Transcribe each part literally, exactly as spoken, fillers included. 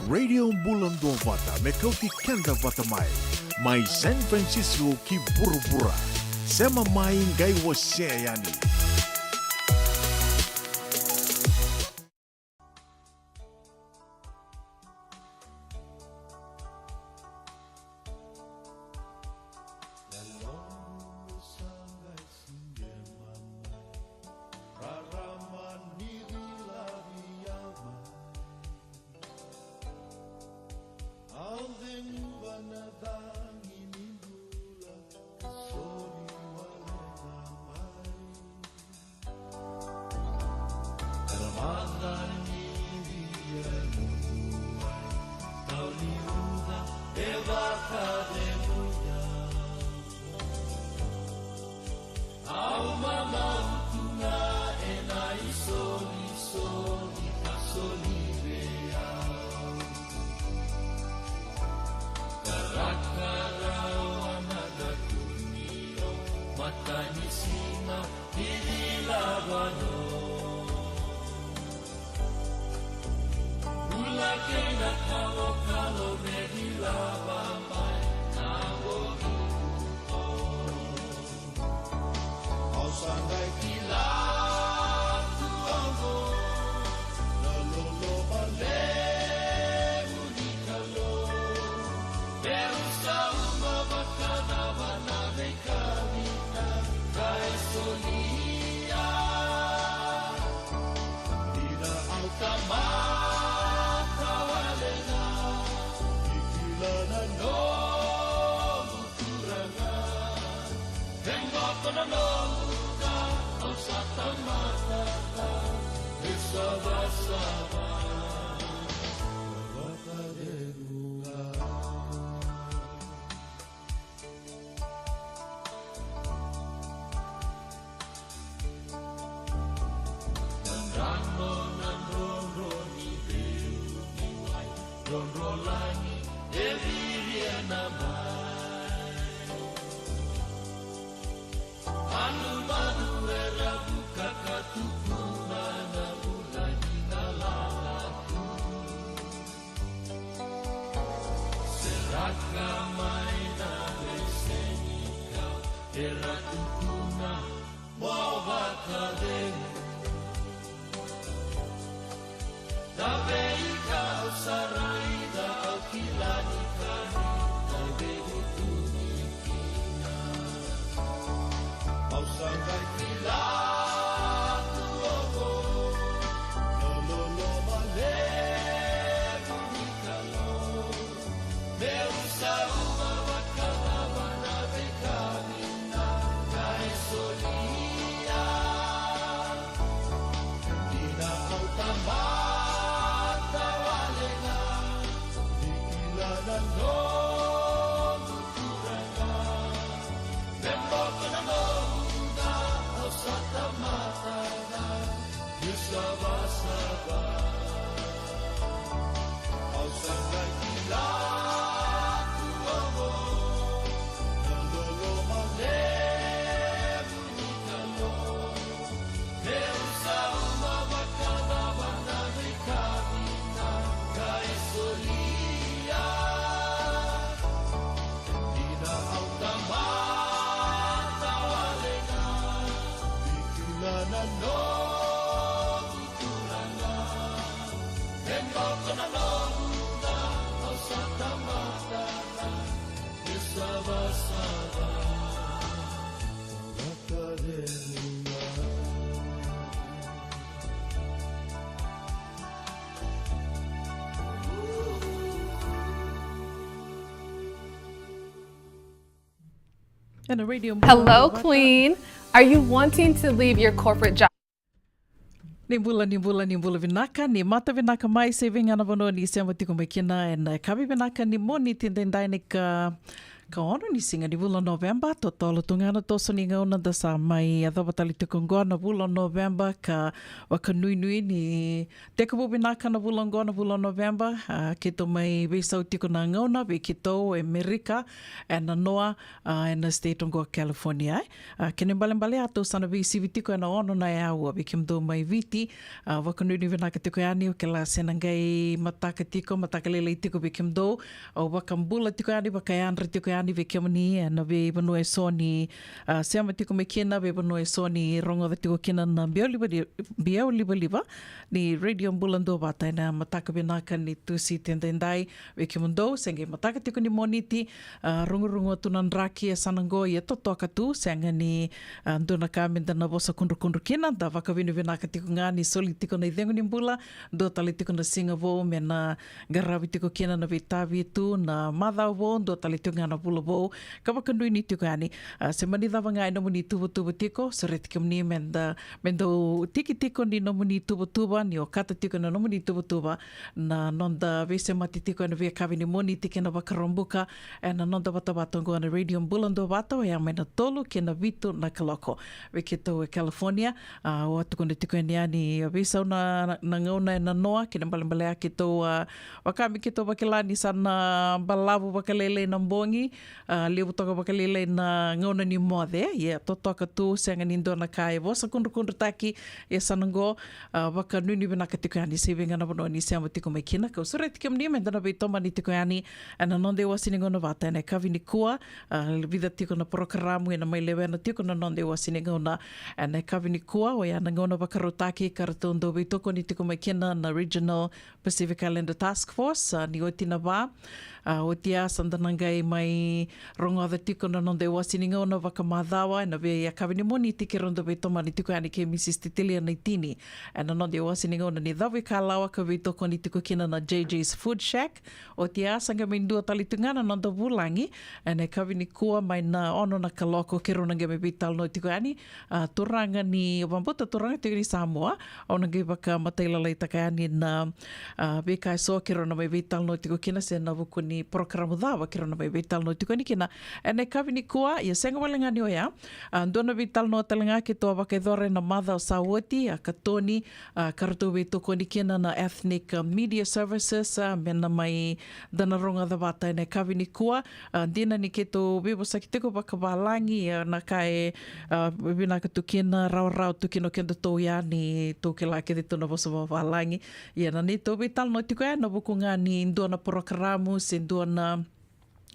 Radio Bula Duavata, me kauti keda vata mai. Mai San Francisco ki vuravura. Sema mai, qai wasea yani. Hello, Queen. Are you wanting to leave your corporate job? Ni bula, ni bula, ni bula vinaka, ni mata vinaka mai se vei ga na vanua ni sema tiko mai kina ena yakavi vinaka ni Moniti edaidai, ni ka Ka ono ni siga ni vula Noveba, totolo tu ga na toso ni gauna da sa mai yacova tale tiko oqo na vula Noveba, ka vakanuinui ni tekivu vinaka na vula oqo na vula Noveba. A, keitou mai veisau tiko na gauna vei keitou e Merika, e na noa, a, e na state oqo California, e. A, kena ibalebale a tou sa na veisivi tiko e na ono na aua vei kemudou mai Viti. A, vakanuinui vinaka tiko yani, o kila se na qai mataka tiko, mataka lailai tiko vei kemudou. Au vakabula tiko yani, vakayadra tiko yani vei kemuni e na veivanua e so ni, a, sema tiko mai kina, veivanua e so ni rogoca tiko kina na biau livaliva, biau livaliva ni Radio Bula Duavata e na mataka vinaka ni Tusiti edaidai. Vei kemudou se qai mataka tiko ni Moniti, a, rugurugua tu na draki e sa na qo, ia totoka tu, sega ni, a, dua na ka me da na vosa kudrukudru kina. Da vakavinavinaka tiko ga ni soli tiko na icegu ni bula, dua tale tiko na siga vou me na qaravi tiko kina na veitavi tu, na macawa vou, dua tale tiko ga na vula vou. Ka vakanuinui tiko yani, a, se mani cava ga e nomuni tuvatuva tiko, sureti kemuni me da, me dau tiki tiko ni nomuni tuvatuva, ni okata tiko na nomuni tuvatuva na noda veisemati tiko e na veiyakavi ni Moniti kei na Vakaraubuka e na noda vatavata oqo na Radio Bula Duavata, oya mai na tolu ki na vitu na kaloko vei keitou e California. A, au a tukuna tiko yani, a, veisau na, na gauna e na noa, kena ibalebale a keitou, a, vaka me keitou vakila ni sa na balavu vakalailai na bogi, a, levu toka vakalailai na gauna ni moce, ia totoka tu, sega ni dua na ka e vosa kudrukudrutaki e sa na qo. A, vakanuinui vinaka tiko yani, se vei ga na vanua ni sema tiko mai kina. Kau sureti kemuni me da na veitomani tiko yani e na noda iwasi ni gauna vata e na yakavi nikua. A, vica tiko na porokaramu e na mai lewena tiko na noda iwasi ni gauna e na yakavi nikua, oya na gauna vakarautaki ka ratou dau veitokoni tiko mai kina na Regional Pacific Islander Task Force, a, ni oti na va. A, oti ya sa da na qai mai rogoca tiko na noda iwasi ni gauna vakamacawa e na veiyakavi ni Moniti, keirau dau veitomani tiko yani kei Mrs Titilia Naitini e na noda iwasi ni gauna ni Cavuikalawa, ka veitokoni tiko kina na JJ's Food Shack. Oti ya sa qai mai dua tale tiko ga na noda vulagi e na yakavi nikua mai na ono na kaloko, keirau na qai mai veitalanoa tiko yani, a, turaga ni, vakabauta turaga tiko ni Samoa. Au na qai vakamatalailaitaka yani na, a, veika e so keirau na mai veitalanoa tiko kina, se na vuku ni porokaramu cava keirau na mai veitalanoa tiko yani kina e na yakavi nikua. Ia sega wale ga ni oya, a, dua na veitalanoa tale ga keitou a vakayacora e na macawa sa oti, a, katoni, a, ka ratou veitokoni kina na Ethnic, a, Media Services, a, me na mai da na rogoca vata e na yakavi nikua. A, dina ni keitou veivosaki tiko vakavalagi, a, na ka e, a, vinaka tu kina, rawarawa tu kina o kedatou ya ni tou kila kece tu na vosa vakavalagi. Ia na neitou veitalanoa tiko ya e na vuku ga ni dua na porokaramu se dua na,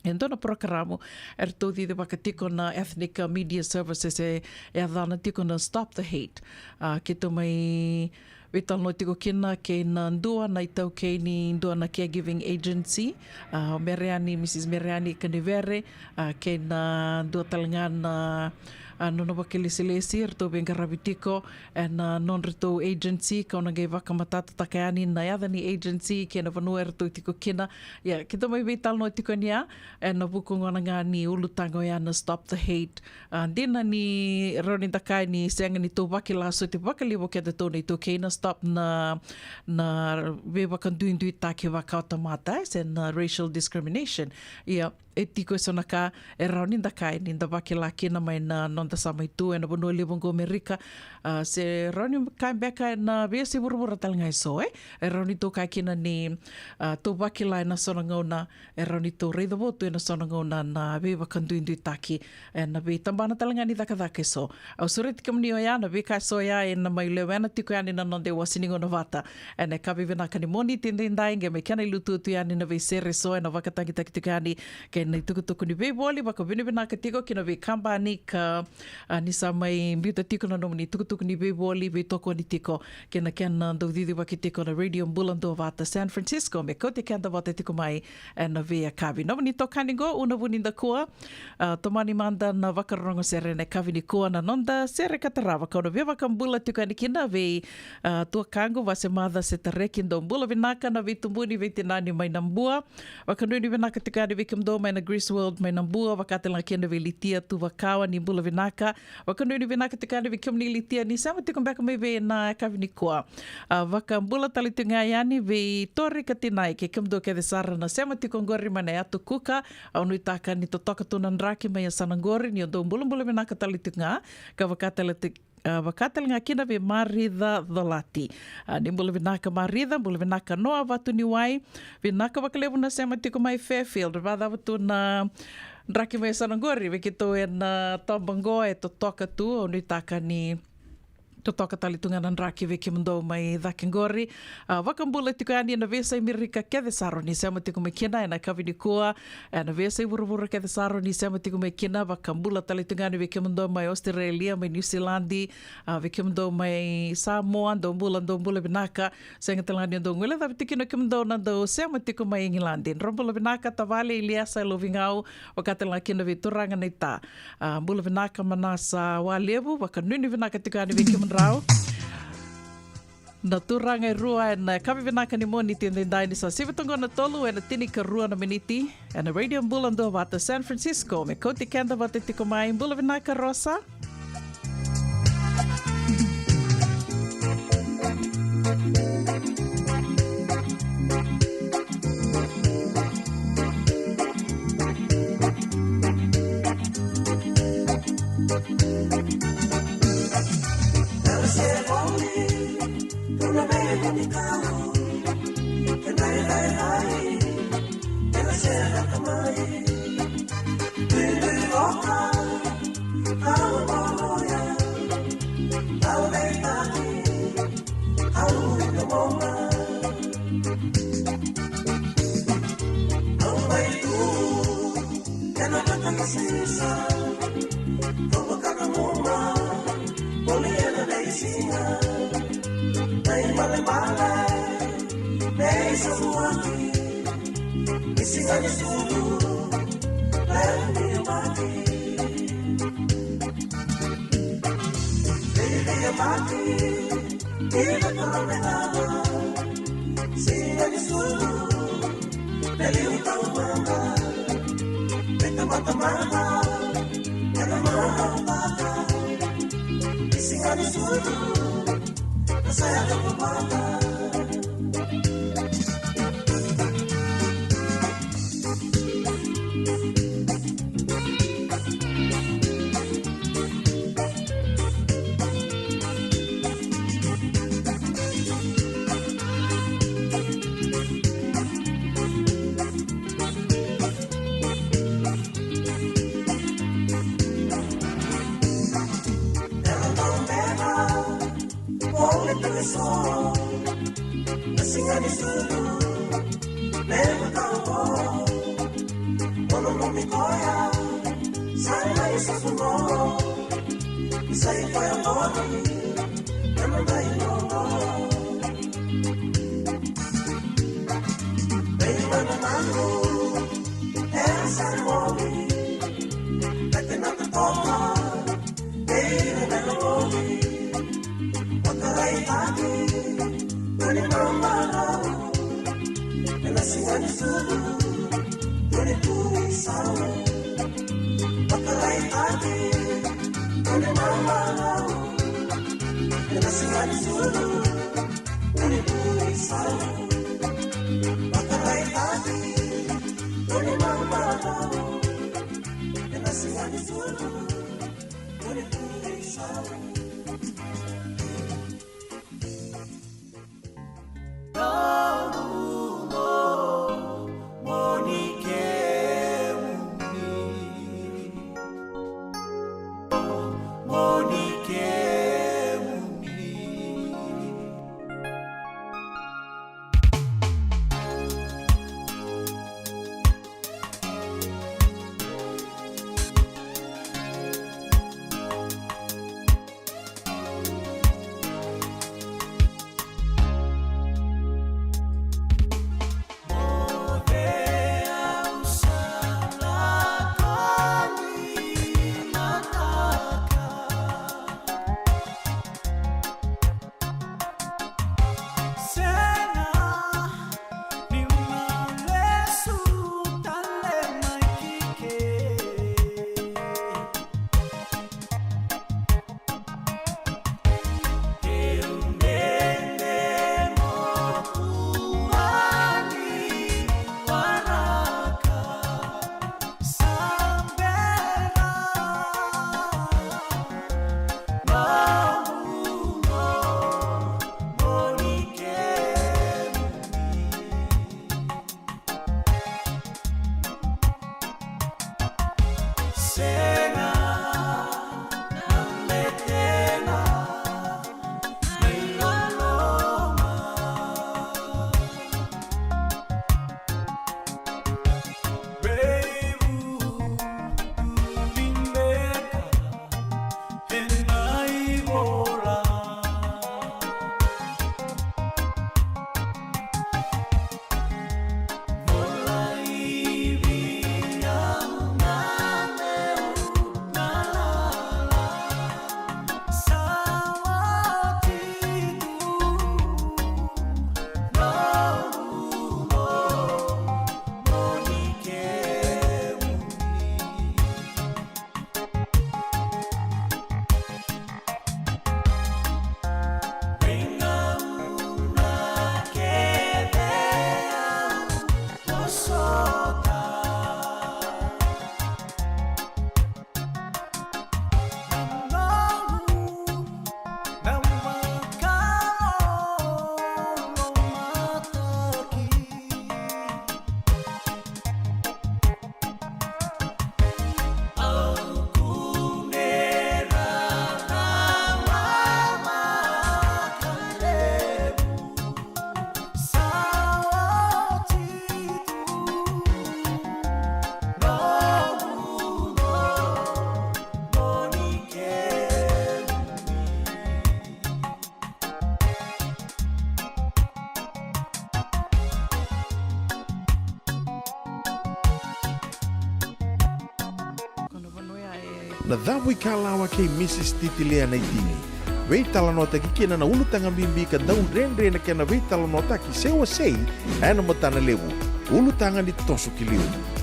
e dua na porokaramu e ratou cicivaka tiko na Ethnic, a, Media Services, e, e yacana tiko na Stop the Hate. A, keitou mai veitalanoa tiko kina kei na dua na itaukei ni dua na caregiving agency, a, o Mereani, Mrs Mereani Kanivere, a, kei na dua tale ga na, a, nona vakailesilesi, eratou veiqaravi tiko e na nodratou agency, kau na qai vakamatatataka yani na yaca ni agency kei na vanua eratou tiko kina. Ia, keitou mai veitalanoa tiko yani ya e na vuku gona ga ni ulutaga oya na Stop the Hate. A, dina ni rawa ni da kaya ni sega ni tou vakila soti vakalevu o kedatou na itaukei na stop na, na veivakaduiduitaki vakawatamata, e, se na racial discrimination. Ia, e tiko e so na ka e rawa ni da kaya ni da vakila kina mai na noda sa mai tu e na vanua levu oqo Merika. A, se rawa ni kaya beka e na veiyasai vuravura tale ga e so, e, e rawa ni tou kaya kina ni, a, tou vakila e na so na gauna, e rawa ni tou raica votu e na so na gauna na veivakaduiduitaki e na veitabana tale ga ni cakacaka e so. Au sureti kemuni oya na veika e so ya e na mai lewena tiko yani na noda iwasi ni gauna vata e na yakavi vinaka ni Moniti edaidai, qai mai kena ilututu yani na veisere e so e na vakatagitaki tiko yani kei na itukutuku ni veivoli. Vakavinavinaka tiko ki na veikabani ka, a, ni sa mai biuta tiko na nomuni itukutuku ni veivoli, veitokoni tiko kei na kena dau cicivaki tiko na Radio Bula Duavata San Francisco me kauti keda vata tiko mai e na veiyakavi. Nomuni itokani qo, Una Vunidakua. A, tomani mada na vakarorogo sere e na yakavi nikua na noda sere ka tarava, kau na via vakabula tiko yani kina vei, a, tuakaqu Vasemaca Setareki. Dou bula vinaka na veitubuni, veitinani mai Nabua. Vakanuinui vinaka tiko yani vei kemudou mai Greece World mai Nabua, vaka tale ga kina vei Litia Tuvakawa, ni bula vinaka. Vakanuinui vinaka tiko yani vei kemuni Litia, ni sema tiko beka mai vei ena yakavi nikua. A, vakabula tale tiko ga yani vei Tori Katinai kei kemudou kece sara na sema tiko qori mai na Yatu Kuka. Au nuitaka ni totoka tu na draki mai yasana qori, ni o dou bulabula vinaka tale tiko ga. Ka vaka tale ti-, a, vaka tale ga kina vei Marica Colati. A, ni bula vinaka Marica, bula vinaka Noa Vatuniwai. Vinaka vakalevu na sema tiko mai Fairfield. Vacava tu na draki mai yasana qori vei keitou ena toba qo e totoka tu, au nuitaka ni totoka tale tu ga na draki vei kemudou mai cake qori. A, vakabula tiko yani ena veiyasai Merika kece sara ni sema tiko mai kina ena yakavi nikua, ena veiyasai vuravura kece sara ni sema tiko mai kina. Vakabula tale tu ga yani vei kemudou mai Australia, mai Niusiladi, a, vei kemudou mai Samoa, dou bula, dou bula vinaka. Sega tale ga ni dou guilecavi tiko kina kemudou na dou sema tiko mai Igiladi. Dou bula vinaka tavale Iliasa Lovigau, vaka tale ga kina vei turaga na ita. A, bula vinaka Manasa Walevu, vakanuinui vinaka tiko yani vei kemudrau. Na turaga e rua ena yakavi vinaka ni Moniti edaidai, ni sa sivi toka qo na tolu ena tinikarua na miniti. Ena Radio Bula Duavata San Francisco, me kauti keda vata tiko mai. Bula vinaka Rosa. Na Cavuikalawa kei Mrs Titilia Naitini. Veitalanoataki kina na ulutaga bibi ka dau dredre na kena veitalanoataki se wasei ena matana levu. Ulutaga ni toso ki liu.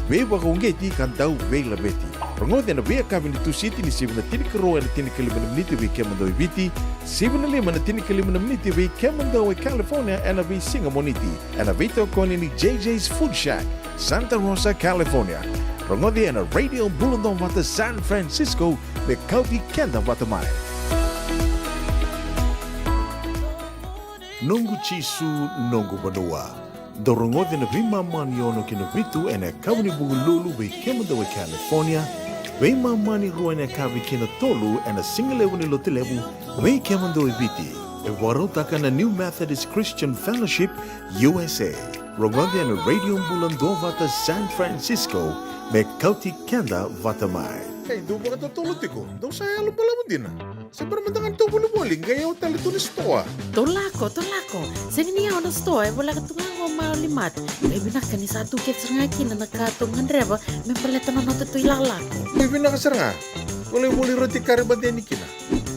Veivakauqeti ka dau veilaveti. Rogoci ena veiyakavi ni Tusiti ni sivi na tinikarua ena tinikalima na miniti vei kemudou e Viti, sivi na lima na tinikalima na miniti vei kemudou e California ena veisiga Moniti. Ena veitokoni ni J J's Food Shack, Santa Rosa, California. Rogoci ena Radio Bula Duavata San Francisco, me kauti keda vata mai. Noqu Jisu, noqu vanua. Dou rogoci ena veimama ni ono ki na vitu ena yakavi ni Vukelulu vei kemudou e California, veimama ni rua ena yakavi ki na tolu ena sigalevu ni Lotulevu vei kemudou e Viti. E vakarautaka na New Methodist Christian Fellowship U S A. Rogoci ena Radio Bula Duavata San Francisco, me kauti keda vata mai. Ei, dou vakatotolo tiko, dou sa yalo balavu dina. Se bera mada ga ni tou volivoli, qai yawa tale tu na sitoa. Tou lako, tou lako. Sega ni yawa na sitoa, e voleka tu ga qo Mauli Mart. Qai vinaka ni sa tu kece sara ga kina na ka tou gadreva me baleta na noda tou ilakolako. E vinaka sara ga. Volivoli roti kari mateni kina.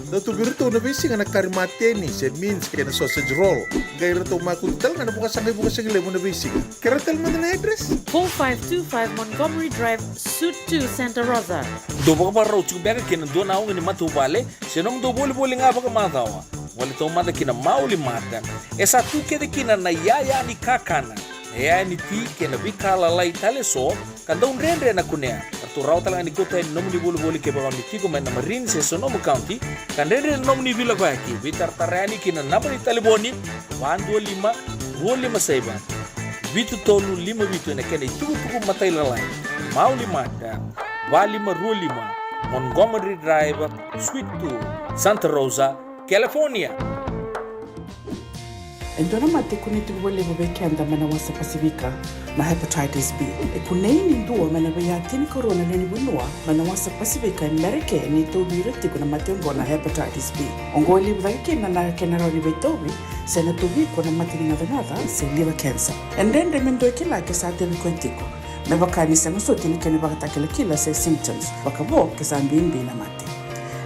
Dau tu vei iratou na veisiga na kari mateni, se mince kei na sausage roll. Qai ratou makutu tale ga na vakasaqai vukasigalevu na veisiga. Kerea tale mada na address. Four five two five Montgomery Drive, Suite two, Santa Rosa. Dou vakavakarau tiko beka kei na dua na auga ni matavuvale se nomudou volivoli ga vakamacawa. Gole taumada ki na Mauli Mart. E sa tu kece kina na iyaya ni kakana, na iyaya ni ti kei na veika lalai tale eso, ka dau dredre na kunea. Ratou rawa tale ga ni kauta yani na nomuni volivoli kevaka o ni tiko mai na Marin se Sonoma County, ka dredre na nomuni veilakoyaki. Veitaratara yani ki na naba ni talevoni, va dua lima, rua lima saiva, vitu tolu lima vitu, ena kena itukutuku matailalai. Mauli Mart, va lima rua lima, Montgomery Drive, Suite two, Santa Rosa, California. E dua na mate e kunei tiko vakalevu vei keda mai na wasa Pasifika, na hepatitis B. E kunei ni dua mai na veiya tinikarua na lewe ni vanua mai na wasa Pasifika e Merika e tauvi ira tiko na mate oqo na hepatitis B. Oqo e levu cake kina na kena rawa ni veitauvi, se na tauvi iko na mate ni gacagaca se liver cancer. E dredre me dua e kila ke sa tevu koya tiko, me vaka ni sega soti na kena ivakatakilakila se symptoms, vakavo ke sa bibi na mate.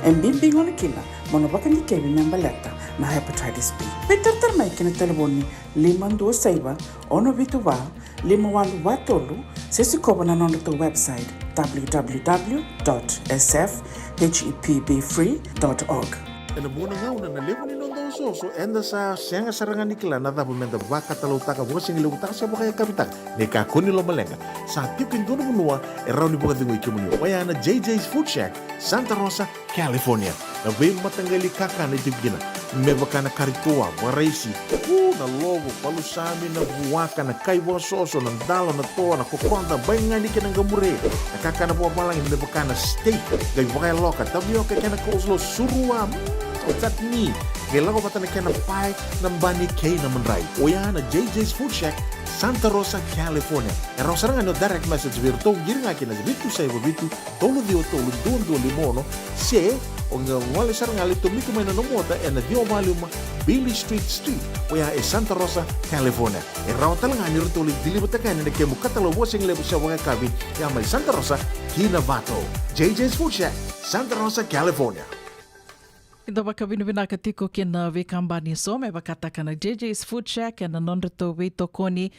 E bibi gona kina mo na vakadikevi me baleta na hepatitis B. Veitaratara mai ki na talevoni lima dua saiva, ono vitu va, lima walu va tolu, se sikova na nodratou website, w w w dot s f h e p b free dot org. Ena vua na gauna na levu ni noda osooso eda sa sega sara ga ni kila na cava meda vakatalautaka, vakasigalevu taka se vakayakavi taka. Ni kakua ni lomaleqa, sa tiko e dua na vanua e rawa ni vakacegui kemuni, oya na J J's Food Shack, Santa Rosa, California. Na veimataqali kakana e tiko kina, me vaka na kari toa, vakaraisi, u, na lovo, palusami, na vuaka, na kai vakasoso, na dalo, na toa, na kokoda, baigani kei na qamure. Na kakana vakavalagi me vaka na steak, qai vakayaloka, tavioka kei na coleslaw, surua, mm, chutney. Qai lako vata na kena pae, na bani kei na madrai. Oya na J J's Food Shack, Santa Rosa, California. E rawa sara ga ni o direct message vei iratou, qiri ga ki na vitu saiva vitu, tolu ciwa tolu, dua dua lima ono, se o qai gole sara ga lai tomika mai na nomu ota ena ciwa walu lima Beale Street Suite, oya e Santa Rosa, California. E rawa tale ga ni ratou lai deliver-taka yani na kemu katalau vakasigalevu se vakayakavi, ya mai Santa Rosa ki Novato. J J's Food Shack, Santa Rosa, California. Eda vakavinavinaka tiko ki na veikabani eso me vakataka na J J's Food Shack ena nodratou veitokoni,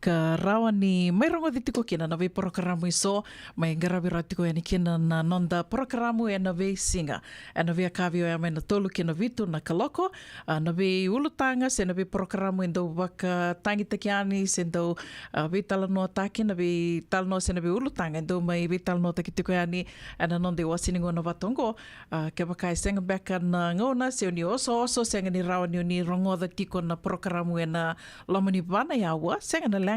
ka rawa ni mai rogoci tiko kina na veiporokaramu eso, mai qaravi rawa tiko yani kina na noda porokaramu ena veisiga. Ena veiyakavi oya mai na tolu ki na vitu na kaloko, a, na veiulutaga se na veiporokaramu e dau vakatagitaki yani se dau, a, veitalanoataki, na veitalanoa se na veiulutaga e dau mai veitalanoataki tiko yani ena noda iwase ni gauna vata oqo. A, kevaka e sega beka na gauna se o ni osooso, sega ni rawa ni o ni rogoca tiko na porokaramu ena loma ni va na aua, sega na leqa,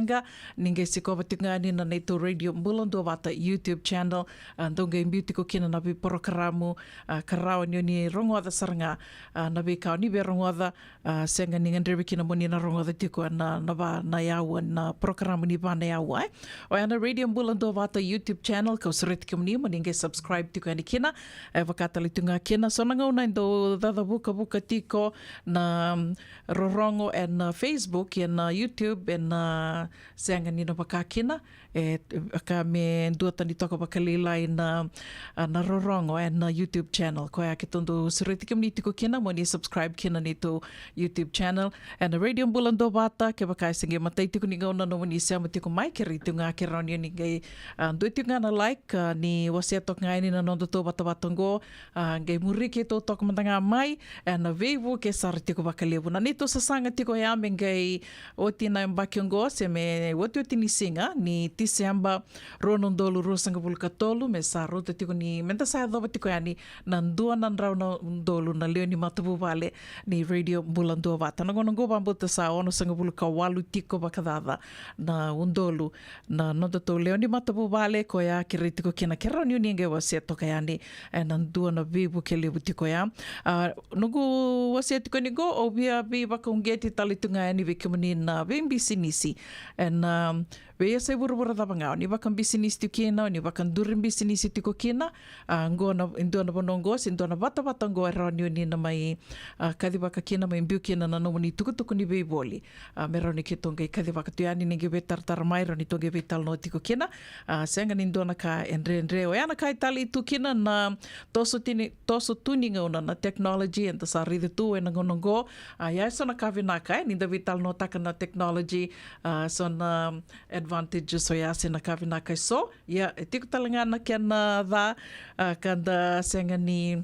ni qai sikova tiko ga yani na neitou Radio Bula Duavata YouTube channel. A, dou qai biu tiko kina na veiporokaramu, a, ka rawa ni o ni rogoca sara ga, a, na veika o ni via rogoca, a, sega ni gadrevi kina mo ni na rogoca tiko ena, na va na aua, na porokaramu ni va na aua, e. Oya na Radio Bula Duavata YouTube channel, kau sureti kemuni mo ni qai subscribe tiko yani kina. E vaka tale tu ga kina, so na gauna e dau cacavukavuka tiko na, mm, rorogo ena Facebook, ena YouTube, ena sega ni na vaka kina, e, ka me duatani toka vakalailai na, a, na rorogo ena YouTube channel. Koya keitou dau sureti kemuni tiko kina mo ni subscribe kina neitou YouTube channel ena Radio Bula Duavata. Kevaka e se qai matai tiko ni gauna nomuni sema tiko mai, kerei tiko ga ke rawa ni o ni qai, a, dua tiko ga na like, a, ni wasea toka ga yani na nodatou vatavata oqo, a, qai muri keitou toka mada ga mai ena veivuke sara tiko vakalevu. Na neitou sasaga tiko ya me qai oti na yabaki oqo, se me otioti ni siga ni Tiseba rua na udolu ruasagavulu ka tolu, me sa rauta tiko ni, meda sa yacova tiko yani na dua na drau na udolu na lewe ni matavuvale ni Radio Bula Duavata. Na gauna oqo vakabauta sa onosagavulu ka walu tiko vakacaca na udolu na nodatou lewe ni matavuvale, koya kerei tiko kina ke rawa ni o ni qai wasea toka yani ena dua na veivuke levu tiko ya. A, noqu wasea tiko yani qo, au via veivakauqeti tale tu ga yani vei kemuni na veibisinisi ena, a, veiyasai vuravura cava ga o ni vakabisinisi tiko kina, o ni vakaduri bisinisi tiko kina. A, qo na, e dua na vanua qo se dua na vatavata qo e rawa ni o ni na mai, a, kacivaka kina, mai biu kina na nomuni tukutuku ni veivoli. A, me rawa ni keitou qai kacivaka tu yani, ni qai veitaratara mai, rawa ni tou qai veitalanoa tiko kina. A, sega ni dua na ka e dredre. Oya na ka e talei tu kina na toso tini, toso tu ni gauna na technology eda sa raica tu ena gauna oqo. A, ia e so na ka vinaka, e, ni da veitalanoataka na technology, a, so na advantages oya se na ka vinaka e so. Ia e tiko tale ga na kena ca, a, ka da sega ni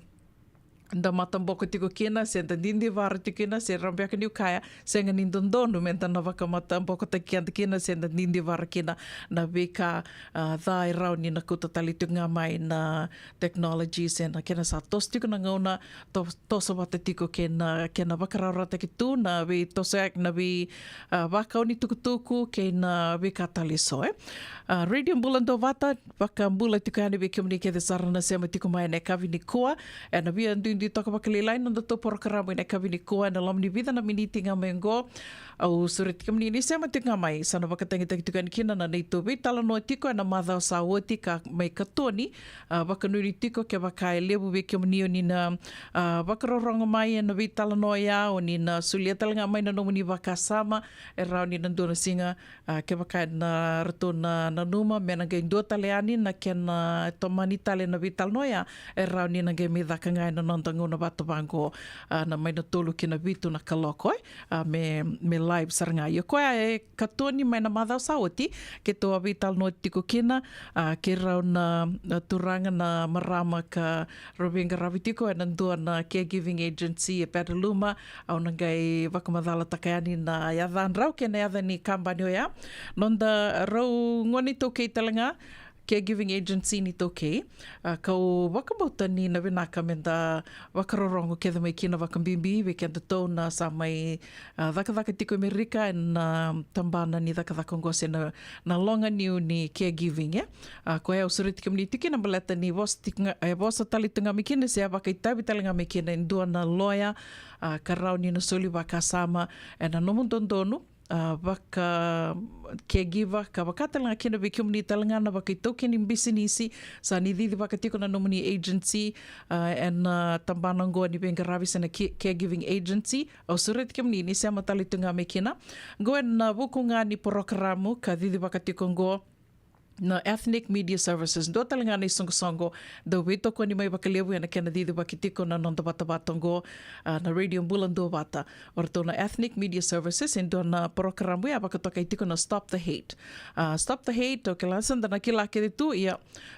da mataboko tiko kina, se da didivara tiko kina, se rawa beka niu kaya, sega ni dodonu me da na vakamatabokotaki keda kina, se da didivara kina na veika, a, ca e rawa ni na kauta tale tiko ga mai na technology, se na kena sa toso tiko na gauna, to-, toso vata tiko kei na kena vakarawarawataki tu na veitosoyaki, na vei, a, vakau ni tukutuku kei na veika tale e so, e. A, Radio Bula Duavata, vakabula tiko yani vei kemuni kece sara na sema tiko mai ena yakavi nikua. Ena via duidui toka vakalailai na nodatou porokaramu ena yakavi nikua, ena loma ni vica na miniti ga mai oqo. Au sureti kemuni ni sema tiko ga mai, sa na vakatagitaki tiko yani kina na neitou veitalanoa tiko ena macawa sa oti ka mai katoni. A, vakanuinui tiko kevaka e levu vei kemuni o ni na, a, vakarorogo mai ena veitalanoa ya, o ni na solia tale ga mai na nomuni vakasama, e rawa ni na dua na siga, a, kevaka ena ratou na nanuma me na qai dua tale yani na kena tomani tale na veitalanoa ya, e rawa ni na qai mai caka ga ena noda gauna vata vaqo, a, na mai na tolu ki na vitu na kaloko, e, a, me, me live sara ga. Ia koya e katoni mai na macawa sa oti, keitou a veitalanoa tiko kina, a, kei rau na, na turaga, na marama ka rau veiqaravi tiko ena dua na caregiving agency e Petaluma. Au na qai vakamacalataka yani na yacadrau kei na yaca ni kabani oya. Noda rau gone iTaukei tale ga, caregiving agency ni iTaukei. A, kau vakabauta ni na vinaka me da vakarorogo kece mai kina vakabibi vei kedatou na sa mai, a, cakacaka tiko e Merika ena, a, tabana ni cakacaka oqo se na, na loga niu ni caregiving, e. A, koya au sureti kemuni tiko kina baleta ni vosa tiko ga, e, vosa tale tu ga mai kina se a vakaitavi tale ga mai kina e dua na loya, a, ka rawa ni na soli vakasama ena nomu dodonu, a, vaka caregiver, ka vaka tale ga kina vei kemuni tale ga na vakaitaukei ni bisinisi, sa ni cicivaka tiko na nomuni agency, a, ena, a, tabana oqo ni veiqaravi se na ca-, caregiving agency, au sureti kemuni ni sema tale tu ga mai kina. Oqo ena vuku ga ni porokaramu ka cicivaka tiko oqo na Ethnic Media Services. Dua tale ga na isoqosoqo dau veitokoni mai vakalevu ena kena cicivaki tiko na noda vatavata oqo, a, na Radio Bula Duavata. O ratou na Ethnic Media Services, e dua na porokaramu ya vakatokai tiko na Stop the Hate. A, Stop the Hate, o kila sa da na kila kece tu, ia,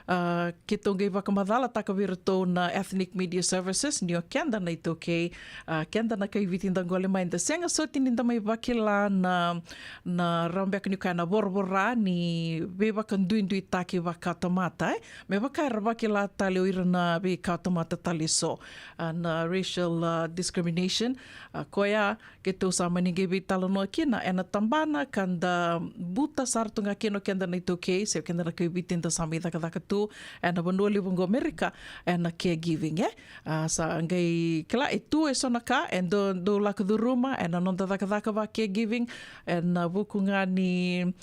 a, keitou qai vakamacalataka vei ratou na Ethnic Media Services ni o keda na iTaukei, a, keda na kai Viti da gole mai, da sega soti ni da mai vakila na, na rawa beka ni kaya na voravora ni veivakaduiduitaki vakatamata, e. Me vaka era vakila tale o ira na veikawatamata tale eso, a, na racial, a, discrimination, a, koya keitou sa mani qai veitalanoa kina ena tabana ka da buta sara tu ga kina o keda na iTaukei se o keda na kai Viti da sa mai cakacaka tu ena vanua levu oqo Merika, ena caregiving, e. A, sa qai kila e tu eso na ka e dau, dau lako curuma ena noda cakacaka va caregiving, ena vuku ga ni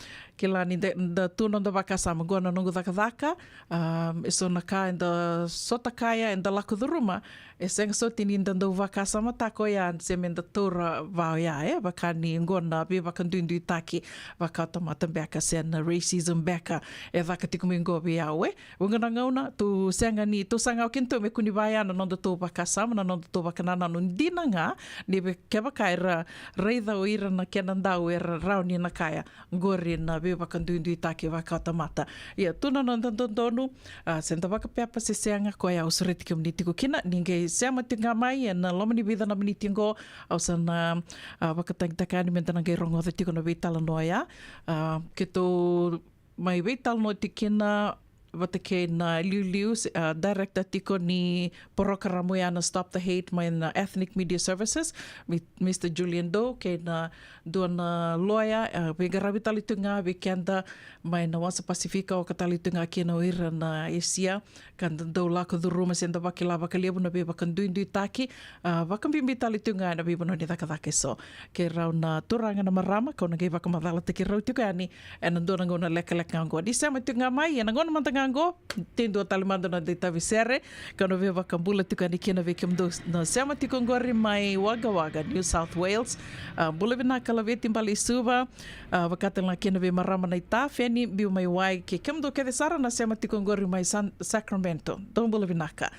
Kila ni da, da tu noda vakasama, qo na noqu cakacaka, a, e so na ka eda sota kaya, eda lako curuma, e sega soti ni da dau vakasamataka oya, se me da taura va oya, e, vaka ni qo na veivakaduiduitaki, vakatamata beka, se na racism beka, e caka tiko mai qo vei au, e. Vuqa na gauna, tu sega ni, tu saga o kina tu me kua ni vaya na noda tu vakasama, na noda tu vakanananu dina ga, ni ve-, kevaka era raica o ira na kena dau era rawa ni na kaya, qori na veivakaduiduitaki vakatamata. Ia, tu na noda dodonu, a, se da vakapepa se sega, koya au sureti kemuni tiko kina, ni qai sema tiko ga mai, ena loma ni vica na miniti qo, au sa na, a, vakatagitaka yani me da na qai rogoca tiko na veitalanoa ya, a, keitou mai veitalanoa tiko kina, vata kei na liuliu, se, a, director tiko ni porokaramu ya na Stop the Hate mai na Ethnic Media Services, mi-, Mister Julian Doe, kei na dua na loya, a, veiqaravi tale tu ga vei keda mai na Wasa Pasifika, oka tale tu ga kina o ira na Esia, ka da dau lako curuma se da vakila vakalevu na veivakaduiduitaki, a, vakabibi tale tu ga ena veivanua ni cakacaka e so. Kei rau na turaga na marama, kau na qai vakamacalataki rau tiko yani, ena dua na gauna lekaleka ga qo. Ni sema tiko ga mai, ena gauna mada ga qo, tei dua tale mada na noda itavi sere, kau na veivakabula tiko yani kina vei kemudou na sema tiko qori mai Wagga Wagga, New South Wales. A, bula vinaka Laveti Baleisuva, a, vakatale ga kina vei marama na itafi ni biu mai wai, kei kemudou kece sara na sema tiko qori mai San-, Sacramento. Dou bula vinaka.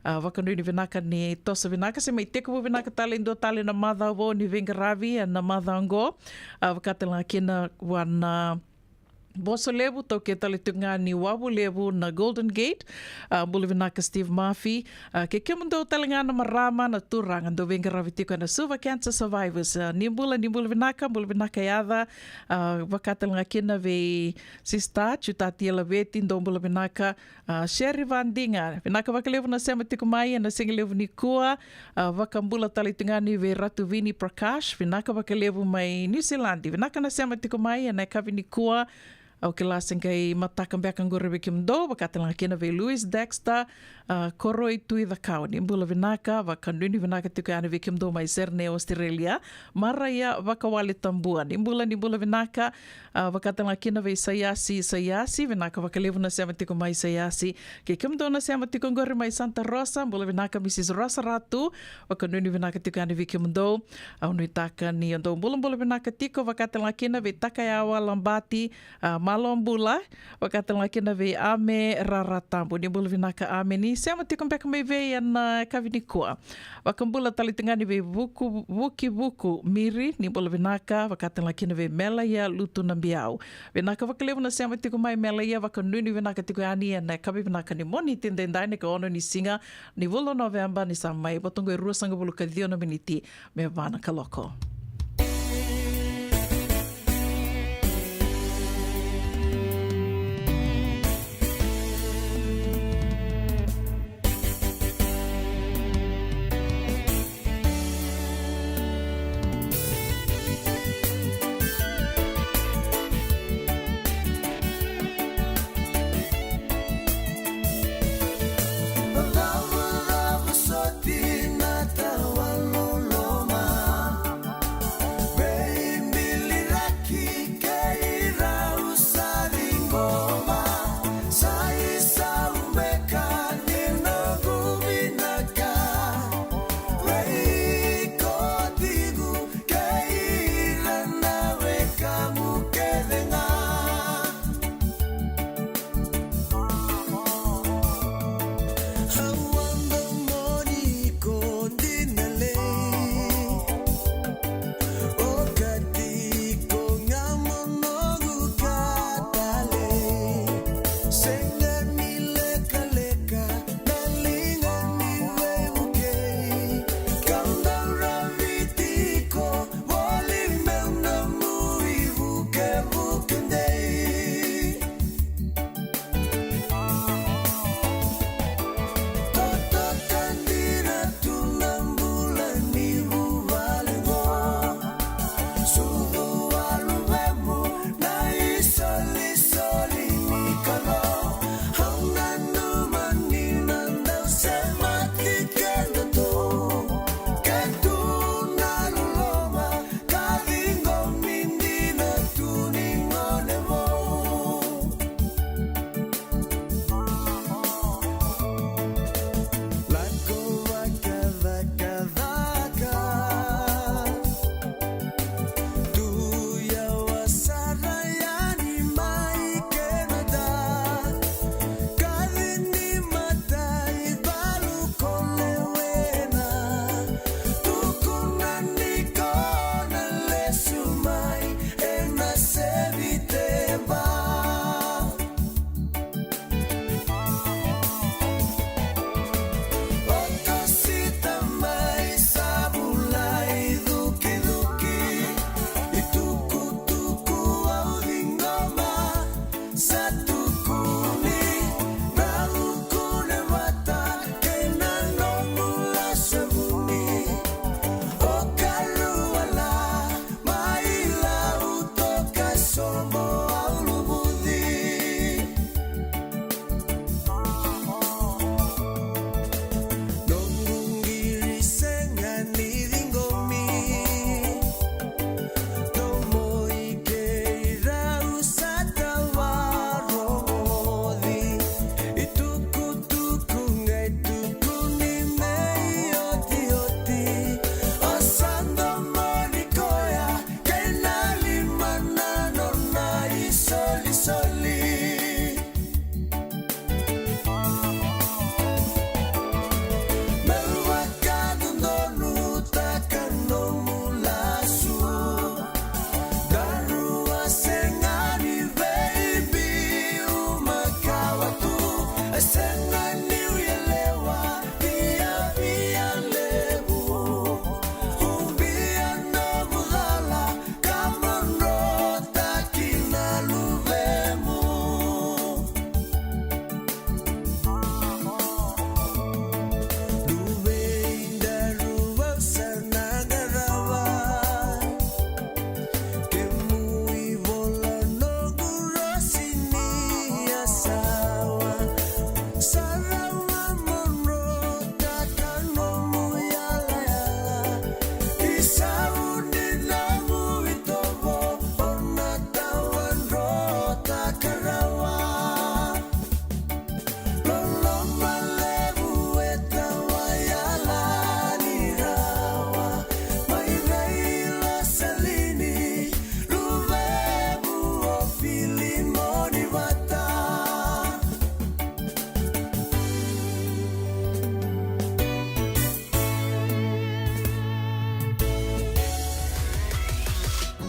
A, vakanuinui vinaka ni toso vinaka, se mai tekivu vinaka tale e dua tale na macawa vou ni veiqaravi ena macawa qo. A, vakatale ga kina vua na Voso Levu, taukei tale tu ga ni Wavu Levu na Golden Gate. A, bula vinaka Steve Murphy. A, kei kemudou tale ga na marama na turaga dou veiqaravi tiko ena Suva Cancer Survivors. A, ni bula, ni bula vinaka, bula vinaka yaca. A, vakatale ga kina vei Sister Jutati Laveti, dou bula vinaka. A, Sherry Vadiga, vinaka vakalevu na sema tiko mai ena siga levu nikua. A, vakabula tale tu ga yani vei Ratu Vini Prakash, vinaka vakalevu mai New Zealand. Vinaka na sema tiko mai ena yakavi nikua. Au kila se qai mataka beka qori vei kemudou, vakatale ga kina vei Louis Dexter, a, Koroi Tui Cakau, ni bula vinaka, vakanuinui vinaka tiko yani vei kemudou mai Sydney, Australia. Maraia Vakawale Tabua, ni bula, ni bula vinaka. A, vakatale ga kina vei Saiasi, Saiasi, vinaka vakalevu na sema tiko mai Saiasi. Kei kemudou na sema tiko qori mai Santa Rosa, bula vinaka Mrs Rosa Ratu, vakanuinui vinaka tiko yani vei kemudou. Au nuitaka ni o dou bulabula vinaka tiko, vakatale ga kina vei Takayawa Labati, a, malo bula, vakatale ga kina vei Ame Raratabu, ni bula vinaka Ame, ni sema tiko beka mai vei ena yakavi nikua. Vakabula tale tu ga yani vei Vuku, Vukivuku Miri, ni bula vinaka, vakatale ga kina vei Melaia Lutu Nabiau. Vinaka vakalevu na sema tiko mai Melaia, vakanuinui vinaka tiko yani ena yakavi vinaka ni Moniti edaidai, na ikaono ni siga ni vula o Noveba, ni sa mai vata qo e ruasagavulu ka ciwa na miniti me va na kaloko.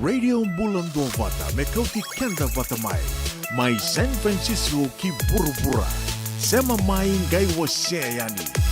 Radio Bula Duavata, me kauti keda vata mai. Mai San Francisco ki vuravura. Sema mai, qai wasea yani.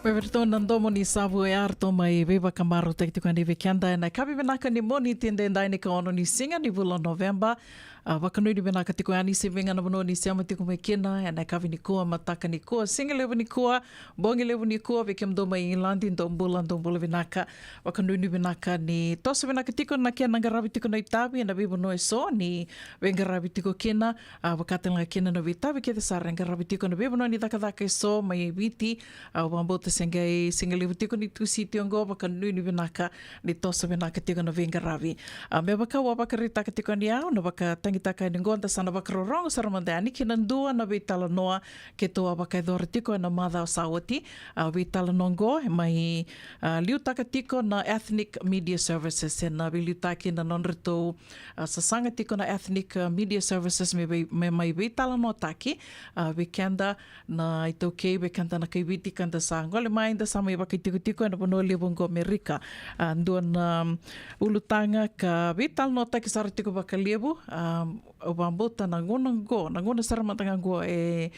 Vei iratou na Domo ni Savu, e ratou mai veivakamarautaki tiko yani vei keda ena yakavi vinaka ni Moniti, edaidai ni ka ono ni siga ni vula o Noveba. A, vakanuinui vinaka tiko yani se vei ga na vanua ni sema tiko mai kina ena yakavi nikua, mataka nikua, siga levu nikua, bogi levu nikua, vei kemudou mai Igiladi, dou bula, dou bula vinaka. Vakanuinui vinaka ni toso vinaka tiko na kena qaravi tiko na itavi ena veivanua eso ni veiqaravi tiko kina. A, vakatale ga kina na veitavi kece sara e qaravi tiko ena veivanua ni cakacaka eso mai Viti. A, au vakabauta se qai siga levu tiko ni Tusiti oqo, vakanuinui vinaka ni toso vinaka tiko na veiqaravi. A, me vaka au a vakaraitaka tiko yani, au na vakatagitaka yani oqo, da sa na vakarorogo sara mada yani ki na dua na veitalanoa keitou a vakayacora tiko ena macawa sa oti. A, veitalanoa oqo e mai, a, liutaka tiko na Ethnic Media Services, ena veiliutaki na nodratou, a, sasaga tiko na Ethnic, a, Media Services me vei-, me mai veitalanoataki, a, vei keda na iTaukei, vei keda na kai Viti ka da sa gole mai, da sa mai vakaitikotiko ena vanua levu oqo Amerika. A, dua na, um, ulutaga ka veitalanoataki sara tiko vakalevu, a, au vakabauta na gauna oqo, na gauna sara mada ga oqo e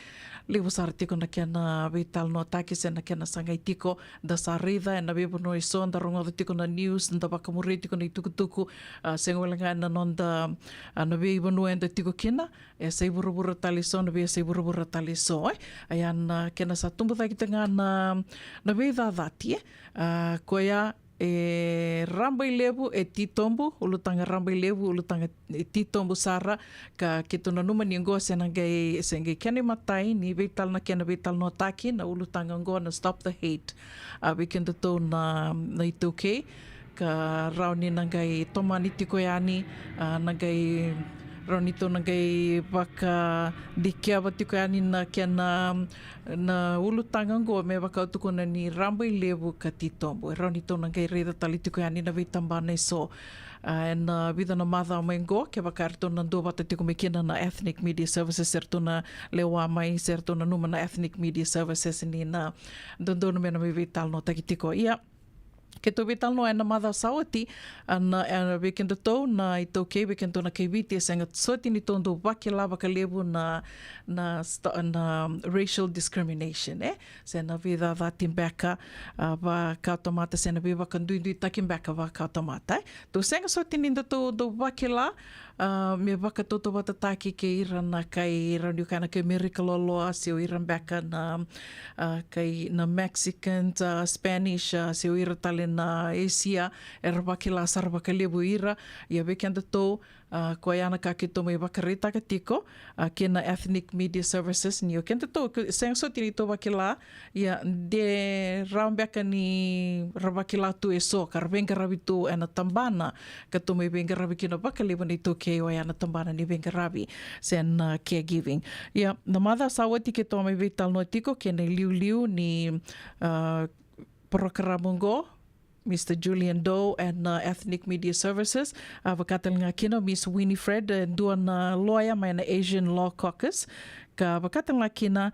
levu sara tiko na kena veitalanoataki se na kena sagai tiko. Da sa raica ena veivanua eso, da rogoca tiko na news, da vakamuria tiko na itukutuku, a, sega wale ga ena noda, a, na veivanua eda tiko kina, e yasai vuravura tale eso, na veiyasai vuravura tale eso, e. A, ia na kena sa tubu cake tiko ga na, na veicacati, e. A, koya e rabailevu, e titobu, ulutaga rabailevu, ulutaga e titobu sara, ka keitou nanuma ni oqo se na qai, se qai kena imatai ni veital-, na kena veitalanoataki na ulutaga oqo na Stop the Hate. A, vei kedatou na, na iTaukei, ka rawa ni na qai tomani tiko yani, a, na qai, rawa ni tou na qai vakadikeva tiko yani na kena, na ulutaga oqo me vaka au tukuna ni rabailevu ka titobu. E rawa ni tou na qai raica tale tiko yani na veitabana eso, a, ena, a, vica na macawa mai oqo, kevaka eratou na duavata tiko mai kina na Ethnic Media Services, eratou na lewa mai, se eratou nanuma na Ethnic Media Services ni na dodonu me na mai veitalanoataki tiko. Ia, keitou veitalanoa ena macawa sa oti, a, na, e, vei kedatou na iTaukei, vei kedatou na kai Viti, e sega soti ni tou dau vakila vakalevu na, na sta-, na racial discrimination, e? Se na veicacati beka, a, vakatamata, se na veivakaduiduitaki beka vakatamata, e? Tou sega soti ni datou dau vakila, a, me vakatautauvatataki kei ira na kai, rawa niu kaya na kai Amerika loaloa, se o ira beka na, a, kai na Mexicans, a, Spanish, a, se o ira tale na Asia, era vakila sara vakalevu ira. Ia vei kedatou, a, koya na ka keitou mai vakaraitaka tiko, a, kei na Ethnic Media Services, ni o kedatou, ke-, sega soti ni tou vakila, ia de rawa beka ni ra vakila tu eso ka ra veiqaravi tu ena tabana ka tou mai veiqaravi kina vakalevu na iTaukei, oya na tabana ni veiqaravi se na caregiving. Ia, na macawa sa oti keitou mai veitalanoa tiko kei na iliuliu ni, a, porokaramu oqo, Mister Julian Doe ena, a, Ethnic Media Services, a, vakatale ga kina o Miss Winifred, e dua na loya mai na Asian Law Caucus, ka vakatale ga kina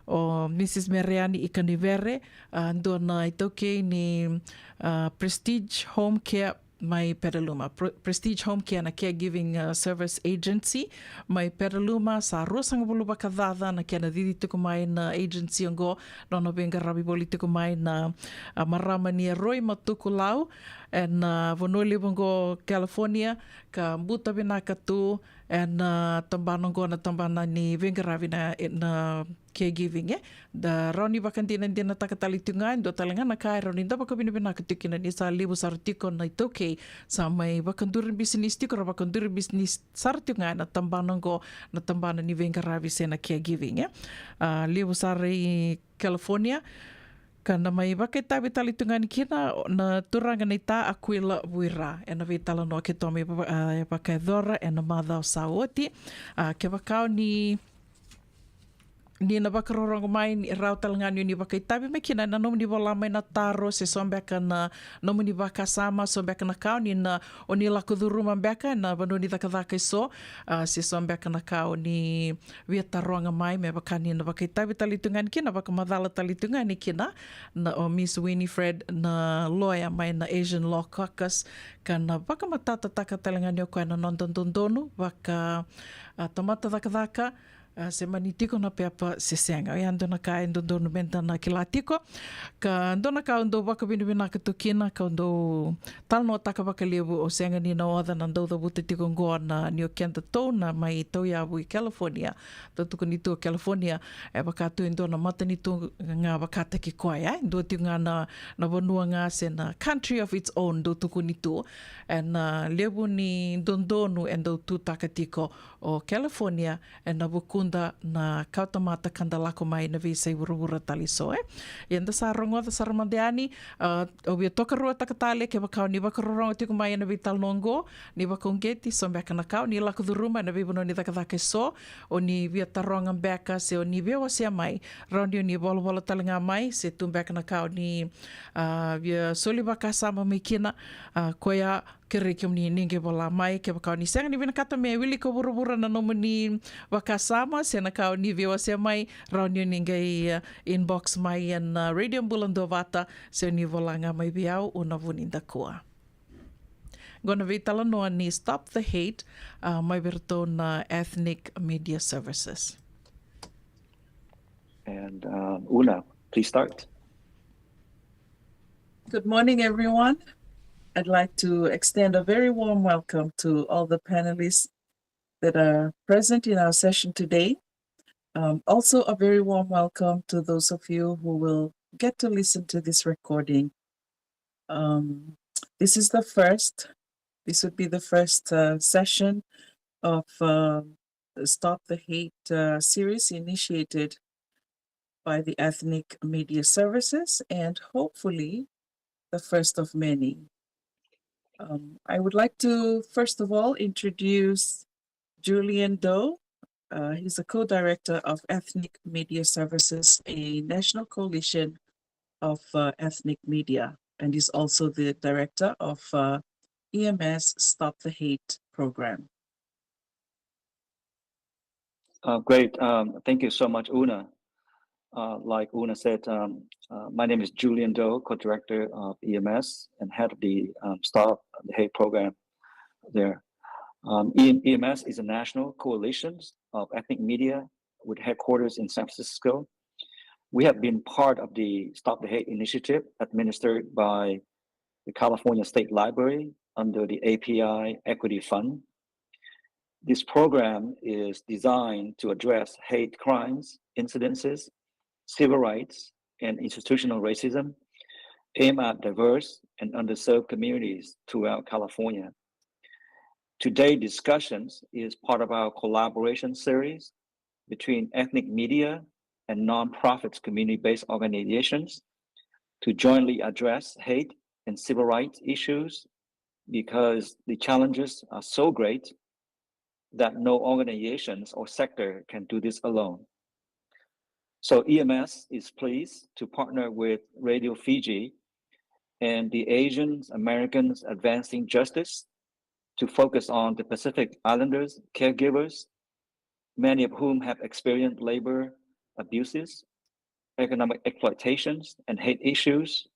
o Missus Mereani Ikanivere, a, dua na iTaukei ni, a, Prestige Home Care mai Petaluma. Pre-, Prestige Home Care na caregiving, a, service agency mai Petaluma, sa ruasagavulu vakacaca na kena cici tiko mai na agency oqo, nona veiqaravi voli tiko mai na, a, marama ni Aroi Matukulau, ena, a, vanua levu oqo California, ka buta vinaka tu ena, a, tabana oqo na tabana ni veiqaravi na, na caregiving, e. Da rawa ni vakadinadinataka tale tiko ga e dua tale ga na ka e rawa ni da vakavinavinaka tiko kina ni sa levu sara tiko na iTaukei sa mai vakaduri bisinisi tiko, ra vakaduri bisinisi sara tiko ga ena tabana oqo, na tabana ni veiqaravi se na caregiving, e. A, levu sara i California, ka na mai vakaitavi tale tu ga ni kina na turaga naita Aquila Vuira ena veitalanoa keitou mai va-, a, vakayacora ena macawa sa oti. A, kevaka o ni, ni na vakarorogo mai, ni rawa tale ga ni o ni vakaitavi mai kina ena nomuni vola mai na taro, se so beka na nomuni vakasama, so beka na ka o ni na, o ni lako curuma beka ena vanua ni cakacaka eso, a, se so beka na ka o ni via taroga mai, me vaka ni na vakaitavi tale tu ga ni kina, vakamacala tale tu ga ni kina na, o Miss Winifred, na loya mai na Asian Law Caucus, ka na vakamatatataka tale ga ni o koya na noda dodonu vaka, a, tamata cakacaka, a, se mani tiko na pepa se sega. Oya e dua na ka e dodonu meda na kila tiko. Ka dua na ka au dau vakavinavinaka tu kina, ka au dau talanoataka vakalevu, au sega ni na oca na dau cavuta tiko oqo na ni o kedatou na mai tauyavu i California. Dau tukuni tu o California, e vaka tu e dua na matanitu ga vakataki koya, e dua tiko ga na, na vanua ga se na country of its own, dau tukuni tu. E na levu ni dodonu e dau tutaka tiko o California, e na vukuda na kawatamata ka da lako mai na veiyasai vuravura tale eso, e. Ia da sa rogoca sara mada yani, a, au via tokaruataka tale, kevaka o ni vakarorogo tiko mai e na veitalanoa oqo, ni vakauqeti, so beka na ka o ni lako curuma e na veivanua ni cakacaka eso, o ni via taroga beka, se o ni via wasea mai, rawa ni o ni volavola tale ga mai, se tu beka na ka o ni, a, via soli vakasama mai kina, a, koya, kerei kemuni ni qai vola mai, kevaka o ni sega ni vinakata me wilika vuravura na nomuni vakasama, se na ka o ni via wasea mai, rawa ni o ni qai, a, inbox mai e na, a, Radio Bula Duavata, se o ni vola ga mai vei au, Una Vunidakua. Qo na veitalanoa ni Stop the Hate, a, mai vei iratou na Ethnic Media Services. And, um, Una, please start. Good morning, everyone. I'd like to extend a very warm welcome to all the panelists that are present in our session today. Um, also, a very warm welcome to those of you who will get to listen to this recording. Um, this is the first, this would be the first, uh, session of, uh, the Stop the Hate, uh, series initiated by the Ethnic Media Services, and hopefully the first of many. Um, I would like to, first of all, introduce Julian Doe. Uh, he's the co-director of Ethnic Media Services, a national coalition of, uh, ethnic media, and he's also the director of, uh, E M S Stop the Hate program. Uh, great. Um, thank you so much, Una. Uh, like Una said, um, uh, my name is Julian Doe, co-director of E M S and head of the, um, Stop the Hate program there. Um, E-, E M S is a national coalition of ethnic media with headquarters in San Francisco. We have been part of the Stop the Hate initiative administered by the California State Library under the A P I Equity Fund. This program is designed to address hate crimes, incidences, civil rights, and institutional racism, aimed at diverse and underserved communities throughout California. Today discussions is part of our collaboration series between ethnic media and nonprofits, community-based organizations to jointly address hate and civil rights issues, because the challenges are so great that no organizations or sector can do this alone. So E M S is pleased to partner with Radio Fiji and the Asian Americans Advancing Justice to focus on the Pacific Islanders caregivers, many of whom have experienced labor abuses, economic exploitations, and hate issues.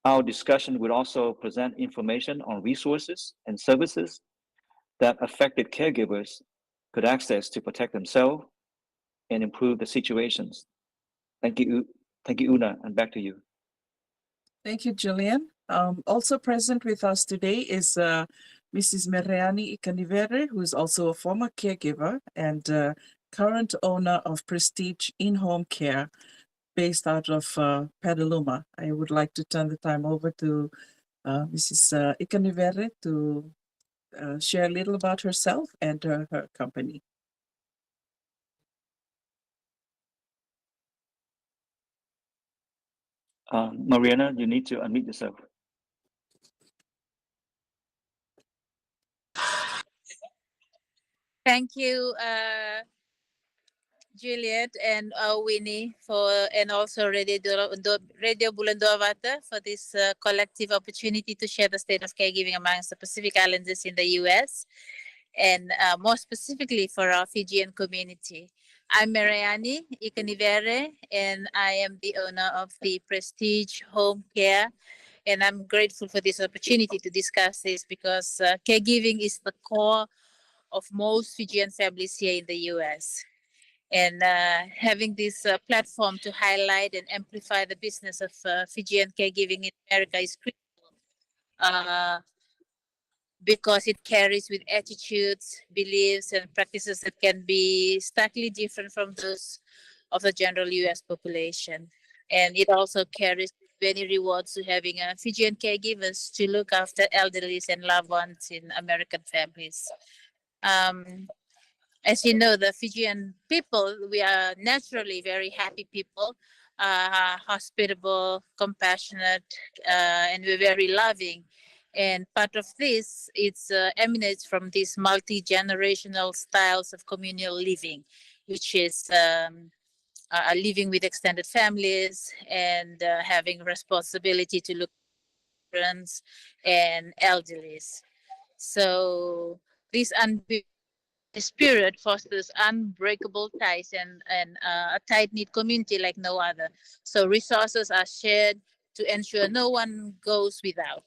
Our discussion will also present information on resources and services that affected caregivers could access to protect themselves and improve the situations. Thank you. Thank you, Una, and back to you. Thank you, Julian. Um, also present with us today is, uh, Missus Mereani Ikanivere, who is also a former caregiver and, uh, current owner of Prestige In-Home Care based out of, uh, Petaluma. I would like to turn the time over to, uh, Missus uh, Ikanivere to, uh, share a little about herself and, uh, her company. Uh, Mariana, you need to unmute yourself. Thank you, uh, Juliet and, uh, Winnie for, and also Radio Du-, Du-, Radio Bula Duavata for this, uh, collective opportunity to share the state of caregiving amongst the Pacific Islanders in the U S, and, uh, more specifically for our Fijian community. I'm Mereani Ikanivere, and I am the owner of the Prestige Home Care, and I'm grateful for this opportunity to discuss this because, uh, caregiving is the core of most Fijian families here in the U S. And uh, having this uh, platform to highlight and amplify the business of uh, Fijian caregiving in America is critical. Uh, because it carries with attitudes, beliefs, and practices that can be starkly different from those of the general U S population. And it also carries many rewards to having uh, Fijian caregivers to look after elderlies and loved ones in American families. Um, as you know, the Fijian people, we are naturally very happy people, uh, hospitable, compassionate, uh, and we're very loving. And part of this, it's uh, emanates from these multi-generational styles of communal living, which is um, uh, living with extended families and uh, having responsibility to look after children and elderlies. So this un- spirit fosters unbreakable ties and, and uh, a tight-knit community like no other. So resources are shared to ensure no one goes without.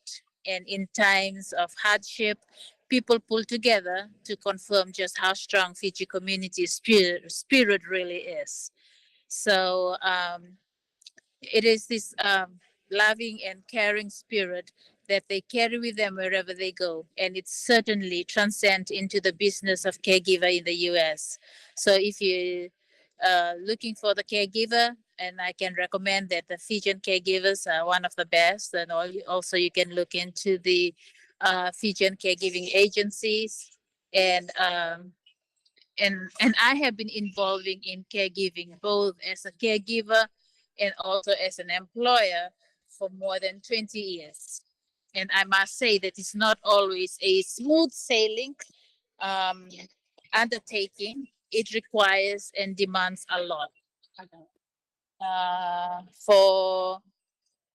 And in times of hardship, people pull together to confirm just how strong Fiji community spirit, spirit really is. So um, it is this um, loving and caring spirit that they carry with them wherever they go. And it certainly transcends into the business of caregiver in the U S. So if you uh, looking for the caregiver, and I can recommend that the Fijian caregivers are one of the best. And also, you can look into the uh, Fijian caregiving agencies, and um, and and I have been involving in caregiving both as a caregiver and also as an employer for more than twenty years. And I must say that it's not always a smooth sailing um, undertaking. It requires and demands a lot. Uh, for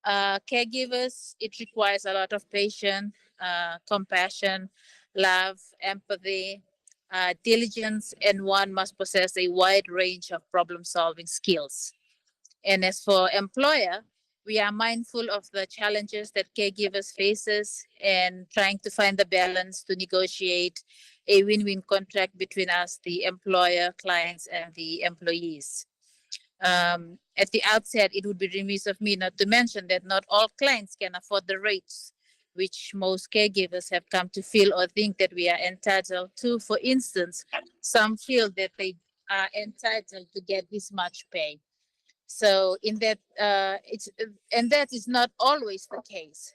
uh, caregivers, it requires a lot of patience, uh, compassion, love, empathy, uh, diligence, and one must possess a wide range of problem-solving skills. And as for employer, we are mindful of the challenges that caregivers faces and trying to find the balance to negotiate a win-win contract between us, the employer, clients, and the employees. Um, at the outset, it would be remiss of me not to mention that not all clients can afford the rates which most caregivers have come to feel or think that we are entitled to. For instance, some feel that they are entitled to get this much pay. So in that, uh, it's and that is not always the case.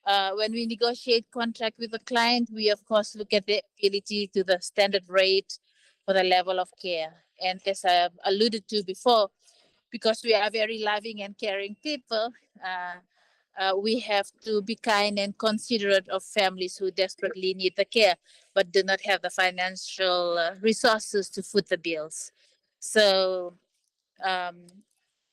Uh, when we negotiate contract with a client, we of course look at the ability to the standard rate for the level of care. And as I've alluded to before, because we are very loving and caring people, uh, uh, we have to be kind and considerate of families who desperately need the care but do not have the financial uh, resources to foot the bills. So, um,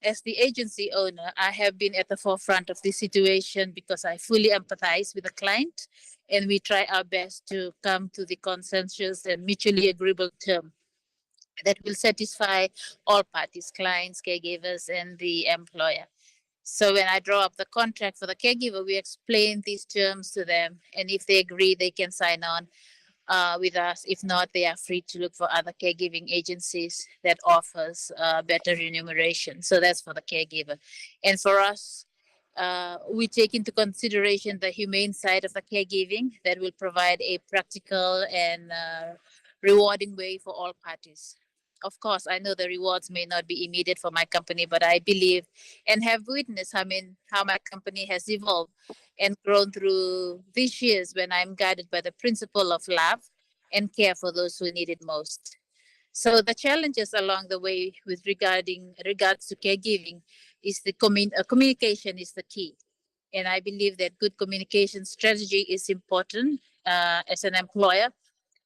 as the agency owner, I have been at the forefront of this situation because I fully empathize with the client, and we try our best to come to the consensus and mutually agreeable term that will satisfy all parties, clients, caregivers, and the employer. So when I draw up the contract for the caregiver, we explain these terms to them, and if they agree, they can sign on uh, with us. If not, they are free to look for other caregiving agencies that offers uh, better remuneration. So that's for the caregiver. And for us, uh, we take into consideration the humane side of the caregiving that will provide a practical and uh, rewarding way for all parties. Of course, I know the rewards may not be immediate for my company, but I believe and have witnessed how, mean, how my company has evolved and grown through these years when I'm guided by the principle of love and care for those who need it most. So the challenges along the way with regarding regards to caregiving is the commun- uh, communication is the key. And I believe that good communication strategy is important uh, as an employer.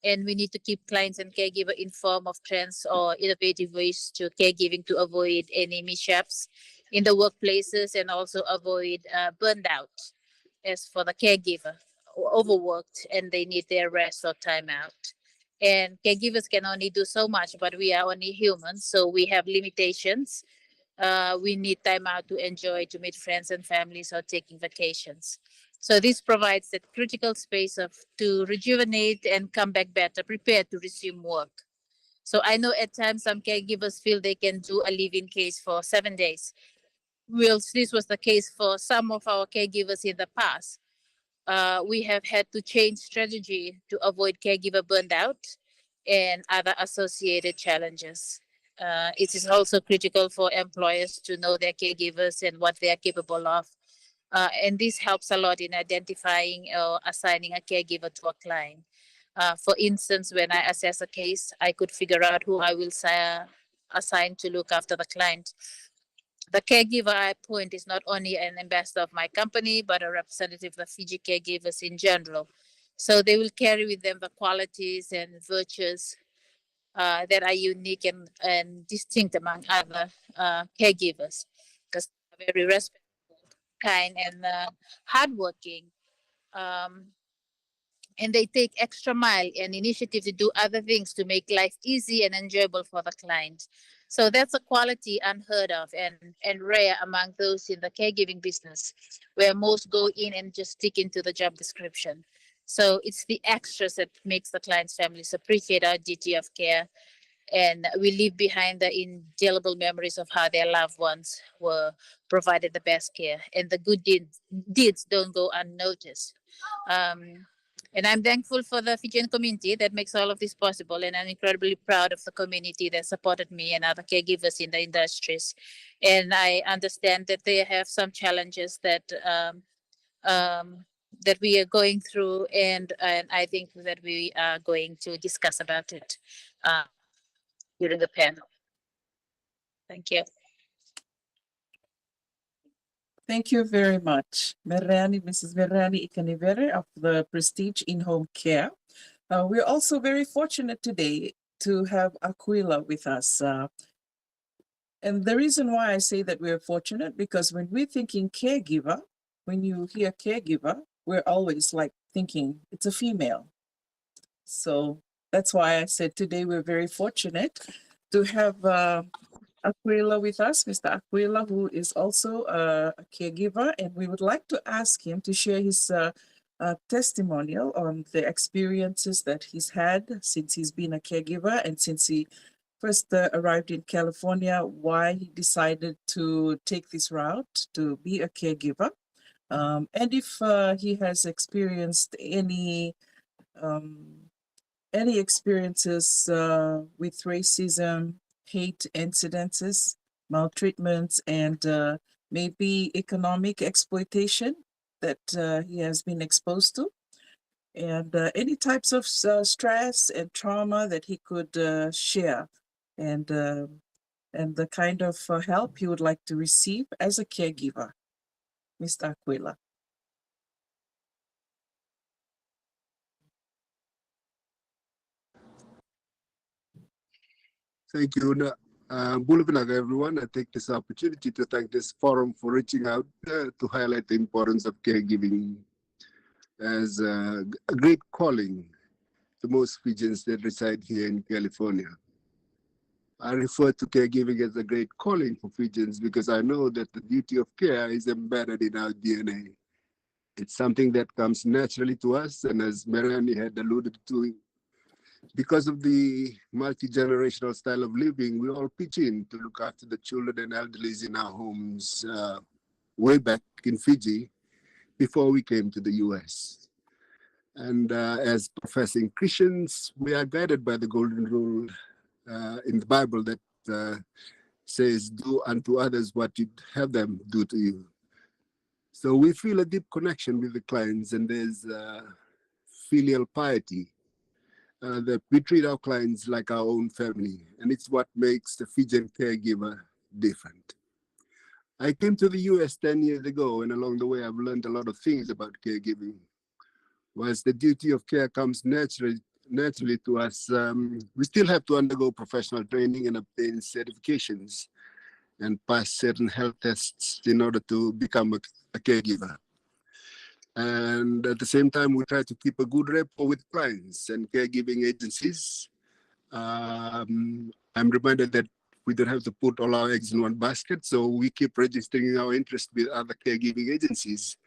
And we need to keep clients and caregiver informed of trends or innovative ways to caregiving to avoid any mishaps in the workplaces and also avoid uh, burned out as for the caregiver, overworked, and they need their rest or time out. And caregivers can only do so much, but we are only humans, so we have limitations. Uh, we need time out to enjoy, to meet friends and families, or taking vacations. So this provides that critical space of to rejuvenate and come back better, prepared to resume work. So I know at times some caregivers feel they can do a live-in case for seven days. Whilst this was the case for some of our caregivers in the past, uh, we have had to change strategy to avoid caregiver burnout and other associated challenges. Uh, it is also critical for employers to know their caregivers and what they are capable of. Uh, and this helps a lot in identifying or assigning a caregiver to a client. Uh, for instance, when I assess a case, I could figure out who I will sa- assign to look after the client. The caregiver I appoint is not only an ambassador of my company, but a representative of the Fiji caregivers in general. So they will carry with them the qualities and virtues uh, that are unique and, and distinct among other uh, caregivers, because they're very respectful, kind, and uh, hardworking. Um, and they take extra mile and initiative to do other things to make life easy and enjoyable for the client. So that's a quality unheard of and, and rare among those in the caregiving business, where most go in and just stick into the job description. So it's the extras that makes the client's families appreciate our duty of care. And we leave behind the indelible memories of how their loved ones were provided the best care. And the good deeds, deeds don't go unnoticed. Um, and I'm thankful for the Fijian community that makes all of this possible. And I'm incredibly proud of the community that supported me and other caregivers in the industries. And I understand that they have some challenges that um, um, that we are going through, and, and I think that we are going to discuss about it uh, during the panel. Thank you. Thank you very much, Merani, Missus Merani Ikanivere of the Prestige in Home Care. Uh, we're also very fortunate today to have Aquila with us. Uh, and the reason why I say that we're fortunate, because when we're thinking caregiver, when you hear caregiver, we're always like thinking it's a female. So that's why I said today we're very fortunate to have uh, Aquila with us, Mister Aquila, who is also a, a caregiver. And we would like to ask him to share his uh, uh, testimonial on the experiences that he's had since he's been a caregiver and since he first uh, arrived in California, why he decided to take this route to be a caregiver, um, and if uh, he has experienced any um, any experiences uh, with racism, hate incidences, maltreatments, and uh, maybe economic exploitation that uh, he has been exposed to, and uh, any types of uh, stress and trauma that he could uh, share, and uh, and the kind of uh, help he would like to receive as a caregiver. Mister Aquila. Thank you, Una. Uh, bula vinaka, everyone. I take this opportunity to thank this forum for reaching out uh, to highlight the importance of caregiving as a, a great calling to most Fijians that reside here in California. I refer to caregiving as a great calling for Fijians because I know that the duty of care is embedded in our D N A. It's something that comes naturally to us, and as Merani had alluded to, because of the multi-generational style of living, we all pitch in to look after the children and elderlies in our homes uh, way back in Fiji before we came to the U S. And uh, as professing Christians, we are guided by the golden rule uh, in the Bible that uh, says, "Do unto others what you'd have them do to you." So we feel a deep connection with the clients, and there's uh, filial piety uh, that we treat our clients like our own family, and it's what makes the Fijian caregiver different. I came to the U S ten years ago, and along the way, I've learned a lot of things about caregiving. Whilst the duty of care comes naturally, naturally to us, um, we still have to undergo professional training and obtain certifications and pass certain health tests in order to become a, a caregiver. And at the same time, we try to keep a good rapport with clients and caregiving agencies. Um, I'm reminded that we don't have to put all our eggs in one basket, so we keep registering our interest with other caregiving agencies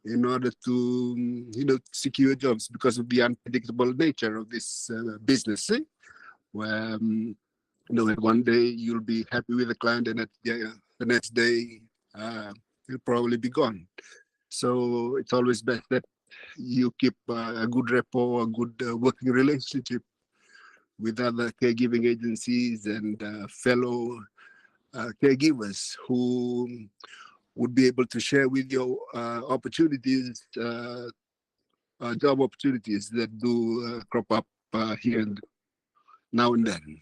in order to, you know, secure jobs because of the unpredictable nature of this uh, business. Eh? where um, you know, one day you'll be happy with the client, and at the, the next day uh, he'll probably be gone. So it's always best that you keep uh, a good rapport, a good uh, working relationship with other caregiving agencies and uh, fellow uh, caregivers who would be able to share with you uh, opportunities, uh, uh, job opportunities that do uh, crop up uh, here and now and then.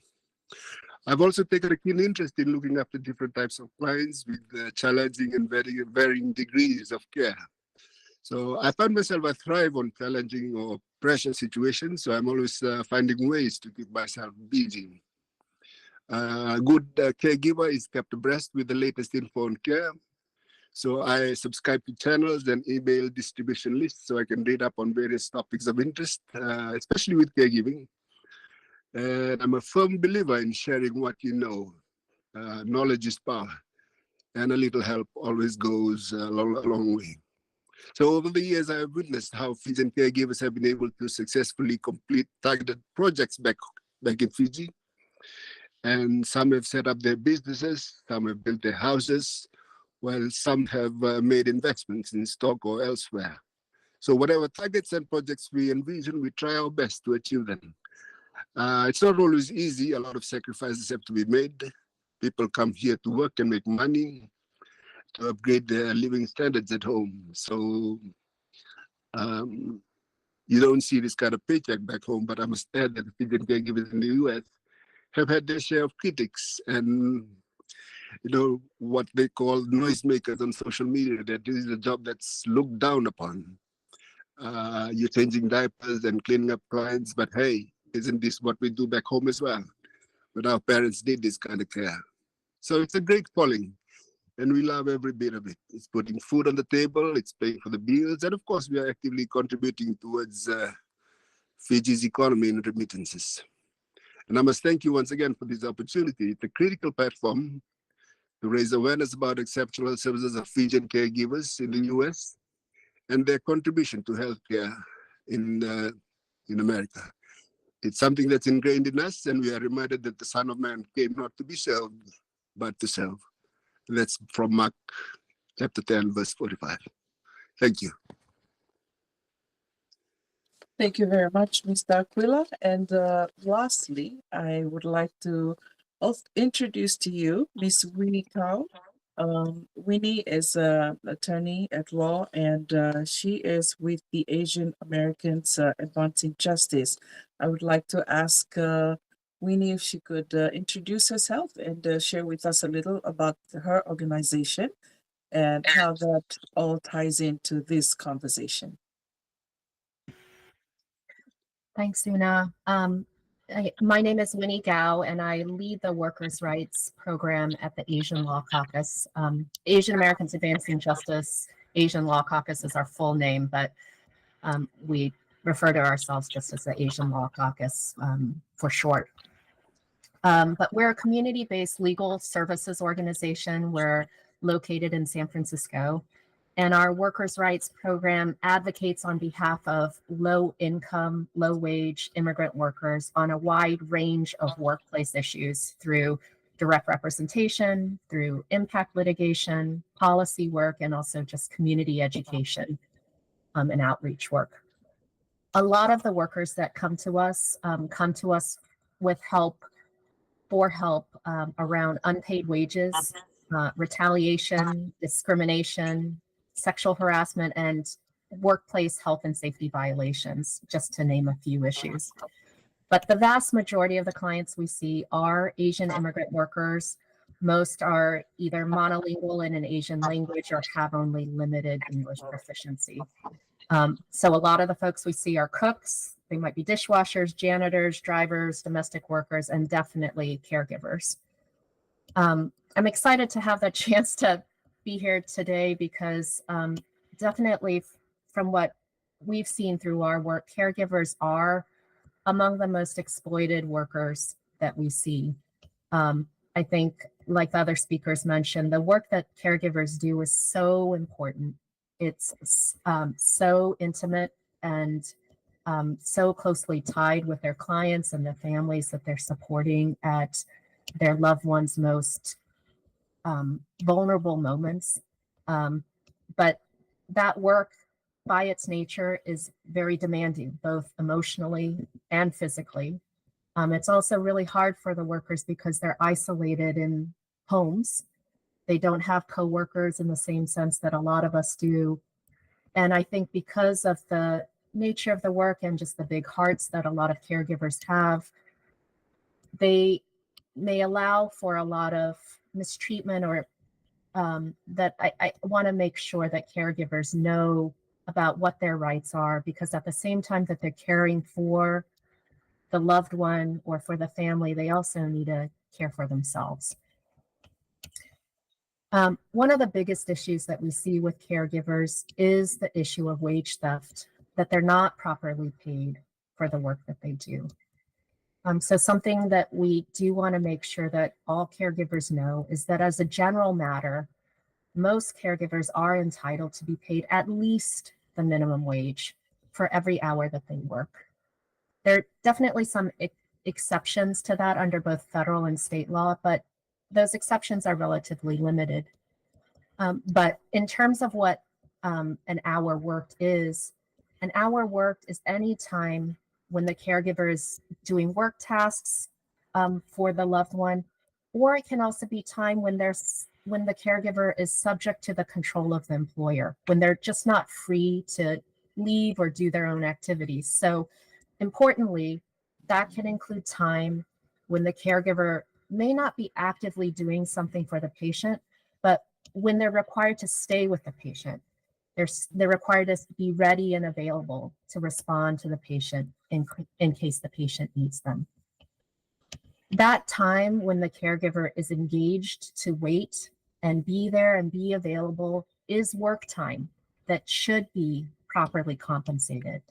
I've also taken a keen interest in looking after different types of clients with uh, challenging and very varying degrees of care. So I found myself I thrive on challenging or pressure situations, so I'm always uh, finding ways to keep myself busy. Uh, a good uh, caregiver is kept abreast with the latest info on care. So I subscribe to channels and email distribution lists so I can read up on various topics of interest, uh, especially with caregiving. And I'm a firm believer in sharing what you know. Uh, knowledge is power, and a little help always goes a long, a long way. So over the years, I have witnessed how Fijian caregivers have been able to successfully complete targeted projects back, back in Fiji. And some have set up their businesses, some have built their houses, while some have uh, made investments in stock or elsewhere. So whatever targets and projects we envision, we try our best to achieve them. Uh, it's not always easy. A lot of sacrifices have to be made. People come here to work and make money to upgrade their living standards at home. So um, you don't see this kind of paycheck back home, but I must add that the Fijian caregivers in the U S have had their share of critics and, you know, what they call noisemakers on social media, that this is a job that's looked down upon. Uh, you're changing diapers and cleaning up clients, but hey, isn't this what we do back home as well? But our parents did this kind of care. So it's a great calling, and we love every bit of it. It's putting food on the table, it's paying for the bills, and of course, we are actively contributing towards uh, Fiji's economy in remittances. And I must thank you once again for this opportunity. It's a critical platform to raise awareness about exceptional services of Fijian caregivers in the U S and their contribution to healthcare in uh, in America. It's something that's ingrained in us, and we are reminded that the Son of Man came not to be served, but to serve. That's from Mark chapter ten, verse forty-five. Thank you. Thank you very much, Mister Aquila. And uh, lastly, I would like to also introduce to you Miss Winnie Kau. Um, Winnie is an attorney at law, and uh, she is with the Asian Americans uh, Advancing Justice. I would like to ask uh, Winnie if she could uh, introduce herself and uh, share with us a little about her organization and how that all ties into this conversation. Thanks, Una. Um, I, my name is Winnie Gao, and I lead the Workers' Rights Program at the Asian Law Caucus. Um, Asian Americans Advancing Justice, Asian Law Caucus is our full name, but um, we refer to ourselves just as the Asian Law Caucus um, for short. Um, but we're a community based legal services organization. We're located in San Francisco. And our workers' rights program advocates on behalf of low income, low wage immigrant workers on a wide range of workplace issues through direct representation, through impact litigation, policy work, and also just community education um, and outreach work. A lot of the workers that come to us um, come to us with help, for help um, around unpaid wages, uh, retaliation, discrimination, sexual harassment, and workplace health and safety violations, just to name a few issues. But the vast majority of the clients we see are Asian immigrant workers. Most are either monolingual in an Asian language or have only limited English proficiency. Um, so a lot of the folks we see are cooks, they might be dishwashers, janitors, drivers, domestic workers, and definitely caregivers. Um, I'm excited to have the chance to be here today because um, definitely from what we've seen through our work, caregivers are among the most exploited workers that we see. Um, I think, like the other speakers mentioned, the work that caregivers do is so important. It's um, so intimate and um, so closely tied with their clients and their families that they're supporting at their loved ones' most um, vulnerable moments. Um, but that work, by its nature, is very demanding, both emotionally and physically. Um, it's also really hard for the workers because they're isolated in homes. They don't have coworkers in the same sense that a lot of us do. And I think because of the nature of the work and just the big hearts that a lot of caregivers have, they may allow for a lot of mistreatment or um, that I, I want to make sure that caregivers know about what their rights are, because at the same time that they're caring for the loved one or for the family, they also need to care for themselves. Um, one of the biggest issues that we see with caregivers is the issue of wage theft, that they're not properly paid for the work that they do. Um, so something that we do want to make sure that all caregivers know is that, as a general matter, most caregivers are entitled to be paid at least the minimum wage for every hour that they work. There are definitely some ex- exceptions to that under both federal and state law, but those exceptions are relatively limited. Um, but in terms of what um, an hour worked is, an hour worked is any time when the caregiver is doing work tasks um, for the loved one, or it can also be time when there's when the caregiver is subject to the control of the employer, when they're just not free to leave or do their own activities. So, importantly, that can include time when the caregiver may not be actively doing something for the patient, but when they're required to stay with the patient, they're, they're required to be ready and available to respond to the patient in, in case the patient needs them. That time when the caregiver is engaged to wait and be there and be available is work time that should be properly compensated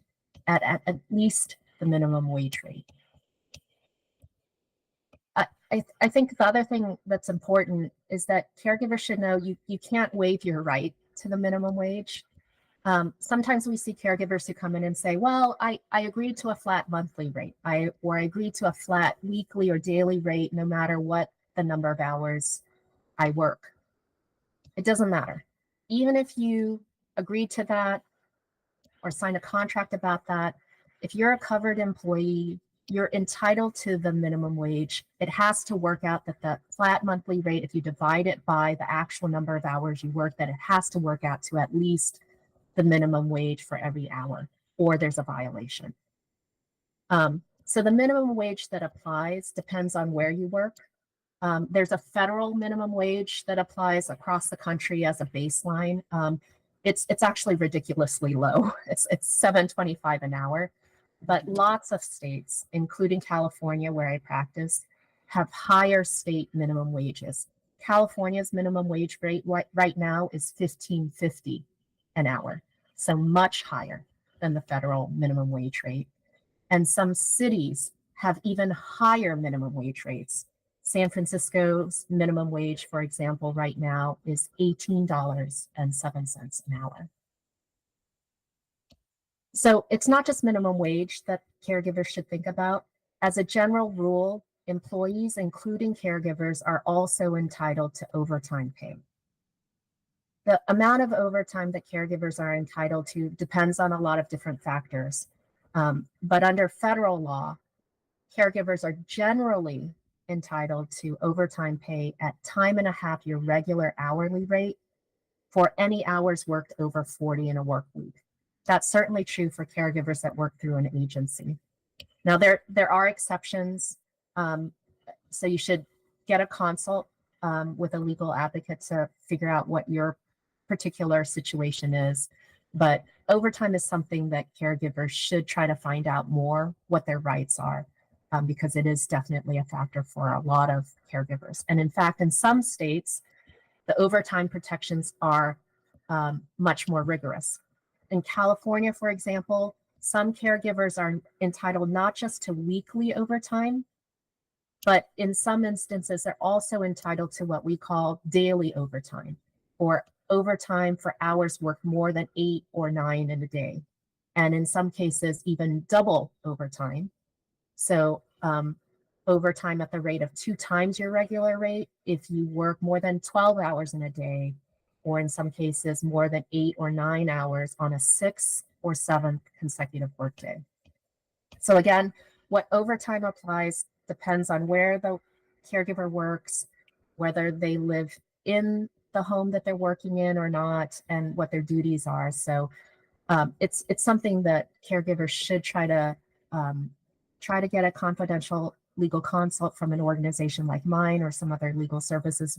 at, at, at least the minimum wage rate. I, I, I think the other thing that's important is that caregivers should know you, you can't waive your right to the minimum wage. Um, sometimes we see caregivers who come in and say, "Well, I, I agreed to a flat monthly rate, I, or I agreed to a flat weekly or daily rate, no matter what the number of hours I work." It doesn't matter. Even if you agreed to that or sign a contract about that, if you're a covered employee, you're entitled to the minimum wage. It has to work out that the flat monthly rate, if you divide it by the actual number of hours you work, that it has to work out to at least the minimum wage for every hour, or there's a violation. Um, so the minimum wage that applies depends on where you work. Um, there's a federal minimum wage that applies across the country as a baseline. Um, it's it's actually ridiculously low. It's it's seven twenty-five an hour, but lots of states, including California, where I practice, have higher state minimum wages. California's minimum wage rate right, right now is fifteen fifty an hour, so much higher than the federal minimum wage rate. And some cities have even higher minimum wage rates. San Francisco's minimum wage, for example, right now is eighteen dollars and seven cents an hour. So it's not just minimum wage that caregivers should think about. As a general rule, employees, including caregivers, are also entitled to overtime pay. The amount of overtime that caregivers are entitled to depends on a lot of different factors. Um, but under federal law, caregivers are generally entitled to overtime pay at time and a half your regular hourly rate for any hours worked over forty in a work week. That's certainly true for caregivers that work through an agency. Now, there, there are exceptions, um, so you should get a consult um, with a legal advocate to figure out what your particular situation is. But overtime is something that caregivers should try to find out more what their rights are, um, because it is definitely a factor for a lot of caregivers. And in fact, in some states, the overtime protections are um, much more rigorous. In California, for example, some caregivers are entitled not just to weekly overtime, but in some instances, they're also entitled to what we call daily overtime, or overtime for hours worked more than eight or nine in a day. and in some cases, even double overtime. So, um, overtime at the rate of two times your regular rate if you work more than twelve hours in a day, or in some cases, more than eight or nine hours on a sixth or seventh consecutive workday. So, again, what overtime applies depends on where the caregiver works, whether they live in the home that they're working in or not, and what their duties are. So, um, it's it's something that caregivers should try to um, try to get a confidential legal consult from an organization like mine or some other legal services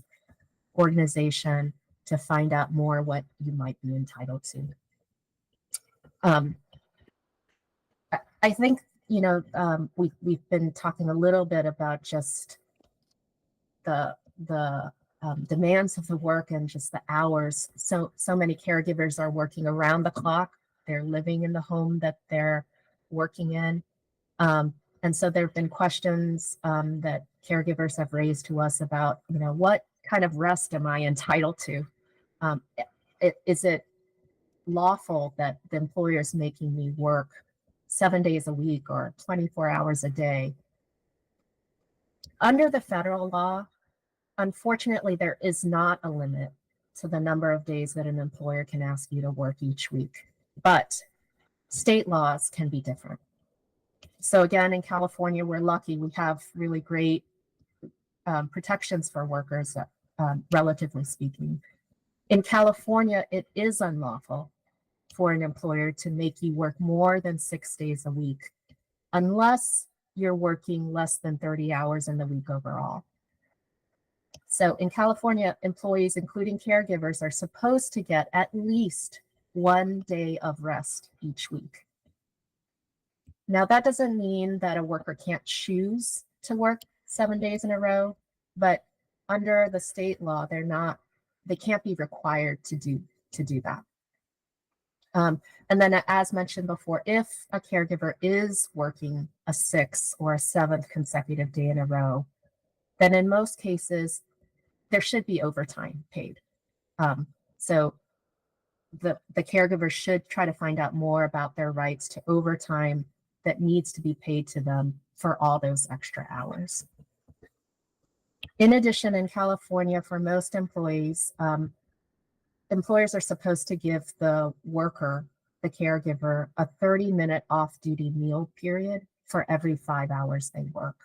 organization to find out more what you might be entitled to. Um, I- I think you know um, we we've been talking a little bit about just the the um, demands of the work and just the hours. So so many caregivers are working around the clock. They're living in the home that they're working in. Um, and so there have been questions um, that caregivers have raised to us about, you know, what kind of rest am I entitled to? Um, i- is it lawful that the employer is making me work seven days a week or twenty-four hours a day? Under the federal law, unfortunately, there is not a limit to the number of days that an employer can ask you to work each week, but state laws can be different. So, again, in California, we're lucky, we have really great um, protections for workers, um, relatively speaking. In California, it is unlawful for an employer to make you work more than six days a week unless you're working less than thirty hours in the week overall. So in California, employees, including caregivers, are supposed to get at least one day of rest each week. Now, that doesn't mean that a worker can't choose to work seven days in a row, but under the state law, they're not, they can't be required to do to do that. Um, and then, as mentioned before, if a caregiver is working a sixth or a seventh consecutive day in a row, then in most cases, there should be overtime paid. Um, so the, the caregiver should try to find out more about their rights to overtime that needs to be paid to them for all those extra hours. In addition, in California, for most employees, um, employers are supposed to give the worker, the caregiver, a thirty minute off duty meal period for every five hours they work.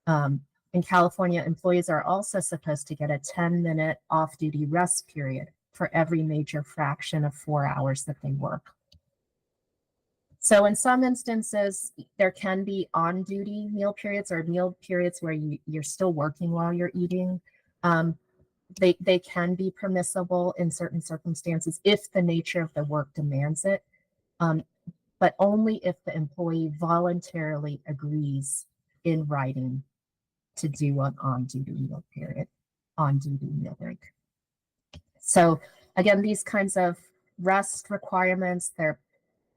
Um, in California, employees are also supposed to get a ten minute off duty rest period for every major fraction of four hours that they work. So, in some instances, there can be on duty meal periods or meal periods where you, you're still working while you're eating. Um, they, they can be permissible in certain circumstances if the nature of the work demands it, um, but only if the employee voluntarily agrees in writing to do an on duty meal period, on duty meal break. So, again, these kinds of rest requirements, they're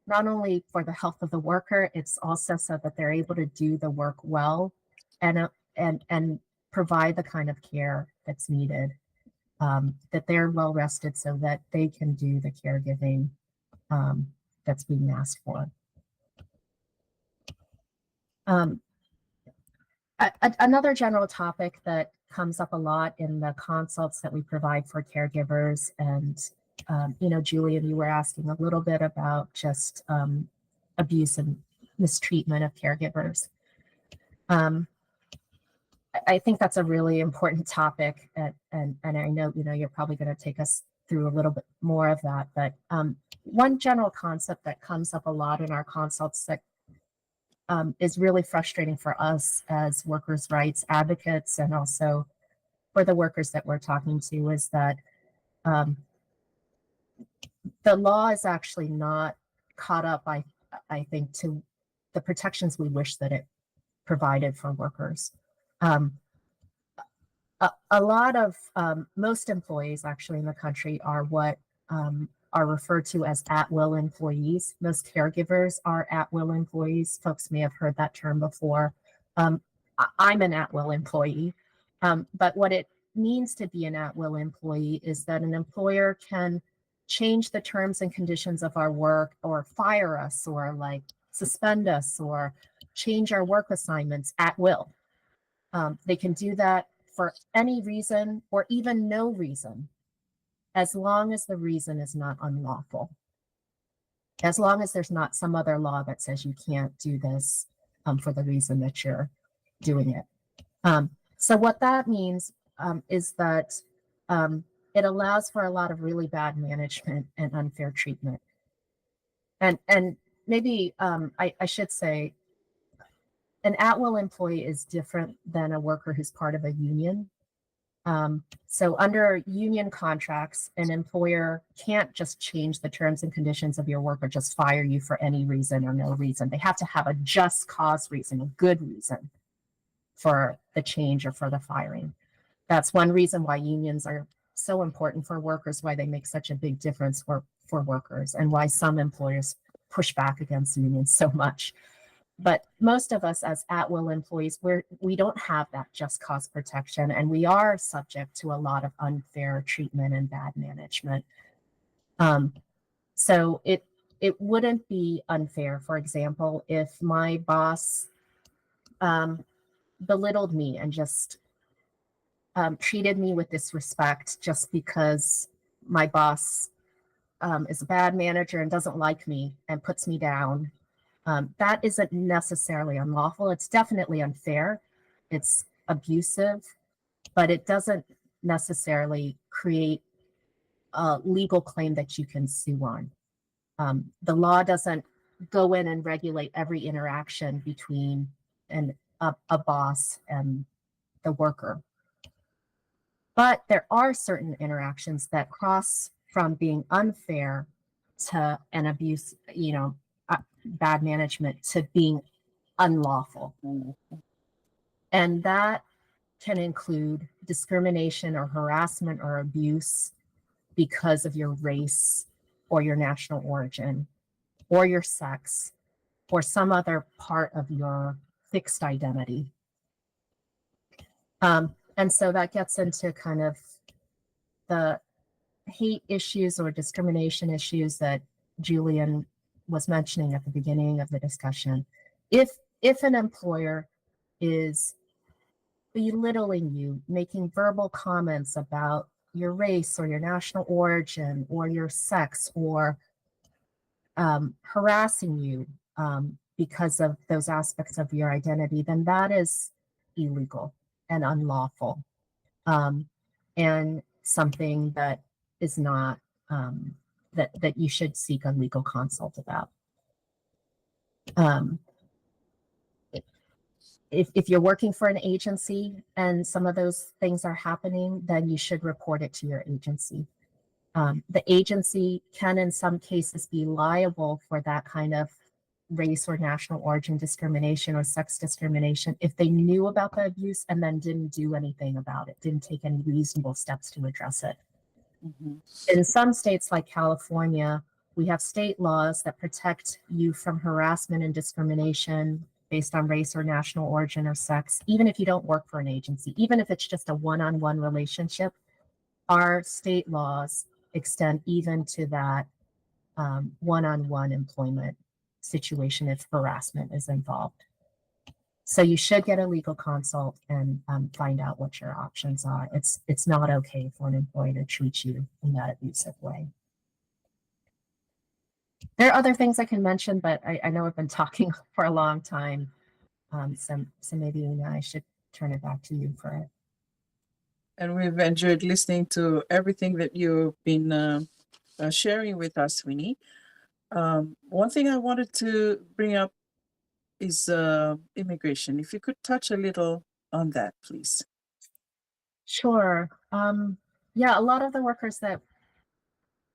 not only for the health of the worker, it's also so that they're able to do the work well and uh, and and provide the kind of care that's needed, um, that they're well rested so that they can do the caregiving um, that's being asked for. Um, a- a- another general topic that comes up a lot in the consults that we provide for caregivers, and um, you know, Julian, you were asking a little bit about just um, abuse and mistreatment of caregivers. Um, I- I think that's a really important topic, and, and and I know you know you're probably going to take us through a little bit more of that. But um, one general concept that comes up a lot in our consults that um, is really frustrating for us as workers' rights advocates and also for the workers that we're talking to is that um, the law is actually not caught up, I I think, to the protections we wish that it provided for workers. Um, a, a lot of um, most employees actually in the country are what um, are referred to as at-will employees. Most caregivers are at-will employees. Folks may have heard that term before. Um, I- I'm an at-will employee, um, but what it means to be an at-will employee is that an employer can change the terms and conditions of our work or fire us or, like, suspend us or change our work assignments at will. Um, they can do that for any reason or even no reason, as long as the reason is not unlawful. As long as there's not some other law that says you can't do this, um, for the reason that you're doing it. Um, so what that means, um, is that, um, it allows for a lot of really bad management and unfair treatment. And and maybe, um, I, I should say, an at-will employee is different than a worker who's part of a union. Um, so under union contracts, an employer can't just change the terms and conditions of your work or just fire you for any reason or no reason. They have to have a just cause reason, a good reason for the change or for the firing. That's one reason why unions are so important for workers, why they make such a big difference for, for workers, and why some employers push back against unions so much. But most of us as at-will employees, we're, we don't have that just cause protection, and we are subject to a lot of unfair treatment and bad management. Um, so it, it wouldn't be unfair, for example, if my boss, um, belittled me and just, um, treated me with disrespect just because my boss, um, is a bad manager and doesn't like me and puts me down. Um, that isn't necessarily unlawful. It's definitely unfair. It's abusive, but it doesn't necessarily create a legal claim that you can sue on. Um, the law doesn't go in and regulate every interaction between an, a, a boss and the worker. But there are certain interactions that cross from being unfair to an abuse, you know, uh, bad management, to being unlawful. And that can include discrimination or harassment or abuse because of your race or your national origin or your sex or some other part of your fixed identity. Um, and so that gets into kind of the hate issues or discrimination issues that Julian was mentioning at the beginning of the discussion. If, if an employer is belittling you, making verbal comments about your race or your national origin or your sex, or, um, harassing you, um, because of those aspects of your identity, then that is illegal and unlawful, um, and something that is not, um, that, that you should seek a legal consult about. Um, if, if you're working for an agency and some of those things are happening, then you should report it to your agency. Um, the agency can, in some cases, be liable for that kind of race or national origin discrimination or sex discrimination if they knew about the abuse and then didn't do anything about it, didn't take any reasonable steps to address it. In some states like California, we have state laws that protect you from harassment and discrimination based on race or national origin or sex, even if you don't work for an agency, even if it's just a one-on-one relationship. Our state laws extend even to that, um, one-on-one employment situation if harassment is involved. So you should get a legal consult and, um, find out what your options are. It's, it's not okay for an employer to treat you in that abusive way. There are other things I can mention, but I, I know I've been talking for a long time. Um, so, so maybe, Ina, I should turn it back to you for it. And we've enjoyed listening to everything that you've been, uh, uh, sharing with us, Winnie. Um, one thing I wanted to bring up is, uh, immigration. If you could touch a little on that, please. Sure. Um, yeah, a lot of the workers that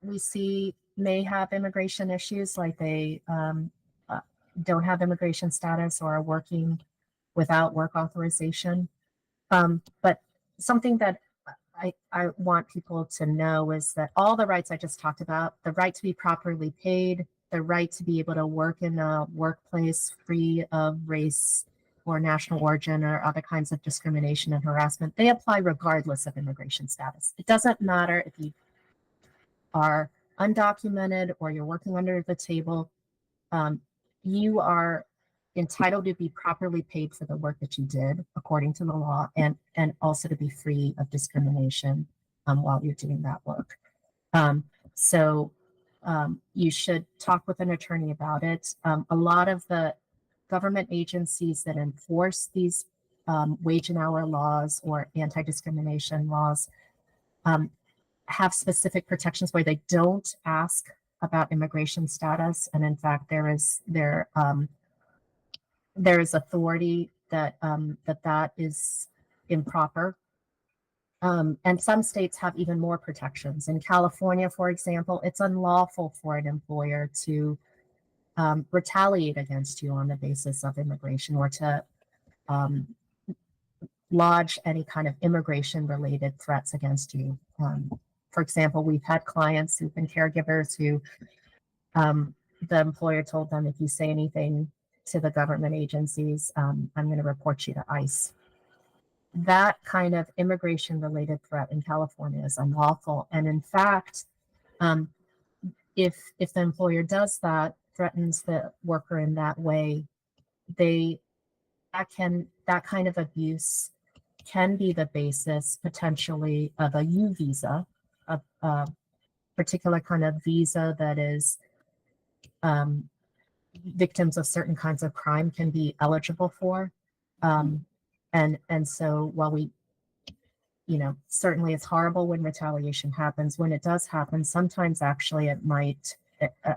we see may have immigration issues, like they, um, uh, don't have immigration status or are working without work authorization. Um, but something that I, I want people to know is that all the rights I just talked about, the right to be properly paid, the right to be able to work in a workplace free of race or national origin or other kinds of discrimination and harassment, they apply regardless of immigration status. It doesn't matter if you are undocumented or you're working under the table, um, you are entitled to be properly paid for the work that you did according to the law, and and also to be free of discrimination, um, while you're doing that work. Um, so um, you should talk with an attorney about it. Um, a lot of the government agencies that enforce these um, wage and hour laws or anti-discrimination laws um, have specific protections where they don't ask about immigration status, and in fact, there is there um, there is authority that um, that that is improper. Um, and some states have even more protections. In California, for example, it's unlawful for an employer to um, retaliate against you on the basis of immigration or to um, lodge any kind of immigration-related threats against you. Um, for example, we've had clients who've been caregivers who um, the employer told them, "If you say anything to the government agencies, um, I'm going to report you to ICE." That kind of immigration-related threat in California is unlawful. And in fact, um, if if the employer does that, threatens the worker in that way, they that can that kind of abuse can be the basis potentially of a U visa, a, a particular kind of visa that is um, victims of certain kinds of crime can be eligible for. Um, and and so while we, you know, certainly it's horrible when retaliation happens. When it does happen, sometimes actually it might uh, uh,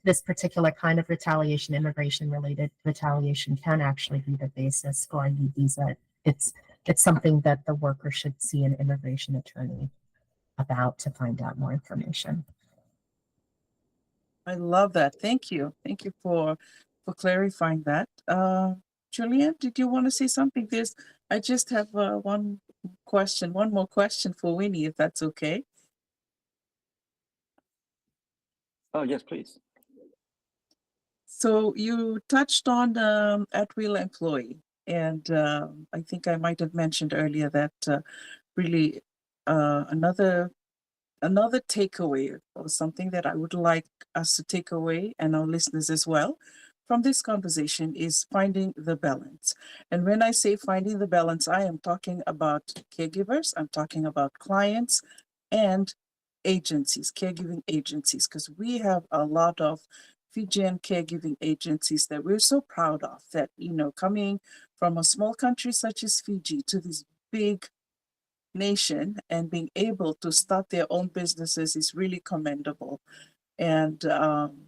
this particular kind of retaliation, immigration-related retaliation, can actually be the basis for a U visa. It's it's something that the worker should see an immigration attorney about to find out more information. I love that. Thank you. Thank you for for clarifying that. Uh, Julian, did you want to say something? This I just have uh, one question, one more question for Winnie, if that's okay. Oh, yes, please. So you touched on um, at-will employee, and um, I think I might have mentioned earlier that uh, really uh, another another takeaway or something that I would like us to take away and our listeners as well from this conversation is finding the balance. And when I say finding the balance, I am talking about caregivers, I'm talking about clients and agencies, caregiving agencies, because we have a lot of Fijian caregiving agencies that we're so proud of, that, you know, coming from a small country such as Fiji to this big nation and being able to start their own businesses is really commendable. And um,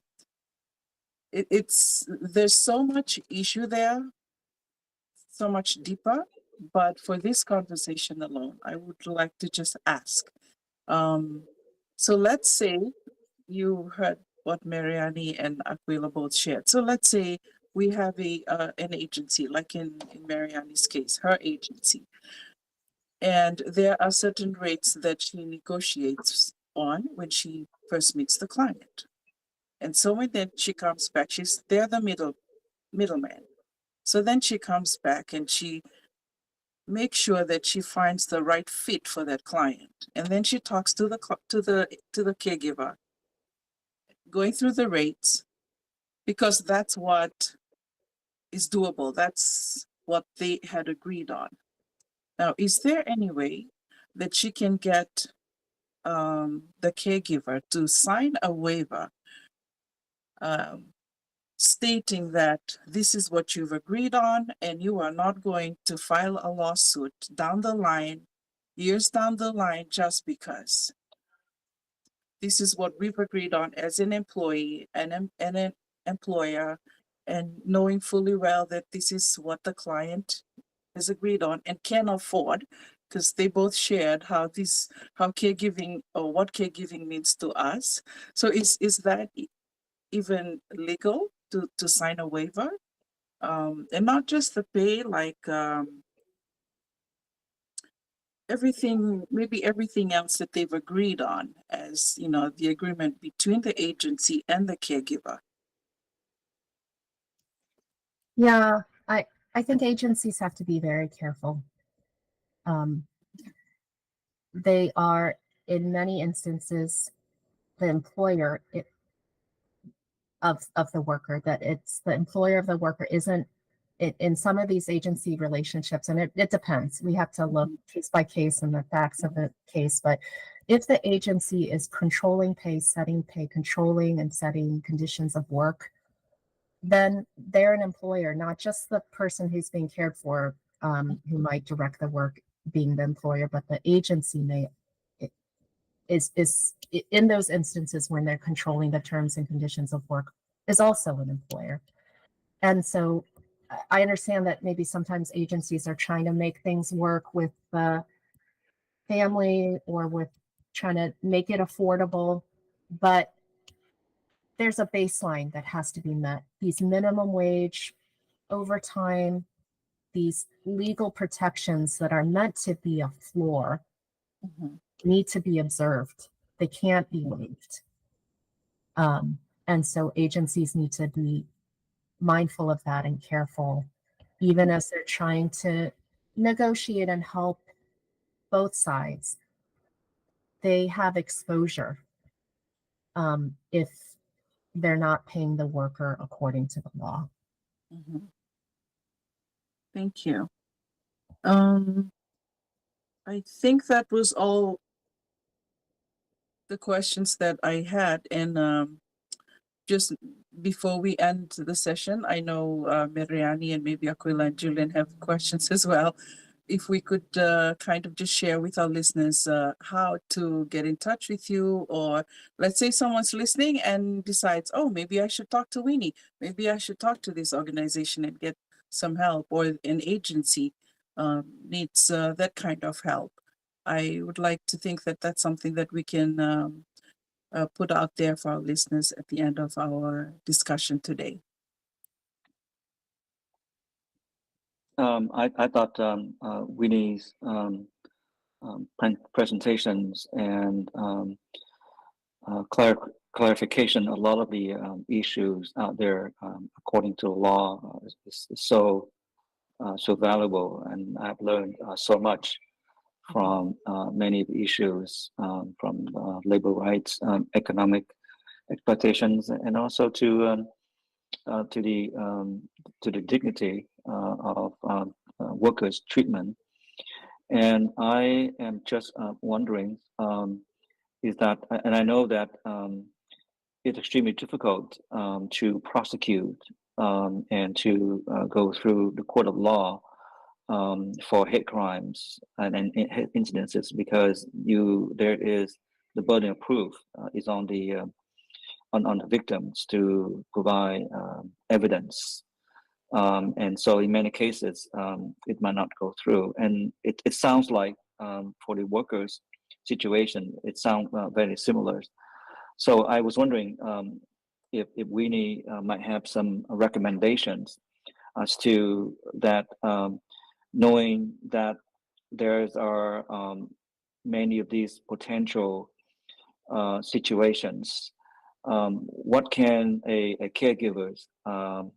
it, it's there's so much issue there, so much deeper. But for this conversation alone, I would like to just ask. Um, so let's say you heard what Mariani and Aquila both shared. So let's say we have a uh, an agency, like in, in Mariani's case, her agency. And there are certain rates that she negotiates on when she first meets the client. And so when then she comes back, she's they're the middle middleman. So then she comes back and she makes sure that she finds the right fit for that client. And then she talks to the to the to the caregiver, going through the rates, because that's what is doable. That's what they had agreed on. Now, is there any way that she can get um, the caregiver to sign a waiver um, stating that this is what you've agreed on and you are not going to file a lawsuit down the line, years down the line, just because this is what we've agreed on as an employee and, an- and an employer, and knowing fully well that this is what the client has agreed on and can afford, because they both shared how this how caregiving or what caregiving means to us. So is is that e- even legal to to sign a waiver, um, and not just the pay, like um, everything, maybe everything else that they've agreed on as, you know, the agreement between the agency and the caregiver. Yeah, I I think agencies have to be very careful. Um, they are in many instances the employer it, of of the worker, that it's the employer of the worker isn't it, in some of these agency relationships, and it, it depends. We have to look case by case and the facts of the case. But if the agency is controlling pay, setting pay, controlling and setting conditions of work, then they're an employer, not just the person who's being cared for, um, who might direct the work being the employer, but the agency may is is in those instances when they're controlling the terms and conditions of work is also an employer. And so I understand that maybe sometimes agencies are trying to make things work with the family or with trying to make it affordable, but there's a baseline that has to be met. These minimum wage, overtime, these legal protections that are meant to be a floor need to be observed. They can't be waived. Um, and so agencies need to be mindful of that and careful, even as they're trying to negotiate and help both sides. They have exposure, um, if they're not paying the worker according to the law. Thank you. Um, I think that was all the questions that I had. And um, just before we end the session, I know uh, Mariani and maybe Aquila and Julian have questions as well. If we could uh, kind of just share with our listeners uh, how to get in touch with you, or let's say someone's listening and decides, oh, maybe I should talk to Winnie, maybe I should talk to this organization and get some help, or an agency um, needs uh, that kind of help. I would like to think that that's something that we can um, uh, put out there for our listeners at the end of our discussion today. Um, I, I thought um, uh, Winnie's um, um, pre- presentations and um, uh, clar- clarification, a lot of the um, issues out there, um, according to the law, uh, is, is so uh, so valuable, and I've learned uh, so much from uh, many of the issues, um, from uh, labor rights, um, economic exploitations, and also to um, uh, to the um, to the dignity uh, of um, uh, workers' treatment. And I am just uh, wondering, um, is that, and I know that um, it's extremely difficult um, to prosecute um, and to uh, go through the court of law um, for hate crimes and, and in- hate incidences, because you there is the burden of proof uh, is on the uh, on, on the victims to provide um, evidence. Um, and so in many cases, um, it might not go through. And it, it sounds like um, for the workers' situation, it sounds uh, very similar. So I was wondering um, if, if Winnie uh, might have some recommendations as to that, um, knowing that there are um, many of these potential uh, situations. Um, what can a, a caregiver um,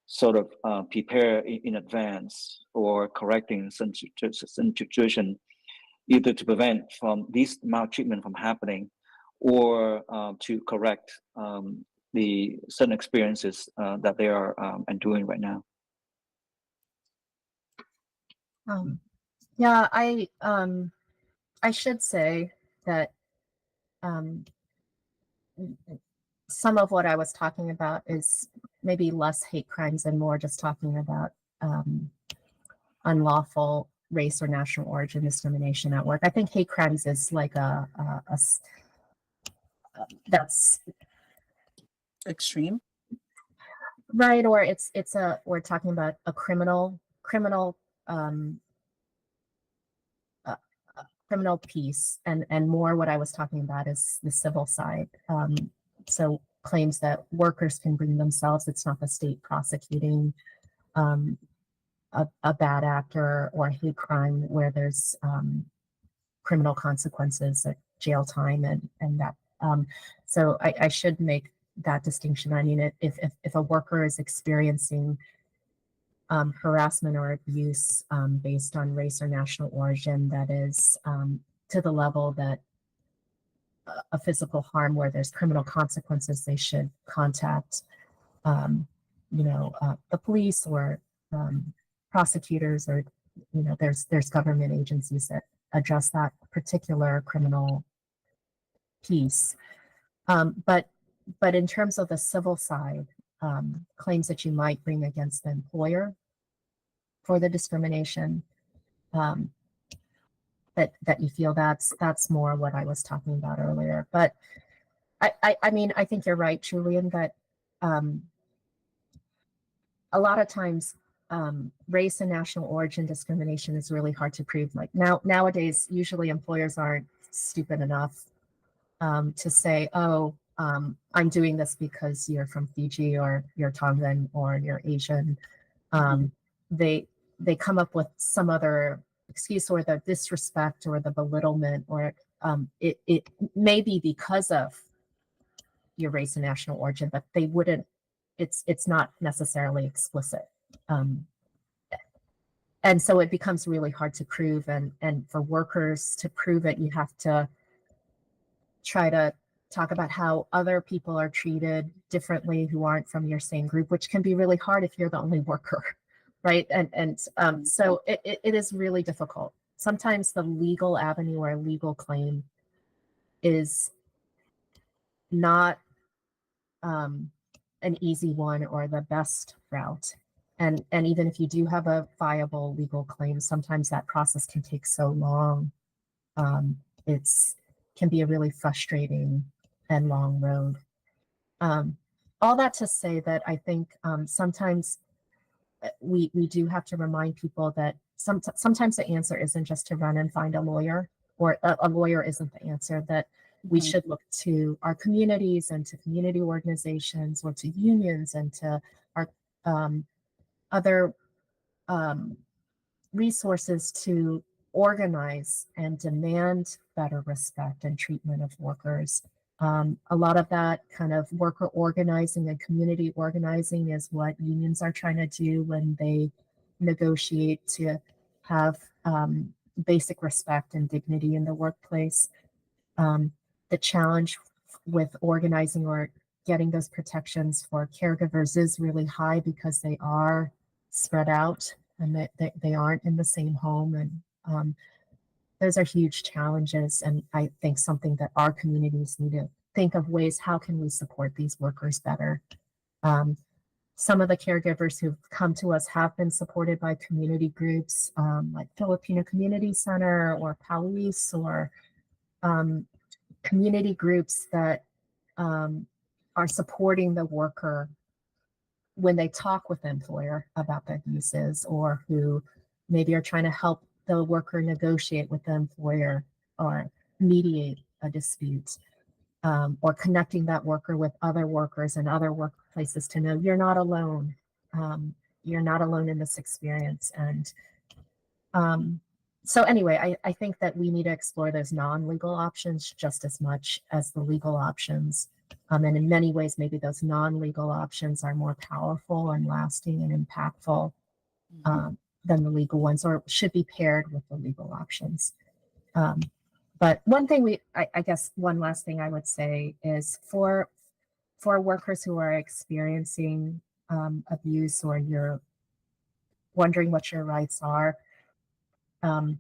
sort of uh, prepare in, in advance or correcting some situ- some situation, either to prevent from this maltreatment from happening or uh, to correct um, the certain experiences uh, that they are um, enduring right now? Um, yeah, I um, I should say that um, some of what I was talking about is maybe less hate crimes and more just talking about um, unlawful race or national origin discrimination at work. I think hate crimes is like a, a, a s- uh, that's Extreme. Right, or it's it's a we're talking about a criminal criminal um uh, uh, criminal piece, and and more what I was talking about is the civil side. Um, so claims that workers can bring themselves. It's not the state prosecuting um, a, a bad actor or a hate crime where there's um, criminal consequences like jail time and and that. Um, so I, I should make that distinction. I mean, if, if if a worker is experiencing um, harassment or abuse um, based on race or national origin that is um, to the level that a physical harm where there's criminal consequences, they should contact, um, you know, uh, the police or um, prosecutors, or you know, there's there's government agencies that address that particular criminal piece. Um, but but in terms of the civil side, um, claims that you might bring against the employer for the discrimination, um, that that you feel, that's that's more what I was talking about earlier. But I I, I mean, I think you're right, Julian, that um, a lot of times um, race and national origin discrimination is really hard to prove. Like now nowadays, usually employers aren't stupid enough um, to say, "Oh, um, I'm doing this because you're from Fiji or you're Tongan or you're Asian." Um, they they come up with some other excuse, or the disrespect or the belittlement, or um, it, it may be because of your race and national origin, but they wouldn't, it's it's not necessarily explicit. Um, and so it becomes really hard to prove, and and for workers to prove it, you have to try to talk about how other people are treated differently who aren't from your same group, which can be really hard if you're the only worker, right? And and um, so it, it, it is really difficult. Sometimes the legal avenue or a legal claim is not um, an easy one or the best route. And and even if you do have a viable legal claim, sometimes that process can take so long. Um, it's can be a really frustrating and long road. Um, all that to say that I think um, sometimes uh, we we do have to remind people that some, sometimes the answer isn't just to run and find a lawyer, or a, a lawyer isn't the answer. That we should look to our communities and to community organizations or to unions and to our um, other um, resources to organize and demand better respect and treatment of workers. Um, a lot of that kind of worker organizing and community organizing is what unions are trying to do when they negotiate to have um, basic respect and dignity in the workplace. Um, the challenge with organizing or getting those protections for caregivers is really high because they are spread out and they, they, they aren't in the same home. And um, those are huge challenges. And I think something that our communities need to think of ways, how can we support these workers better? Um, some of the caregivers who've come to us have been supported by community groups um, like Filipino Community Center or Pauis or um, community groups that um, are supporting the worker when they talk with the employer about the abuses, or who maybe are trying to help the worker negotiate with the employer or mediate a dispute, um, or connecting that worker with other workers and other workplaces to know you're not alone. Um, you're not alone in this experience. And um, so anyway, I, I think that we need to explore those non-legal options just as much as the legal options. Um, and in many ways, maybe those non-legal options are more powerful and lasting and impactful um, than the legal ones, or should be paired with the legal options. Um, but one thing we, I, I guess, one last thing I would say is for for workers who are experiencing um, abuse, or you're wondering what your rights are, um,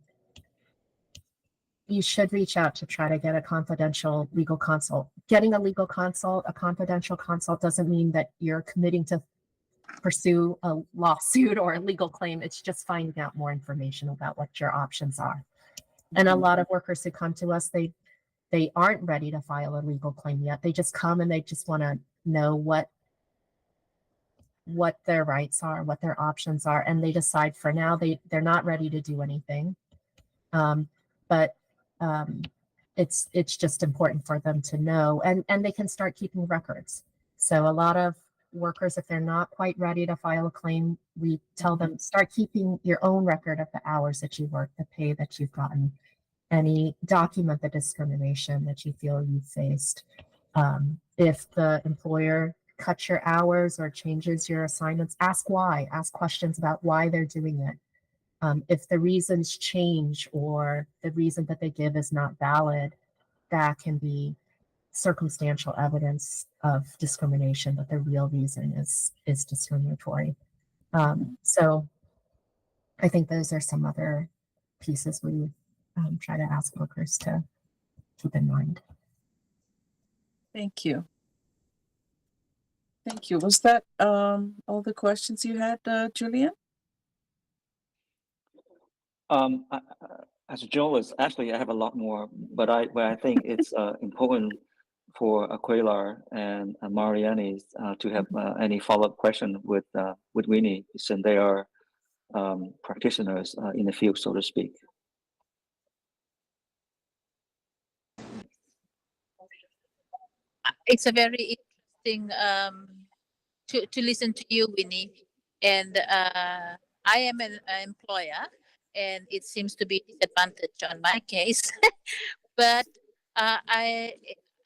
you should reach out to try to get a confidential legal consult. Getting a legal consult, a confidential consult, doesn't mean that you're committing to pursue a lawsuit or a legal claim. It's just finding out more information about what your options are. And a lot of workers who come to us, they they aren't ready to file a legal claim yet. They just come and they just want to know what what their rights are, what their options are, and they decide for now they they're not ready to do anything. Um, but um, it's it's just important for them to know, and and they can start keeping records. So a lot of workers, if they're not quite ready to file a claim, we tell them, start keeping your own record of the hours that you work, the pay that you've gotten, any document the discrimination that you feel you faced. Um, if the employer cuts your hours or changes your assignments, ask why. Ask questions about why they're doing it. Um, if the reasons change or the reason that they give is not valid, that can be circumstantial evidence of discrimination, but the real reason is is discriminatory. Um, so I think those are some other pieces we um, try to ask workers to keep in mind. Thank you. Thank you. Was that um, all the questions you had, uh, Julian? Um, I, I- as a journalist, actually, I have a lot more, but I, but I think it's uh, important for Aquila and uh, Mariani uh, to have uh, any follow-up question with uh, with Winnie, since they are um, practitioners uh, in the field, so to speak. It's a very interesting um, to to listen to you, Winnie. And uh, I am an employer, and it seems to be a disadvantage on my case. But uh, I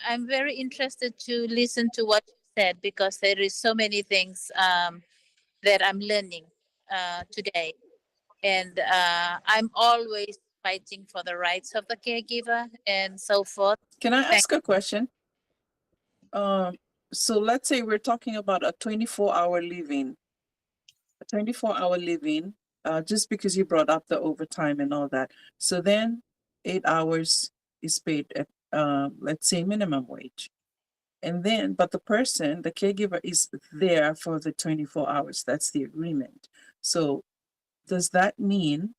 I'm very interested to listen to what you said, because there is so many things um, that I'm learning uh, today, and uh, I'm always fighting for the rights of the caregiver and so forth. Can I Thank- ask a question? Um, so let's say we're talking about a twenty-four hour living, a twenty-four hour living, uh, just because you brought up the overtime and all that. So then eight hours is paid at, uh, let's say, minimum wage. And then, but the person, the caregiver is there for the twenty-four hours. That's the agreement. So does that mean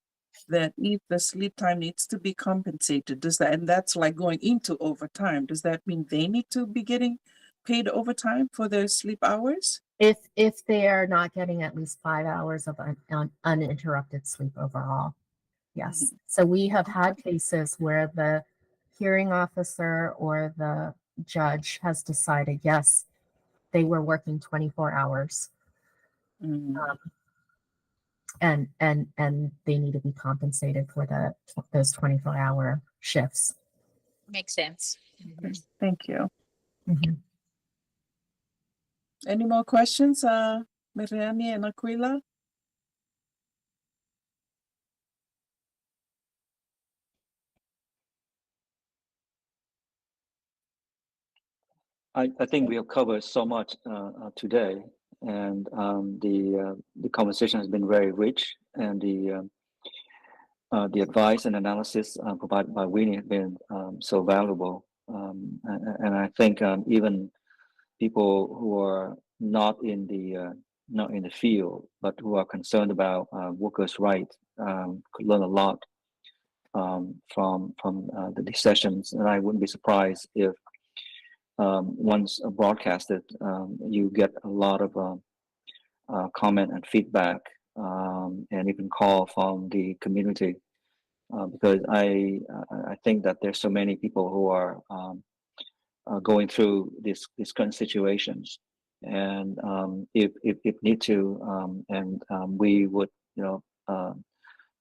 that if the sleep time needs to be compensated, does that, and that's like going into overtime, does that mean they need to be getting paid overtime for their sleep hours? If if they are not getting at least five hours of un, un, uninterrupted sleep overall, yes. So we have had cases where the hearing officer or the judge has decided, yes, they were working twenty-four hours, Mm. um, and and and they need to be compensated for the those twenty-four hour shifts. Makes sense. Thank you. Mhm. Any more questions, uh, Mariani and Aquila? I, I think we have covered so much uh, uh, today, and um, the uh, the conversation has been very rich, and the um, uh, the advice and analysis uh, provided by Winnie have been um, so valuable. Um, and, and I think um, even people who are not in the uh, not in the field, but who are concerned about uh, workers' rights, um, could learn a lot um, from from uh, the sessions. And I wouldn't be surprised if um, once broadcasted, um, you get a lot of uh, uh, comment and feedback, um, and even call from the community, uh, because I uh, I think that there's so many people who are um, uh, going through this this current situations, and um, if, if if need to, um, and um, we would you know um,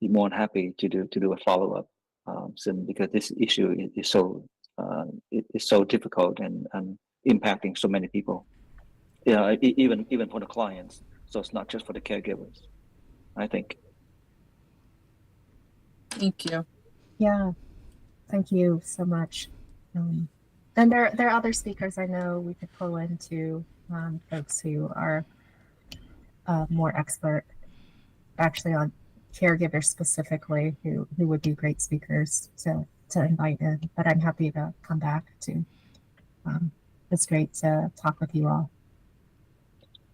be more than happy to do to do a follow up, um, soon, because this issue is, is so uh, it, it's so difficult and, and impacting so many people. Yeah, e- even even for the clients. So it's not just for the caregivers, I think. Thank you. Yeah, thank you so much. Um, and there, there are other speakers I know we could pull into, um, folks who are uh, more expert actually on caregivers specifically who, who would be great speakers to, to invite in. But I'm happy to come back to. Um, it's great to talk with you all.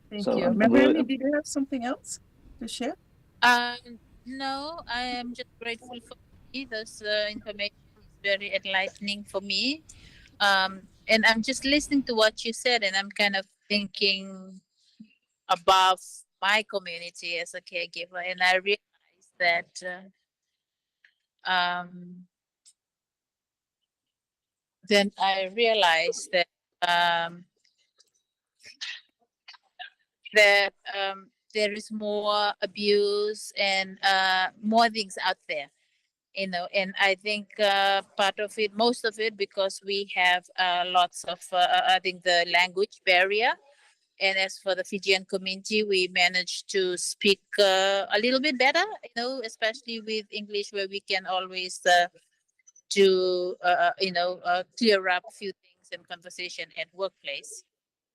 Thank So, you. um, Mariani, we'll- did you have something else to share? Um, no, I am just grateful for me. This uh, information is very enlightening for me. Um, and I'm just listening to what you said, and I'm kind of thinking above my community as a caregiver, and I realized that uh, um, then I realized that um, that um, there is more abuse and uh, more things out there, you know. And I think uh, part of it, most of it, because we have uh, lots of, uh, I think, the language barrier. And as for the Fijian community, we managed to speak uh, a little bit better, you know, especially with English, where we can always uh, to, uh, you know, uh, clear up a few things in conversation at workplace.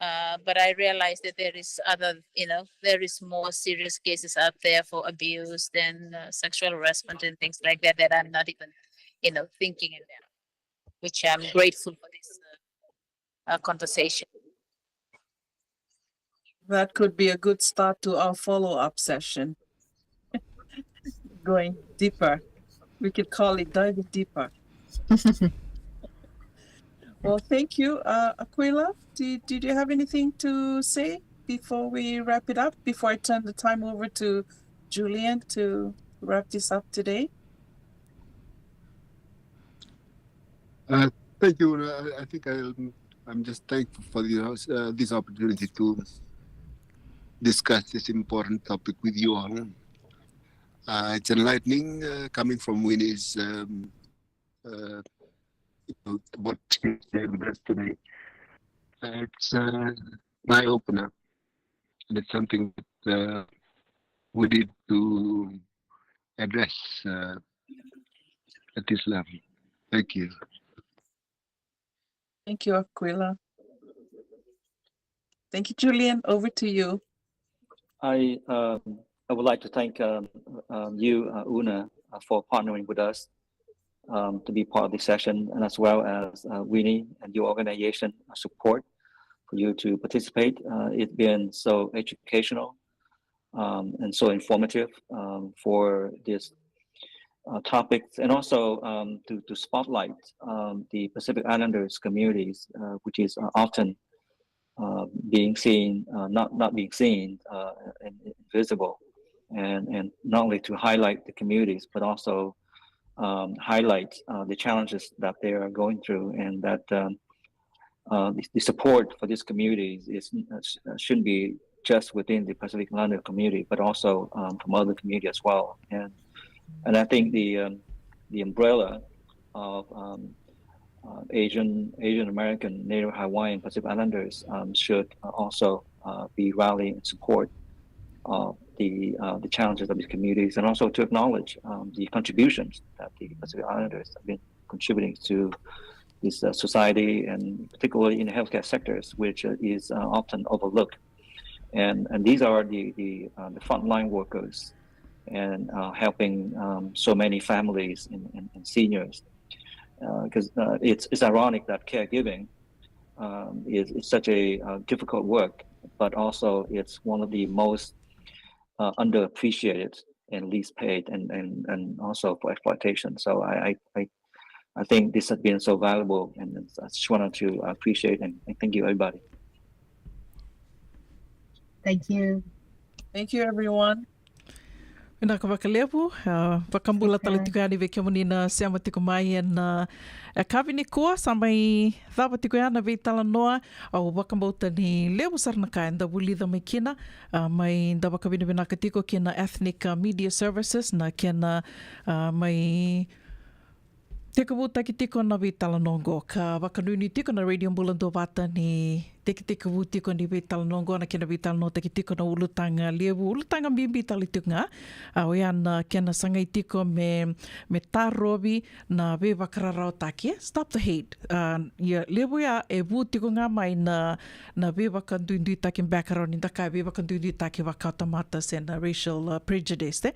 Uh, but I realized that there is other, you know, there is more serious cases out there for abuse and, uh, sexual harassment and things like that that I'm not even, you know, thinking in there, which I'm grateful for this, uh, uh, conversation. That could be a good start to our follow-up session. Going deeper. We could call it diving deeper. Well, thank you, uh, Aquila. Did, did you have anything to say before we wrap it up, before I turn the time over to Julian to wrap this up today? Uh, thank you. Uh, I think I'll, I'm just thankful for the, uh, this opportunity to discuss this important topic with you all. Uh, it's enlightening, uh, coming from Winnie's, um, uh, you know, what she shared with us today. Uh, it's, uh, an eye opener, and it's something that, uh, we need to address, uh, at this level. Thank you. Thank you, Aquila. Thank you, Julian. Over to you. I, um, I would like to thank, um, um, you, uh, Una, uh, for partnering with us, um, to be part of this session, and as well as, uh, Winnie and your organization, uh, support for you to participate. Uh, it's been so educational, um, and so informative, um, for this, uh, topics, and also, um, to, to spotlight, um, the Pacific Islanders communities, uh, which is, uh, often, uh, being seen, uh, not, not being seen, uh, and, and visible, and, and not only to highlight the communities, but also, um, highlight, uh, the challenges that they are going through, and that, um, uh, the, the support for these communities is, uh, sh-, uh, shouldn't be just within the Pacific Islander community, but also, um, from other community as well. And, and I think the, um, the umbrella of, um, uh, Asian, Asian American, Native Hawaiian, Pacific Islanders, um, should, uh, also, uh, be rally and support, uh, the, uh, the challenges of these communities, and also to acknowledge, um, the contributions that the Pacific Islanders have been contributing to this, uh, society, and particularly in the healthcare sectors, which, uh, is, uh, often overlooked. And, and these are the, the, uh, the frontline workers and, uh, helping, um, so many families and, and, and seniors. Because, uh, it's, it's ironic that caregiving, um, is, is such a, uh, difficult work, but also it's one of the most, uh, underappreciated and least paid, and, and, and also for exploitation. So I, I, I, I think this has been so valuable, and it's, I just wanted to appreciate and, and thank you, everybody. Thank you. Thank you, everyone. Vinaka vakalevu. Uh, vakabula tale tiko yani vei kemuni na sema tiko mai ena, uh, yakavi nikua. Sa mai cava tiko ya na veitalanoa. Au vakabauta ni levu sara na ka eda vulica mai kina. Uh, mai da vakavinavinaka tiko kina Ethnic, uh, Media Services na kena, uh, mai tekivutaki tiko na veitalanoa oqo, ka vakanuinui tiko na Radio Bula Duavata ni tekitekivu tiko ni veitalanoa oqo, na kena veitalanoataki tiko na ulutaga levu, ulutaga bibi tale tiko ga. A, oya na kena sagai tiko me, me tarovi na veivakararawataki, eh? Stop the hate. A, ia, levu ya e vu tiko ga mai na, na veivakaduiduitaki, background ni da kaya veivakaduiduitaki vakatamata se na racial, uh, prejudice, eh?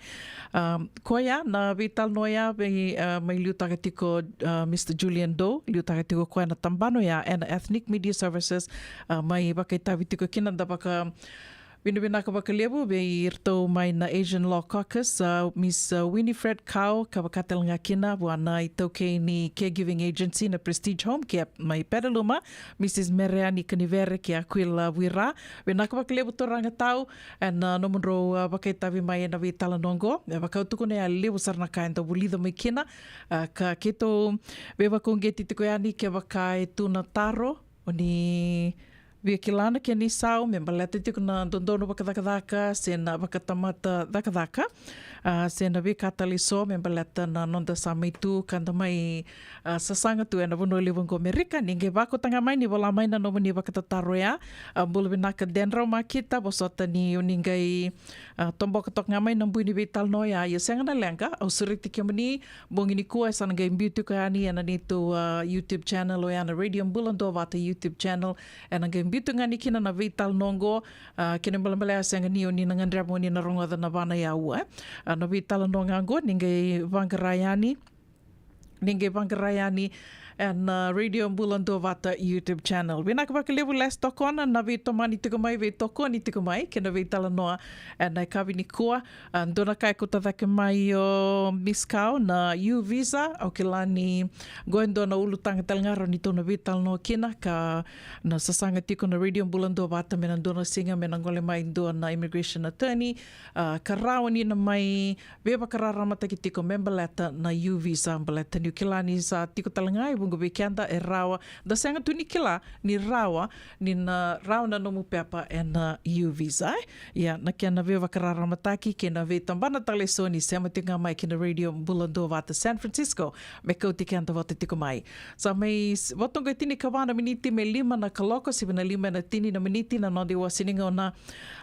Um, koya na veitalanoa ya vei, uh, mai liutaka tiko, uh, Mister Julian Doe, liutaka tiko koya na tabana ya ena Ethnic Media Services, uh, mai vakaitavi tiko kina. Da vakavinavinaka vakalevu vei iratou mai na Asian Law Caucus, uh, Miss, uh, Winifred Kao, ka vaka tale ga kina vua na itaukei ni caregiving agency na Prestige Home Care mai Petaluma, Missus Mereani Kanivere kei Aquila Vuira. Vinaka vakalevu turaga tau ena, uh, nomudrau, uh, vakaitavi mai ena veitalanoa oqo. E vakautukuna ya levu sara na ka eda vulica mai kina. Uh, ka keitou veivakauqeti tiko yani kevaka e tu na taro o ni via kila na kena isau me baleta tiko na dodonu vakacakacaka se na vakatamata cakacaka, a, se na veika tale eso me baleta na noda sa mai tu ka da mai, a, sasaga tu ena vanua levu oqo Amerika. Ni qai vakauta ga mai ni vola mai na nomuni vakatataro ya. A, bula vinaka Dedra Makita, vosota ni o ni qai, a, toboka toka ga mai na bui ni veitalanoa ya. Ia sega na leqa, au sureti kemuni, bogi nikua e sa na qai biu tiko yani ena neitou, a, YouTube channel, oya na Radio Bula Duavata YouTube channel. Ena qai biu tu ga yani kina na veitalanoa oqo, a, kena ibalebale ya sega ni o ni na gadreva mo ni na rogoca na va na aua, e. A, na veitalanoa ga oqo ni qai vaqara yani, ni qai vaqara yani ena Radio Bula Duavata YouTube channel. Vinaka vakalevu Les Tokona na veitomani tiko mai, veitokoni tiko mai kei na veitalanoa ena yakavi nikua. A, dua na ka e kauta cake mai o Miss Cow na U visa, au kila ni qo e dua na ulutaga tale ga rawa ni tou na veitalanoa kina, ka na sasaga tiko na Radio Bula Duavata me na dua na siga me na gole mai dua na immigration attorney, a, ka rawa ni na mai veivakararamataki tiko me baleta na U visa, baleta niu kila ni sa tiko tale ga e vuqa vei keda e rawa, da sega tu ni kila ni rawa ni na rawa na nomu pepa ena U visa, e. Ia na kena veivakararamataki kei na veitabana tale eso ni sema tiko ga mai ki na Radio Bula Duavata San Francisco me kauti keda vata tiko mai. Sa mai s-, vata oqo e tinikava na miniti me lima na kaloko, sivi na lima ena tini na miniti na noda iwase ni gauna,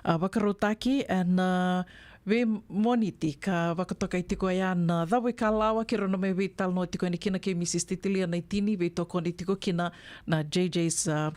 a, vakarautaki ena, a, vei Moniti ka vakatokai tiko oya na Cavuikalawa, keirau na mai veitalanoa tiko yani kina kei Mrs Titilia Naitini, veitokoni tiko kina na J J's, a,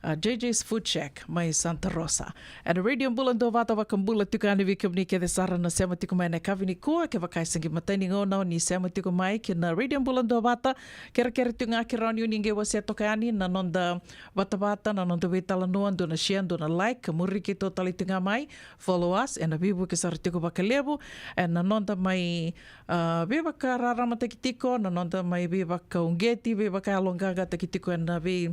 a, J J's Food Shack mai Santa Rosa. Ena Radio Bula Duavata, vakabula tiko yani vei kemuni kece sara na sema tiko mai ena yakavi nikua. Kevaka e se qai matai ni gauna o ni sema tiko mai ki na Radio Bula Duavata, kerekere tiko ga ke rawa ni o ni qai wasea toka yani na noda vatavata, na noda veitalanoa, dua na share, dua na like, ka muri keitou tale tiko ga mai, follow us, ena veivuke sara tiko vakalevu ena noda mai, a, veivakararamataki tiko, na noda mai veivakauqeti, veivakayaloqaqataki tiko ena vei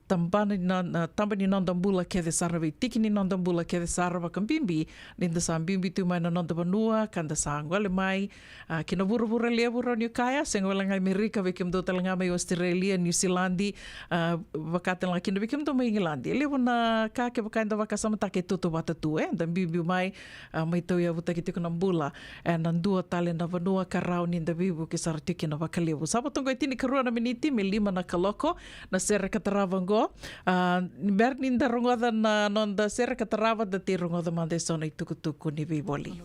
tabana ni na, na taba ni noda bula kece sara, veitiki ni noda bula kece sara, vakabibi ni da sa biubiu tu mai na noda vanua ka da sa gole mai, a, ki na vuravura levu, rawa niu kaya, sega wale ga i Amerika, vei kemudou tale ga mai Australia, Niusiladi, a, vaka tale ga kina vei kemudou mai Igiladi. E levu na ka kevaka eda vakasamataka e tautauvata tu, e, da biubiu mai, a, mai tauyavutaki tiko na bula ena dua tale na vanua ka rawa ni da veivuke sara tiko kina vakalevu. Sa vata oqo e tinikarua na miniti me lima na kaloko, na sere ka tarava oqo. A, ni bera ni da rogoca na noda sere ka tarava, da tei rogoca mada eso na itukutuku ni veivoli.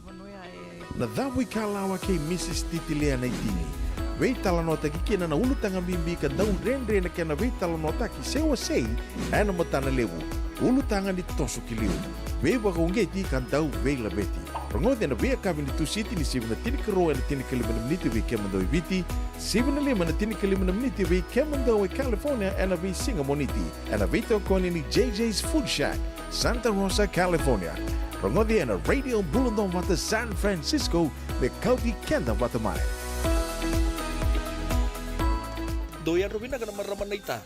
Na Cavuikalawa kei Mrs Titilia Naitini, veitalanoataki kina na ulutaga bibi ka dau dredre na kena veitalanoataki se wasei ena matana levu. Ulutaga ni toso ki liu, veivakauqeti ka dau veilaveti. Rogoci ena veiyakavi ni Tusiti ni sivi na tinikarua ena tinikalima na miniti vei kemudou i Viti, sivi na lima na tinikalima na miniti vei kemudou e California ena veisiga Moniti, ena veitokoni ni J J's Food Shack, Santa Rosa, California. Rogoci ena Radio Bula Duavata San Francisco me kauti keda vata mai. Dou yadra vinaka na marama naita.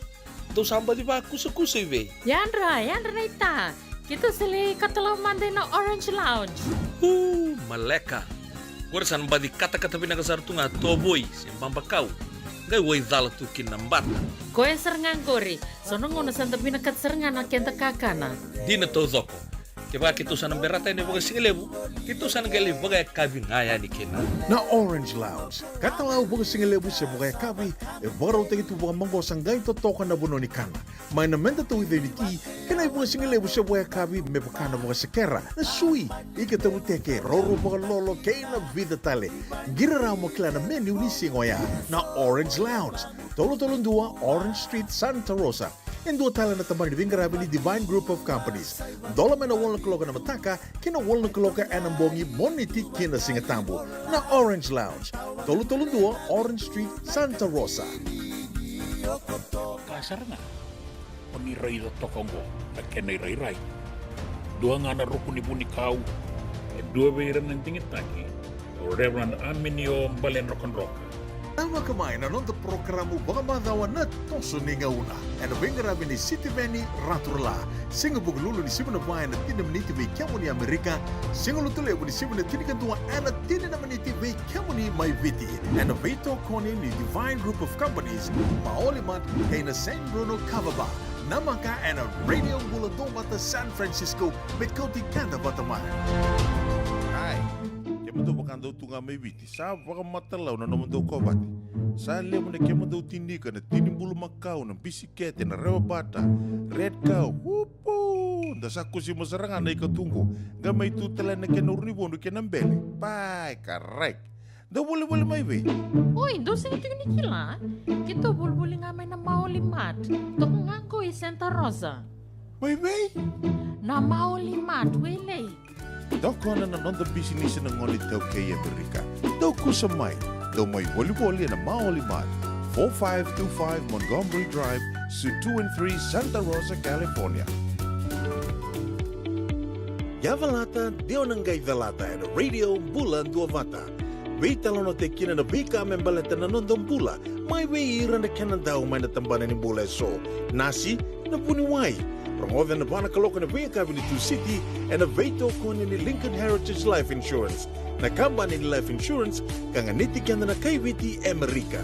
Dou sa baci vakusakusa i vei? Yadra, yadra naita. Keitou sa lai katalau mada ina Orange Lounge. Uu, maleka. Qori sa na baci katakata vinaka sara tu ga tovoi se babakau. Qai waicala tu kina na bata. Koya sara ga qori. So na gauna sa da vinakata sara ga na keda kakana. Dina taucoko. Kevaka keitou sa na berata yani vakasigalevu, keitou sa na qai lai vakayakavi ga yani kina. Na Orange Lounge, katalau vakasigalevu se vakayakavi, e vakarautaki tu vakamaqosa qai totoka na vanua ni kana. Mai na meda tauica ni ti, kei na ivakasigalevu se vakayakavi me vaka na vakasekera, na sui, ika taruteke, roro vakalolo, kei na vica tale. Qiri rawa mo kila na menu ni siga oya. Na Orange Lounge, tolu tolu dua Orange Street, Santa Rosa. E dua tale na tabana ni veiqaravi ni Divine Group of Companies. Dola mai na walu na kaloko ena mataka ki na walu na kaloko ena bogi, Moniti ki na Sigatabu. Na Orange Lounge, tolu tolu dua Orange Street, Santa Rosa. Ka sara ga o ni raica toka oqo na kena irairai. Dua ga na ruku ni vunikau, e dua vei ira na digitaki, o Reverend Aminio Baledrokadroka. Namaka mai na noda porokaramu vakamacawa Na Toso ni Gauna, ena veiqaravi ni Sitiveni Raturala. Siga Vukelulu ni sivi na va ena tini na miniti vei kemuni Amerika, Siga Lotulevu ni sivi na tinikadua ena tini na miniti vei kemuni mai Viti, ena veitokoni ni Divine Group of Companies, Maoli Mart kei na Saint Bruno Kava Bar. Namaka ena Radio Bula Duavata San Francisco, me kauti keda vata mai. Ai, kemudou vakadau tu ga mai Viti, sa vakamatalau na nomudou kovate. Sa levu na kemudou tinika, na tini bulumakau, na bisikete, na rewa bata, red cow, upu! Da sa kusima sara ga na ika tu qo, ga mai tu tale na kena urunivodu kei na bele. Pai, karai. Dou volivoli mai vei? Oi, dou sega tiko ni kila? Keitou volivoli ga mai na Maoli Mart. Toka ga qo i Santa Rosa. Mai vei? Na Maoli Mart, Wailei. Tokona na noda bisinisi na gone iTaukei e Amerika. Dou kusa mai. Dou mai volivoli ena Maoli Mart, four five two five Montgomery Drive, Suite two and three, Santa Rosa, California. Yavalata, de o na qai calata ena Radio Bula Duavata. Veitalanoataki kina na veika me baleta na noda bula, mai vei ira na kena dau mai na tabana ni bula eso. Nasi, na vuniwai. Rogoca ena va na kaloko ena veiyakavi ni Tusiti, ena veitokoni ni Lincoln Heritage Life Insurance, na kabani ni life insurance ka ganiti keda na kai Viti e Amerika.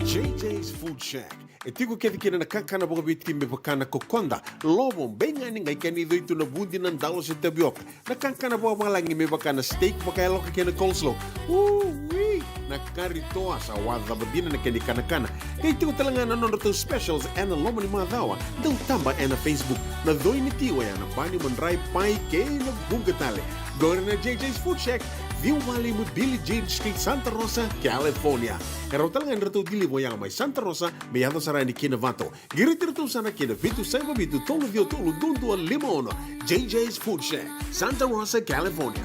J J's Food Shack. E tiko kece kina na kakana vakaviti me vaka na kokoda, lovo, beigani, qai kena icoi tu na vudi, na dalo se tavioka. Na kakana vakavalagi me vaka na steak vakayaloka kei na coleslaw. Ui! Na kari toa, sa wacava dina na kena ikanakana. Qai tiko tale ga na nodratou specials ena loma ni macawa. Dou taba ena Facebook. Na coi ni ti oya na bani, madrai, pai kei na vuqa tale. Qori na J J's Food Shack, ciwa walu lima Billie Jean Street, Santa Rosa, California. E rawa tale ga ni ratou deliver oya mai Santa Rosa me yaco sara yani ki Novato. Qiriti iratou sara ki na vitu saiva vitu tolu ciwa tolu dua dua lima ono. J J's Food Shack, Santa Rosa, California.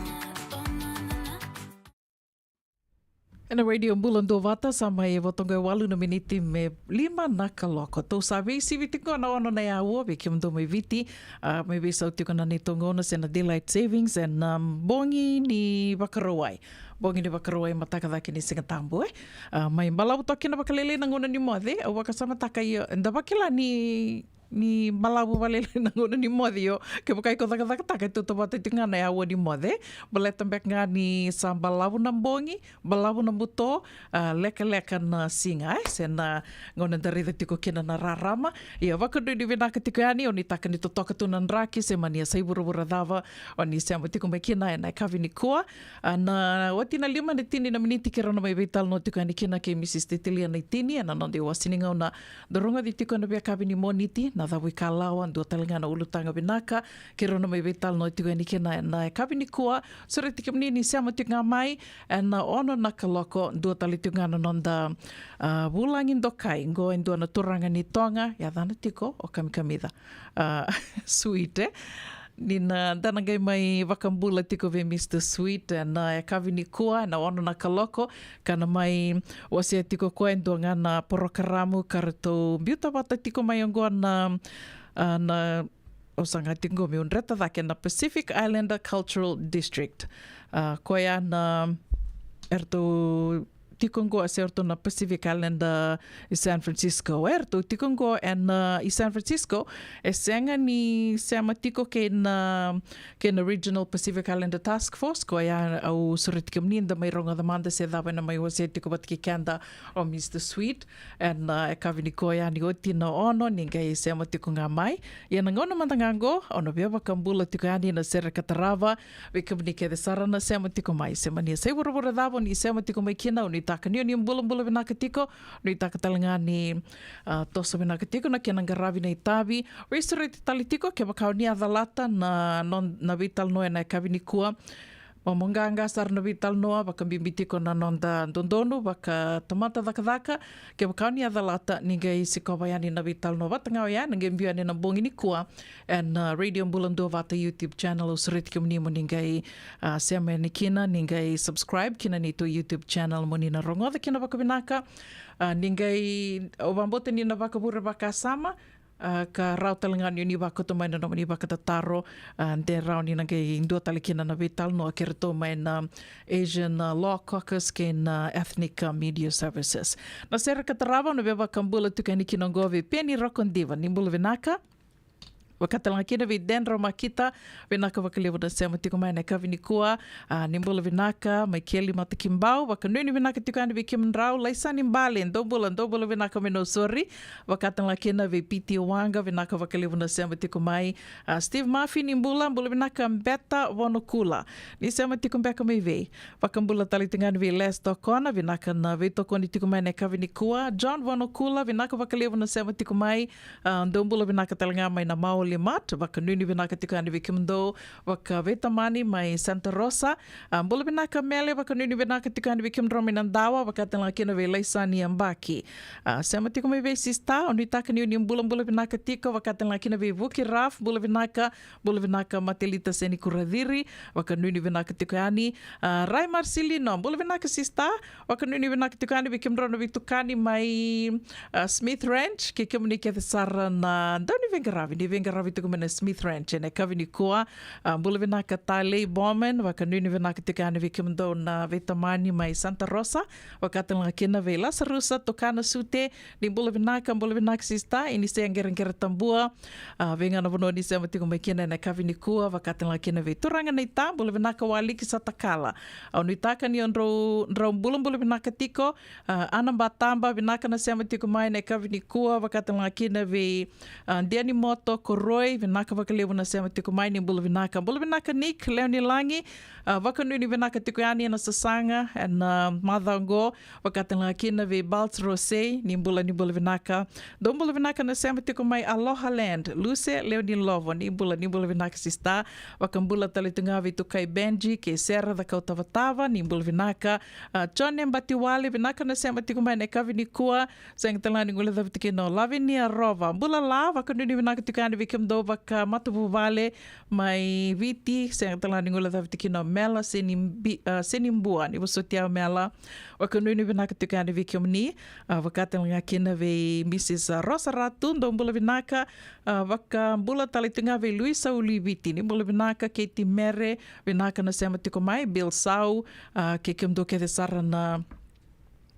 Ena Radio Bula Duavata, sa mai voto qo e walu na miniti me lima na kaloko. Tou sa veisivi tiko na ono na aua vei kemudou mai Viti, a, mai veisau tiko na neitou gauna se na daylight savings ena, um, bogi ni Vakarauwai. Bogi ni Vakarauwai, mataka cake ni Siga Tabu, e. A, mai balavu toka kina vakalailai na gauna ni moce, au vakasamataka, io, eda vakila ni, ni balavu vakalailai na gauna ni moce, io. Kevaka iko cakacakataka, e tautauvata tiko ga na aua ni moce. Baleta beka ga ni sa balavu na bogi, balavu na buto, a, lekaleka na siga, e, se na gauna eda raica tiko kina na rarama. Ia, vakadrodro vinaka tiko yani, o ni taka ni totoka tu na draki, se mani a sai vuravura cava o ni sema tiko mai kina ena yakavi nikua. A, na oti na lima na tini na miniti keirau na mai veitalanoa tiko yani kina kei Mrs Titilia Naitini ena noda iwasewase ni gauna. Dou rogoci tiko ena veiyakavi ni Moniti, na cavu ikalawa, dua tale ga na ulutaga vinaka keirau na mai veitalanoa tiko yani kina ena yakavi nikua. Sureti kemuni ni sema tiko ga mai ena ono na kaloko, dua tale tiko ga na noda, a, vulagi dokai. Qo e dua na turaga ni Toga, yacana tiko o Kamikamica, a, Sweet, e. Ni na, da na qai mai vakabula tiko vei Mr Sweet ena yakavi nikua ena ono na kaloko, ka na mai wasea tiko o koya e dua ga na porokaramu ka ratou biuta vata tiko mai oqo na, a, na, au saga tiko qo meu dreta cake, na Pacific Islander Cultural District. A, koya na, eratou tiko qo, se ratou na Pacific Islander, a, i San Francisco. Eratou tiko qo ena, a, i San Francisco, e sega ni sema tiko kei na, kei na Regional Pacific Islander Task Force, koya au sureti kemuni da mai rogoca mada se cava ena mai wasea tiko vata kei keda o Mr Sweet ena, a, yakavi nikua yani, oti na ono ni qai sema tiko ga mai. Ia na gauna mada ga qo, au na via vakabula tiko yani na sere ka tarava, vei kemuni kece sara na sema tiko mai. Se mani a sai vuravura cava o ni sema tiko mai kina, au nuitaka ni o ni bulabula vinaka tiko, nuitaka tale ga ni, a, toso vinaka tiko na kena qaravi na itavi. Veisureti tale tiko kevaka o ni a calata na, non-, na veitalanoa ena yakavi nikua. Momo qaqa sara na veitalanoa, vakabibi tiko na noda dodonu vakatamata cakacaka. Kevaka o ni a calata, ni qai sikova yani na veitalanoa vata ga oya, na qai biu yani na bogi nikua ena, a, Radio Bula Duavata YouTube channel. Au sureti kemuni mo ni qai, a, sema yani kina, ni qai subscribe kina neitou YouTube channel mo ni na rogoca kina vakavinaka. A, ni qai, au vakabauta ni na vakavure vakasama, a, ka rawa tale ga ni o ni vakauta mai na nomuni vakatataro, a, de rawa ni na qai dua tale kina na veitalanoa kei ratou mai na Asian, a, Law Caucus kei na Ethnic, a, Media Services. Na sere ka tarava, au na via vakabula tiko yani kina oqo vei Penny Rokodiva. Ni bula vinaka. Vakatalega kina vei Dendro Makita, vinaka vakalevu na sema tiko mai na yakavi nikua. A, ni bula vinaka, Maikeli Matakibau, vakanuinui vinaka tiko yani vei kemudrau, Laisani Bale, dou bula, dou bula vinaka mai Nausori. Vakatalega kina vei Piti Waqa, vinaka vakalevu na sema tiko mai. A, Steve Mafi, ni bula, bula vinaka Beta Vonokula. Ni sema tiko beka mai vei. Vakabula tale tiko yani vei Les Tokona, vinaka na veitokoni tiko mai na yakavi nikua. John Vonokula, vinaka vakalevu na sema tiko mai. A, dou bula vinaka talega mai na Maoli Mart, vakanuinui vinaka tiko yani vei kemudou, vakaveitamani mai Santa Rosa. A, bula vinaka Mele, vakanuinui vinaka tiko yani vei kemudrau mai Nadawa, vakatalega kina vei Laisani Yabaki. A, sema tiko mai vei sista, o nuitaka ni o ni bulabula vinaka tiko, vakatalega kina vei Vuki Raf, bula vinaka, bula vinaka Matelita Seni Kuraciri, vakanuinui vinaka tiko yani. A, Rai Marcelino, bula vinaka sista, vakanuinui vinaka tiko yani vei kemudrau na veitukani mai, a, Smith Ranch, kei kemuni kece sara na dau ni veiqaravi, ni veiqaravi tiko mai na Smith Ranch, ena yakavi nikua. A, bula vinaka Talei Bowman, vakanuinui vinaka tiko yani vei kemudou na veitamani mai Santa Rosa, vakatalega kina vei Lasarusa Tokana Sute, ni bula vinaka, bula vinaka sista, ini se qereqere Tabua. A, vei ga na vanua ni sema tiko mai kina ena yakavi nikua, vakatalega kina vei turaga na ita, bula vinaka Waliki Satakala. Au nuitaka ni o drau, drau bulabula vinaka tiko, a, Ana Bataba, vinaka na sema tiko mai na yakavi nikua, vakatalega kina vei, a, Diani Moto Koroi, vinaka vakalevu na sema tiko mai, ni bula vinaka. Bula vinaka Nick, Leonilagi, a, vakanuinui vinaka tiko yani ena sasaga, ena macawa oqo, vakatalega kina vei Balts Rosei, ni bula, ni bula vinaka. Dou bula vinaka na sema tiko mai Aloha Land, Luse Leonilovo, ni bula, ni bula vinaka sista. Vakabula tale tu ga vei Tukai Benji, kei Sera Cakau Tavatava, ni bula vinaka. A, John Batiwale, vinaka na sema tiko mai na yakavi nikua, sega tale ga ni guilecavi tiko kina o Lavinia Rova. Bula la, vakanuinui vinaka tiko yani vei kemudou vakamatavuvale, mai Viti, sega tale ga ni guilecavi tiko kina o Mela Seni Bi-, a, Seni Bua, ni vosoti au Mela. Vakanuinui vinaka tiko yani vei kemuni, a, vakatalega kina vei Mrs Rosa Ratu, dou bula vinaka, a, vakabula tale tu ga vei Luisa Uliviti, ni bula vinaka, Keti Mere, vinaka na sema tiko mai, Bill Sau, a, kei kemudou kece sara na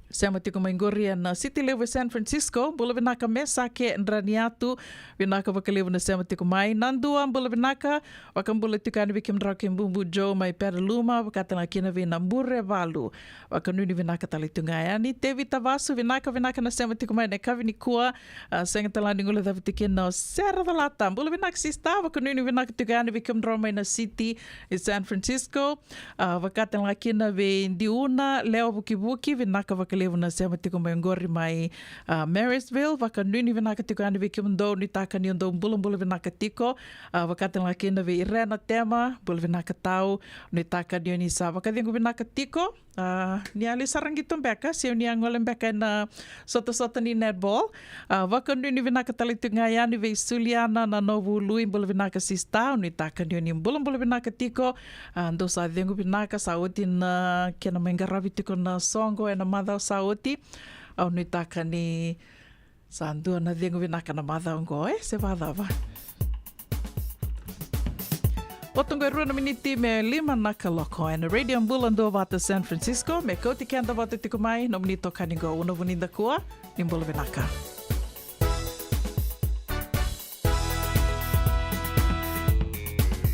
sema tiko mai qori ena city levu e San Francisco, bula vinaka Mesake Draniatu, vinaka vakalevu na sema tiko mai. Nadua, bula vinaka, vakabula tiko yani vei kemudrau kei Bubu Joe mai Petaluma, vakatalega kina vei Nabure Valu, vakanuinui vinaka tale tu ga yani. Tevita Vasu, vinaka, vinaka na sema tiko mai na yakavi nikua, a, sega tale ga ni guilecavi tiko kina o Sera Calata, bula vinaka sista, vakanuinui vinaka tiko yani vei kemudrau mai na city e San Francisco. A, vakatalega kina vei Diuna Lewa Vukivuki, vinaka vakalevu na sema tiko mai qori mai, a, Marysville, vakanuinui vinaka tiko yani vei kemudou, nuitaka ni o dou bulabula vinaka tiko. A, vakatalega kina vei Irena Tema, bula vinaka tau, nuitaka ni o ni sa vakacegu vinaka tiko. A, ni a lai sara qito beka, se o ni a gole beka ena sotasota ni netball. A, vakanuinui vinaka tale tu ga yani vei Suliana na Novu Lui, bula vinaka sista, nuitaka ni o ni bulabula vinaka tiko. A, dou sa cegu vinaka, sa oti na kena mai qaravi tiko na soqo ena macawa sa oti. Au nuitaka ni sa dua na cegu vinaka na macawa oqo, e, se vakacava. Oti oqo e rua na miniti me lima na kaloko ena Radio Bula Duavata San Francisco, me kauti keda vata tiko mai nomuni itokani qo, Una Vunidakua, ni bula vinaka.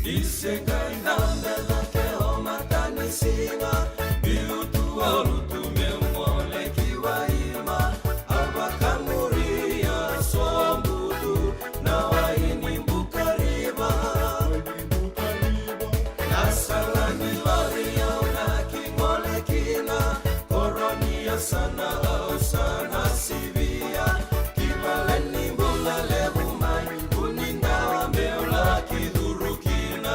Ni se qai dabe cake o matanisiga, biu tu a lutu meu gole ki Waima, a vakamuria sobutu na wai ni Bukariva. Na sala ni lori au na ki gole kina, koro ni yasana au sa na sivia, ki vale ni bula levu mai, vuni dawa meu laki curu kina.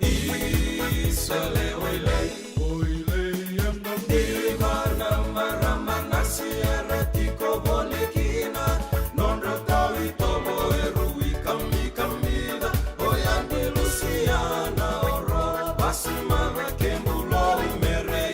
Isa lewa i lai, ni vana marama na sierra tiko voli kina, nodra tau itovo e rui kamikamica, oya ni Lusiana oro, vasi mama kembu lou mere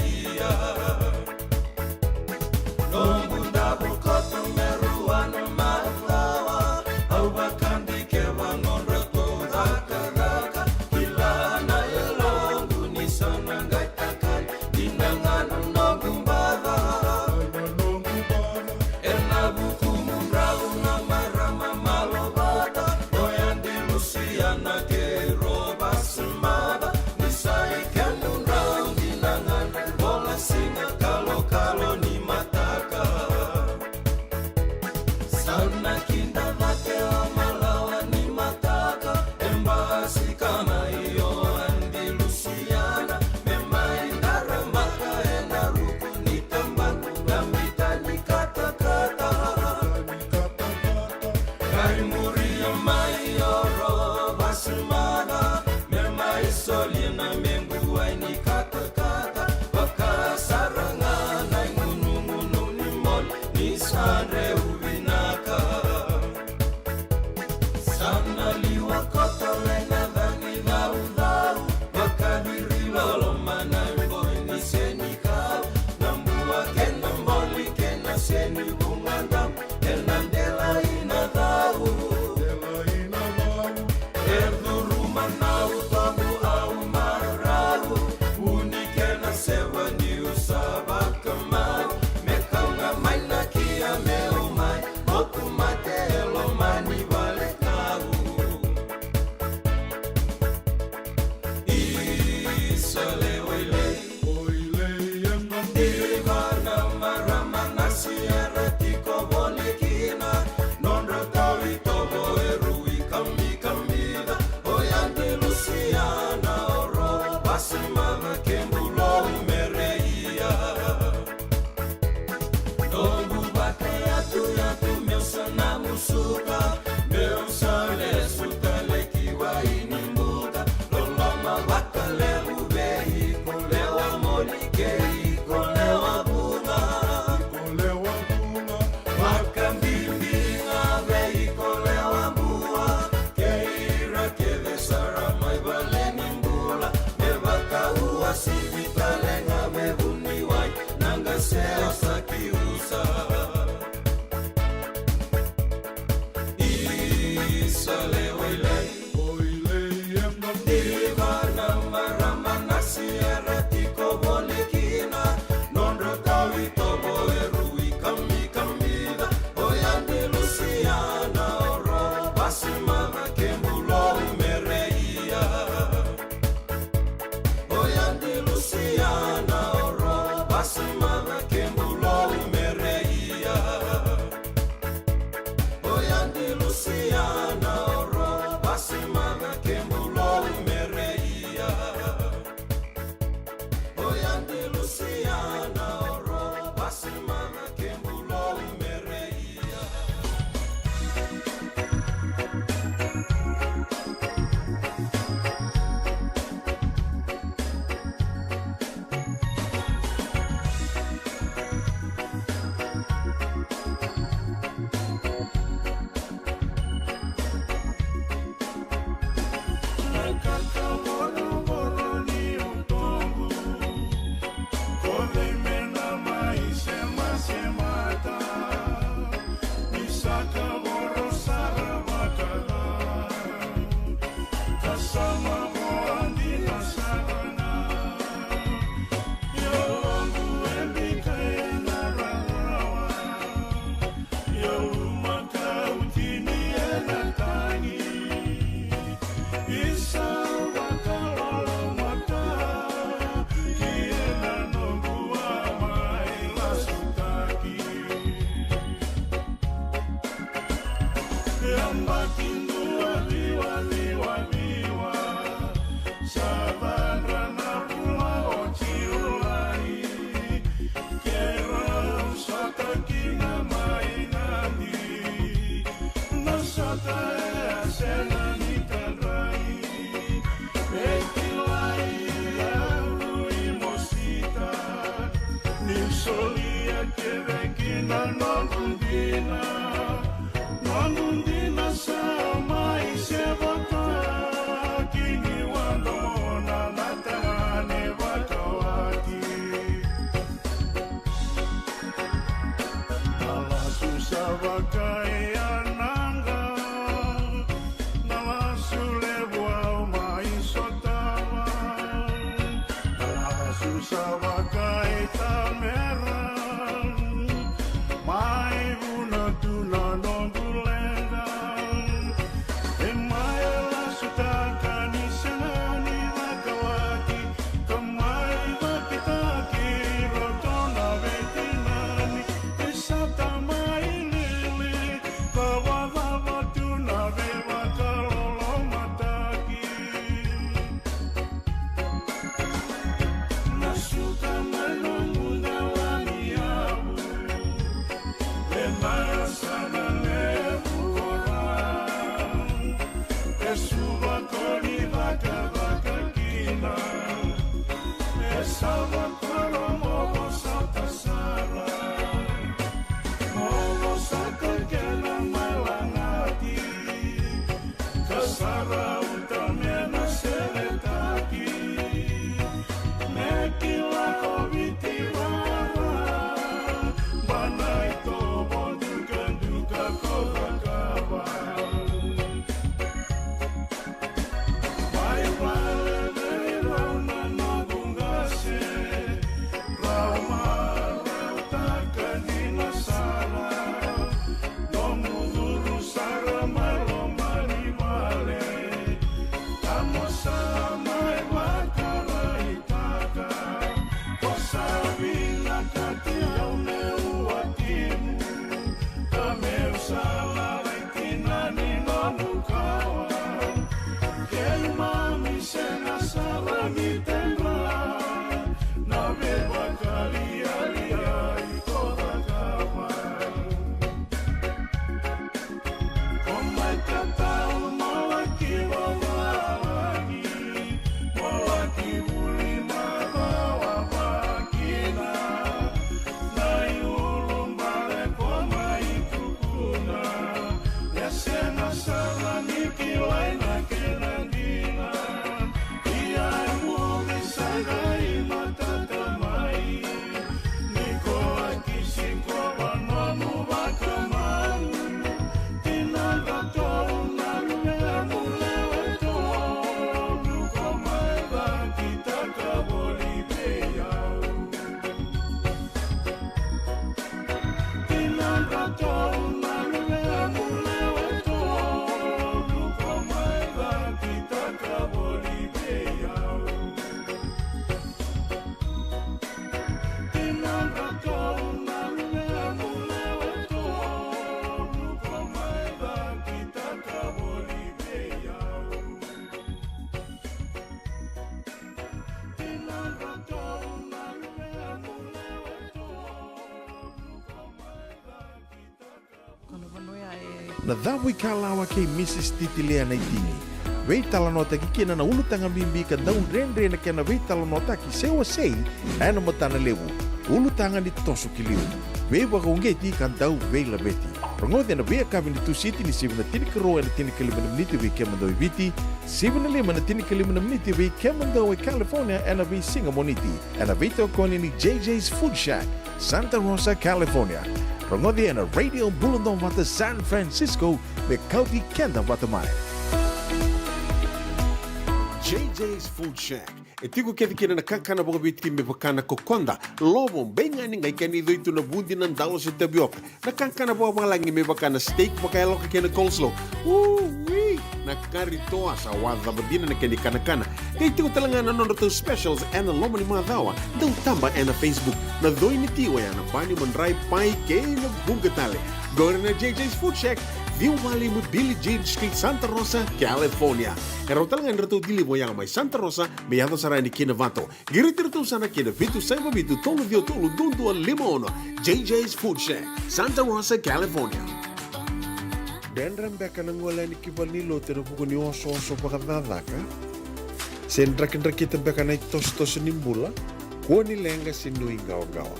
Sivi tale ga me vuniwai na qase o Sakiusa. Isa lewa i Lai. Diva na marama na Sierra tiko voli kina. Nodra tavi tovo e rui kamikamica. O ya ni Lusiana oro vasi maca ke bulou mereia. Oya ni Lusiana oro vasi maca ke bulou mereia. Oya ni Lusiana oro vasi maca ke bulou mereia. Oya ni Lusiana oro vasi maca ke bulou mereia. Io, lomaka au tini ena tagi. Isa vakalolomata ki ena noqu a mai lasutaki. Yabaki dua ciwa ciwa ciwa. Sa vadra na vula o Jiulai. Keirau sota kina mai Nadi. Na sota e a sega ni kadrai. E kilai au i Mosita. Niu solia kece kina noqu dina. Noqu dina sa mai sevotaki niu a dona na tagane vakawati. Na lasu sa vakaiyanaqa, na lasu levu au mai sotava. Na lasu sa vakaitamera, mai vuna tu na noqu leqa. E mai lasutaka ni sega ni vakawati, ka mai vakitaki roto na veitinani. E sa tamai lili, ka vakava tu na veivakalolomataki. Na suka mai noqu dela ni yavu, e na yasana levu ko Ra. E suva ko ni cakacaka kina, e sa vakoro mo vosota sara. Mo vosota kena mai lagati. Ka sa rauta me na seletaki, me kila ko Viti vara, bana i tovo dukaduka ko cakava. Mai vale vei rau na noqu qase, Na Cavuikalawa kei Mrs Titilea na itini. Veitalanoataki kina na ulutaga bibi ka dau dredre na kena veitalanoataki se wasei ena matana levu. Ulutaga ni toso ki liu. Veivakauqeti ka dau veilaveti. Rogoci ena veiyakavi ni Tusiti ni sivi na tinikarua ena tinikalima na miniti vei kemudou e Viti, sivi na lima ena tinikalima na miniti vei kemudou e California ena veisiga Moniti. Ena veitokoni ni J J's Food Shack, Santa Rosa, California. Rogoci ena Radio Bula Duavata San Francisco, me kauti keda vata mai. J J's Food Shack. E tiko kece kina na kakana vakaviti me vaka na kokoda, lovo, beigani, qai kena icoitu, na vudi, na dalo se tavioka. Na kakana vakavalagi me vaka na steak vakayaloka kei na coleslaw. Ui! Na kari toa, sa wacava dina na kena ikanakana. Qai tiko tale ga na nodratou specials ena loma ni macawa. Dau taba ena Facebook. Na coi ni ti oya na bani, madrai, pai kei na vuqa tale. Qori na J J's Food Shack, ciwa walu lima Billie Jean Street, Santa Rosa, California. E rawa tale ga ni ratou deliver oya mai Santa Rosa me yaco sara yani ki Novato. Qiriti iratou sara ki na vitu saiva vitu tolu ciwa tolu dua dua lima ono. J J's Food Shack, Santa Rosa, California. Dredre beka na gole yani ki valenilotu ena vuku ni osooso vakacakacaka? Se drakidrakita beka na itosotoso ni bula? Kua ni leqa se nuiqawaqawa.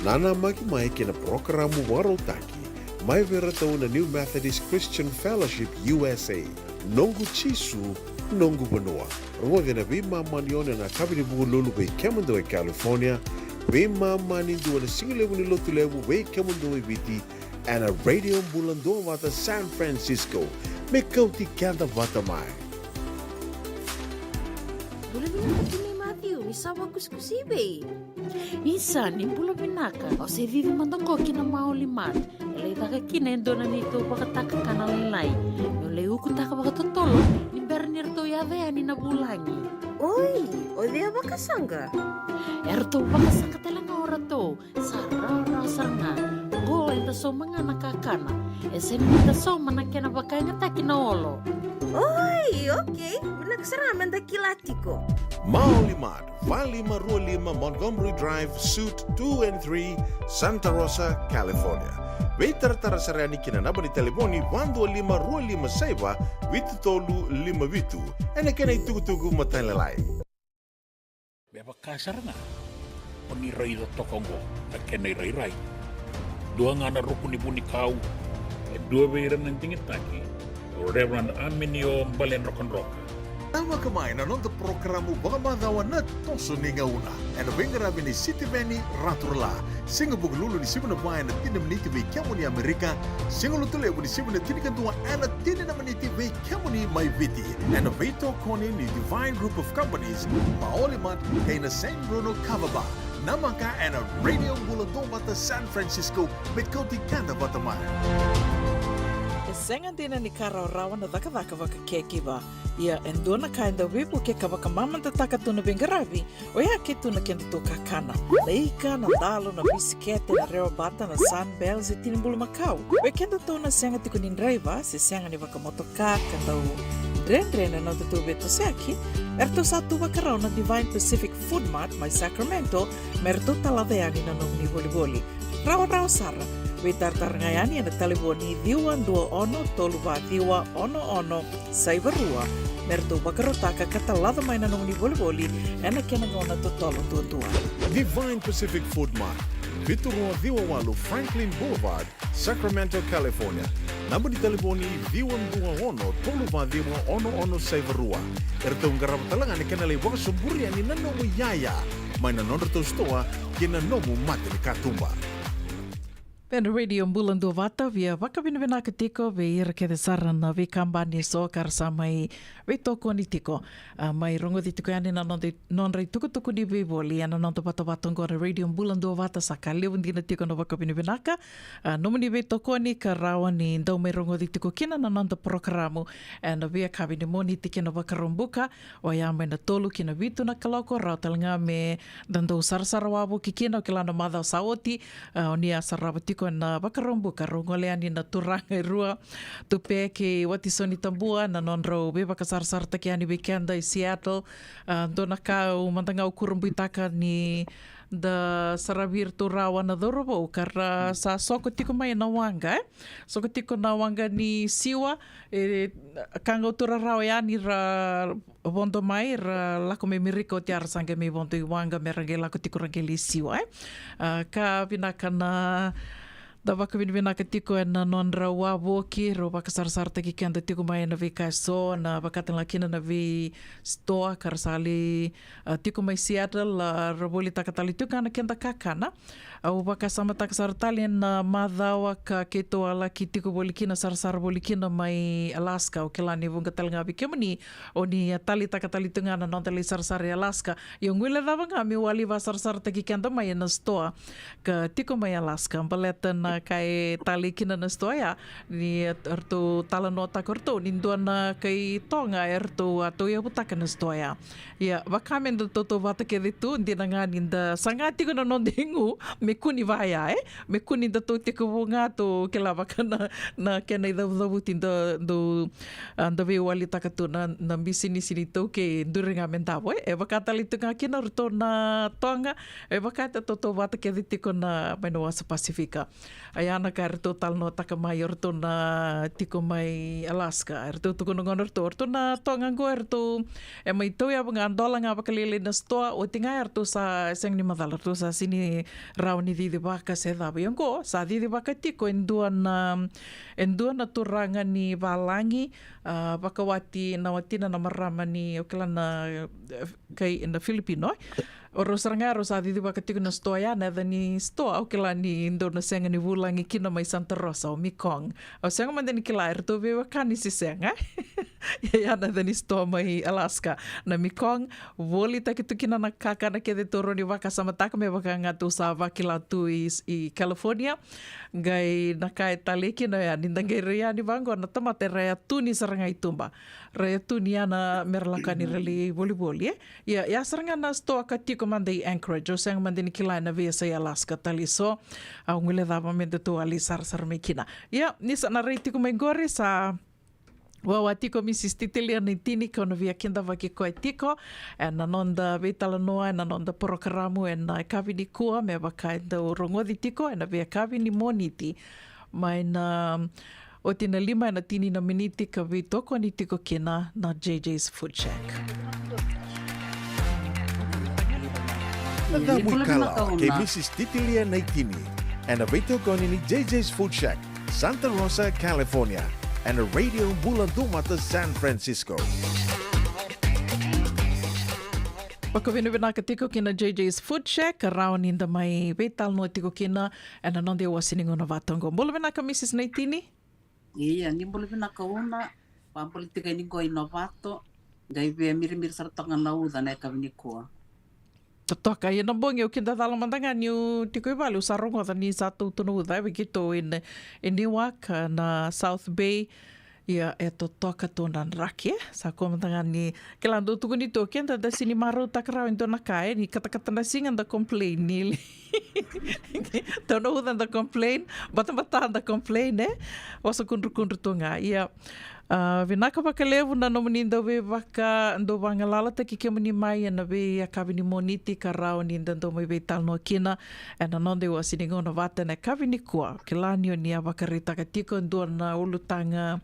Nanamaki mai ki na parokaramu vakarautaki mai vei iratou na New Methodist Christian Fellowship U S A, Noqu Jisu, Noqu Vanua. Rogoci ena veimama ni ono ena yakavi ni Vukelulu vei kemudou e California, veimama ni dua ena sigalevu ni Lotulevu vei kemudou e Viti, ena Radio Bula Duavata San Francisco, me kauti keda vata mai. Bula vinaka timi Matthew, ni sa vakusikusi vei? Isa, ni bula vinaka. Au se cici mada qo ki na Maoli Mart. E lai caka kina e dua na neitou vakatakakana lailai. Meu lai ukutaka vakatotolo ni bera ni ratou yaco yani na vulagi. Oi, o cei a vakasaqa? Eratou vakasaqa tale ga o ratou. Sa rawarawa sara ga. Qo eda sauma ga na kakana. E sega ni da sauma na kena vakayagataki na olo. Oi, okei. Vinaka sara ga meda kila tiko. Maoli Mart, va lima rua lima Montgomery Drive, Suite two and three, Santa Rosa, California. Veitaratara sara yani ki na naba ni talevoni va dua lima rua lima saiva vitu tolu lima vitu. Ena kena itukutuku matailalai. Me vaka sara ga o ni raica toka oqo na kena irairai. Dua ga na ruku ni vunikau, e dua vei ira na digitaki, o Reverend Aminio Baledrokadroka. Tavaka mai na noda parokaramu vakamacawa Na Toso ni Gauna, ena veiqaravi ni Sitiveni Raturala. Siga Vukelulu ni sivi na va ena tini na miniti vei kemuni Amerika. Siga Lotulevu ni sivi na tinikadua ena tini na miniti vei kemuni mai Viti. Ena veitokoni ni Divine Group of Companies, Maoli Mart kei na Saint Bruno Kava Bar. Namaka ena Radio Bula Duavata San Francisco, me kauti keda vata mai. E sega dina ni ka rawarawa na cakacaka vakakekiva. Ia e dua na ka e dau veivuke ka vakamamadataka tu na veiqaravi, oya ke tu na kedatou kakana. Na ika, na dalo, na bisikete, na rewabata, na Sunbell, se tini bulumakau. Vei kedatou na sega tiko ni draiva se sega ni vakamotoka ka dau dredre na nodatou veitosoyaki, eratou sa tu vakarau na Divine Pacific Food Mart mai Sacramento me ratou talaca yani na nomuni volivoli. Rawarawa sara, veitaratara ga yani ena talevoni ciwa dua ono tolu va ciwa ono ono saiva rua, me ratou vakarautaka ka talaca mai na nomuni volivoli ena kena gauna totolo duadua. Divine Pacific Food Mart, vitu rua ciwa walu Franklin Boulevard, Sacramento, California. Naba ni talevoni ciwa dua ono tolu va ciwa ono ono saiva rua. Eratou qarava tale ga na kena lai vakasoburi yani na nomu iyaya mai na nodratou sitoa ki na nomu mata ni katuba. Ena Radio Bula Duavata, via vakavinavinaka tiko vei ira kece sara na veikabani eso ka ra sa mai veitokoni tiko. A, mai rogoci tiko yani na noda, nodra itukutuku ni veivoli ena noda vatavata oqo na Radio Bula Duavata. Sa ka levu dina tiko na vakavinavinaka. A, nomuni veitokoni ka rawa ni dau mai rogoci tiko kina na noda parokaramu ena veiyakavi ni Moniti ki na Vakaraubuka, oya mai na tolu ki na vitu na kaloko, rawa tale ga me da dau sarasara wavoki kina. O kila na macawa sa oti, a, o ni a sarava tiko ena Vakaraubuka, rau gole yani na turaga e rua, Tupe kei Watisoni Tabua, na nodrau veivakasarasarataki yani vei keda i Seattle. A, dua na ka au mada ga au kurabuitaka ni da saravi iratou rawa na cauravou ka ra sa soko tiko mai na waqa, e? Soko tiko na waqa ni siwa, e, ka qai tu rarawa yani ra vodo mai, ra lako mai Merika oti, a ra sa qai mai vodo i waqa me ra qai lako tiko ra qai lai siwa, e? A, ka vinaka na da vakavinavinaka tiko ena nodra wavoki, rau vakasarasarataki keda tiko mai ena veika eso, na vakatagakina na veisitoa ka ra sa lai, a, tiko mai Seattle, a, ra volitaka tale tiko ga na keda kakana. Au vakasamataka sara tale ena macawa ka keitou a laki tiko voli kina, sarasara voli kina mai Alaska. Au kila ni vuqa tale ga vei kemuni o ni a taleitaka tale tu ga na noda lai sarasara i Alaska. Ia guilecava ga meu a lai vakasarasarataki keda mai ena sitoa ka tiko mai Alaska, baleta na ka e talei kina na sitoa ya, ni ratou talanoataka ratou ni dua na kai Toga eratou a tauyavutaka na sitoa ya. Ia, vaka me da tautauvata kece tu, dina ga ni da saga tiko na noda igu me kua ni vaya, e? Me kua ni da tou tekivu ga, tou kila vaka na, na kena icavucavuti da, dou, a, da veiwalitaka tu na, na bisinisi ni taukei, duri ga me davo, e? E vaka tale tu ga kina o ratou na Toga, e vaka e tautauvata kece tiko na mai na wasa Pasifika. A, ia na ka eratou talanoataka mai o ratou na tiko mai Alaska. Eratou tukuna gona o ratou, o ratou na Toga qo, eratou e mai tauyavu ga, dola ga vakalailai na sitoa, oti ga eratou sa sega ni macala, eratou sa sega ni rawa ni cicivaka se cava. Ia qo sa cicivaka tiko e dua na, e dua na turaga ni valagi, a, vakawati na watina na marama ni, au kila na, e, kai na Filipino, e? O rau sara ga rau sa cicivaka tiko na sitoa ya, na yaca ni sitoa, au kila ni dou na sega ni vulagi kina mai Santa Rosa, o Mekong. Au sega mada ni kila eratou veiwekani se sega, e? Ia na yaca ni sitoa mai Alaska, na Mekong. Volitaki tu kina na kakana kece tou rawa ni vakasamataka me vaka ga tou sa vakila tu i, i California. Qai na ka e talei kina ya, ni da qai rai yani vaqo na tamata era yatuni sara ga i tuba. Ra yatuni ya na mera lako yani ra lai volivoli, e? Ia, ia sara ga na sitoa ka tiko mada i Anchorage, au sega mada ni kila ena veiyasai Alaska tale eso. Au guilecava me datou a lai sarasara mai kina. Ia, ni sa na rai tiko mai qori, sa wawa tiko Mrs Titilia Naitini, kau na via kidavaki koya tiko ena noda veitalanoa, ena noda porokaramu ena yakavi nikua, me vaka e dau rogoci tiko ena veiyakavi ni Moniti. Mai na oti na lima ena tini na miniti ka veitokoni tiko kina na J J's Food Shack. Na camu ikalawa kei Mrs Titilia Naitini ena veitokoni ni J J's Food Shack, Santa Rosa, California, ena Radio Bula Duavata San Francisco. Vakavinavinaka tiko kina J J's Food Shack, ka rawa ni da mai veitalanoa tiko kina ena noda iwase ni gauna vata oqo. Bula vinaka Mrs Naitini. Ia, ni bula vinaka Una, vabula tiko yani qo i Novato, qai via mirimiri sara toka na uca na yakavi nikua. Totoka, ia na bogi au kidacala mada ga niu tiko i vale, au sa rogoca ni sa tautu na uca, e, vei keitou i, i Newark, na South Bay. Ia e totoka tu na draki, e? Sa kua mada ga ni kila dau tukuni tu o keda da sega ni marautaka rawa e dua na ka, e, ni katakata na siga da complain, ni tau na uca da complain, batabata da complain, e? Vosa kudrukudru tu ga. Ia, a, vinaka vakalevu na nomuni dau veivaka, dau vagalalataki kemuni mai ena veiyakavi ni Moniti ka rawa ni da dau mai veitalanoa kina ena noda iwase ni gauna vata ena yakavi nikua. Kila ni o ni a vakaraitaka tiko e dua na ulutaga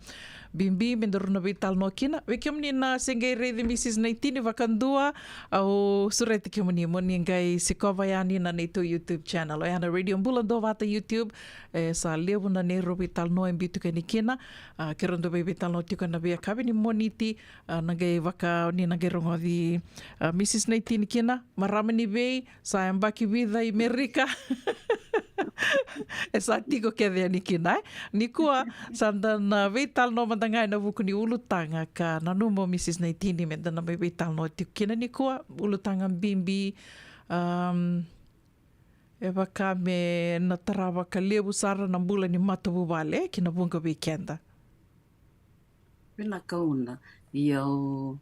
bibi me daru na veitalanoa kina. Vei kemuni na se qai raici Mrs Naitini vakadua, au sureti kemuni mo ni qai sikova yani na neitou YouTube channel, oya na Radio Bula Duavata YouTube. E sa levu na neirau veitalanoa e biu tiko yani kina. A, keirau dau vei, veitalanoa tiko ena veiyakavi ni Moniti. A, na qai vaka ni na qai rogoci, a, Mrs Naitini kina, marama ni vei, sa yabaki vica i Merika. E sa tiko kece yani kina, e? Nikua sa da na veitalanoa mada ga ena vuku ni ulutaga ka nanuma o Mrs Naitini me da na mai veitalanoa tiko kina nikua, ulutaga bibi, am, e vaka me na tara vakalevu sara na bula ni matavuvale ki na vuqa vei keda. Vinaka Una. Ia au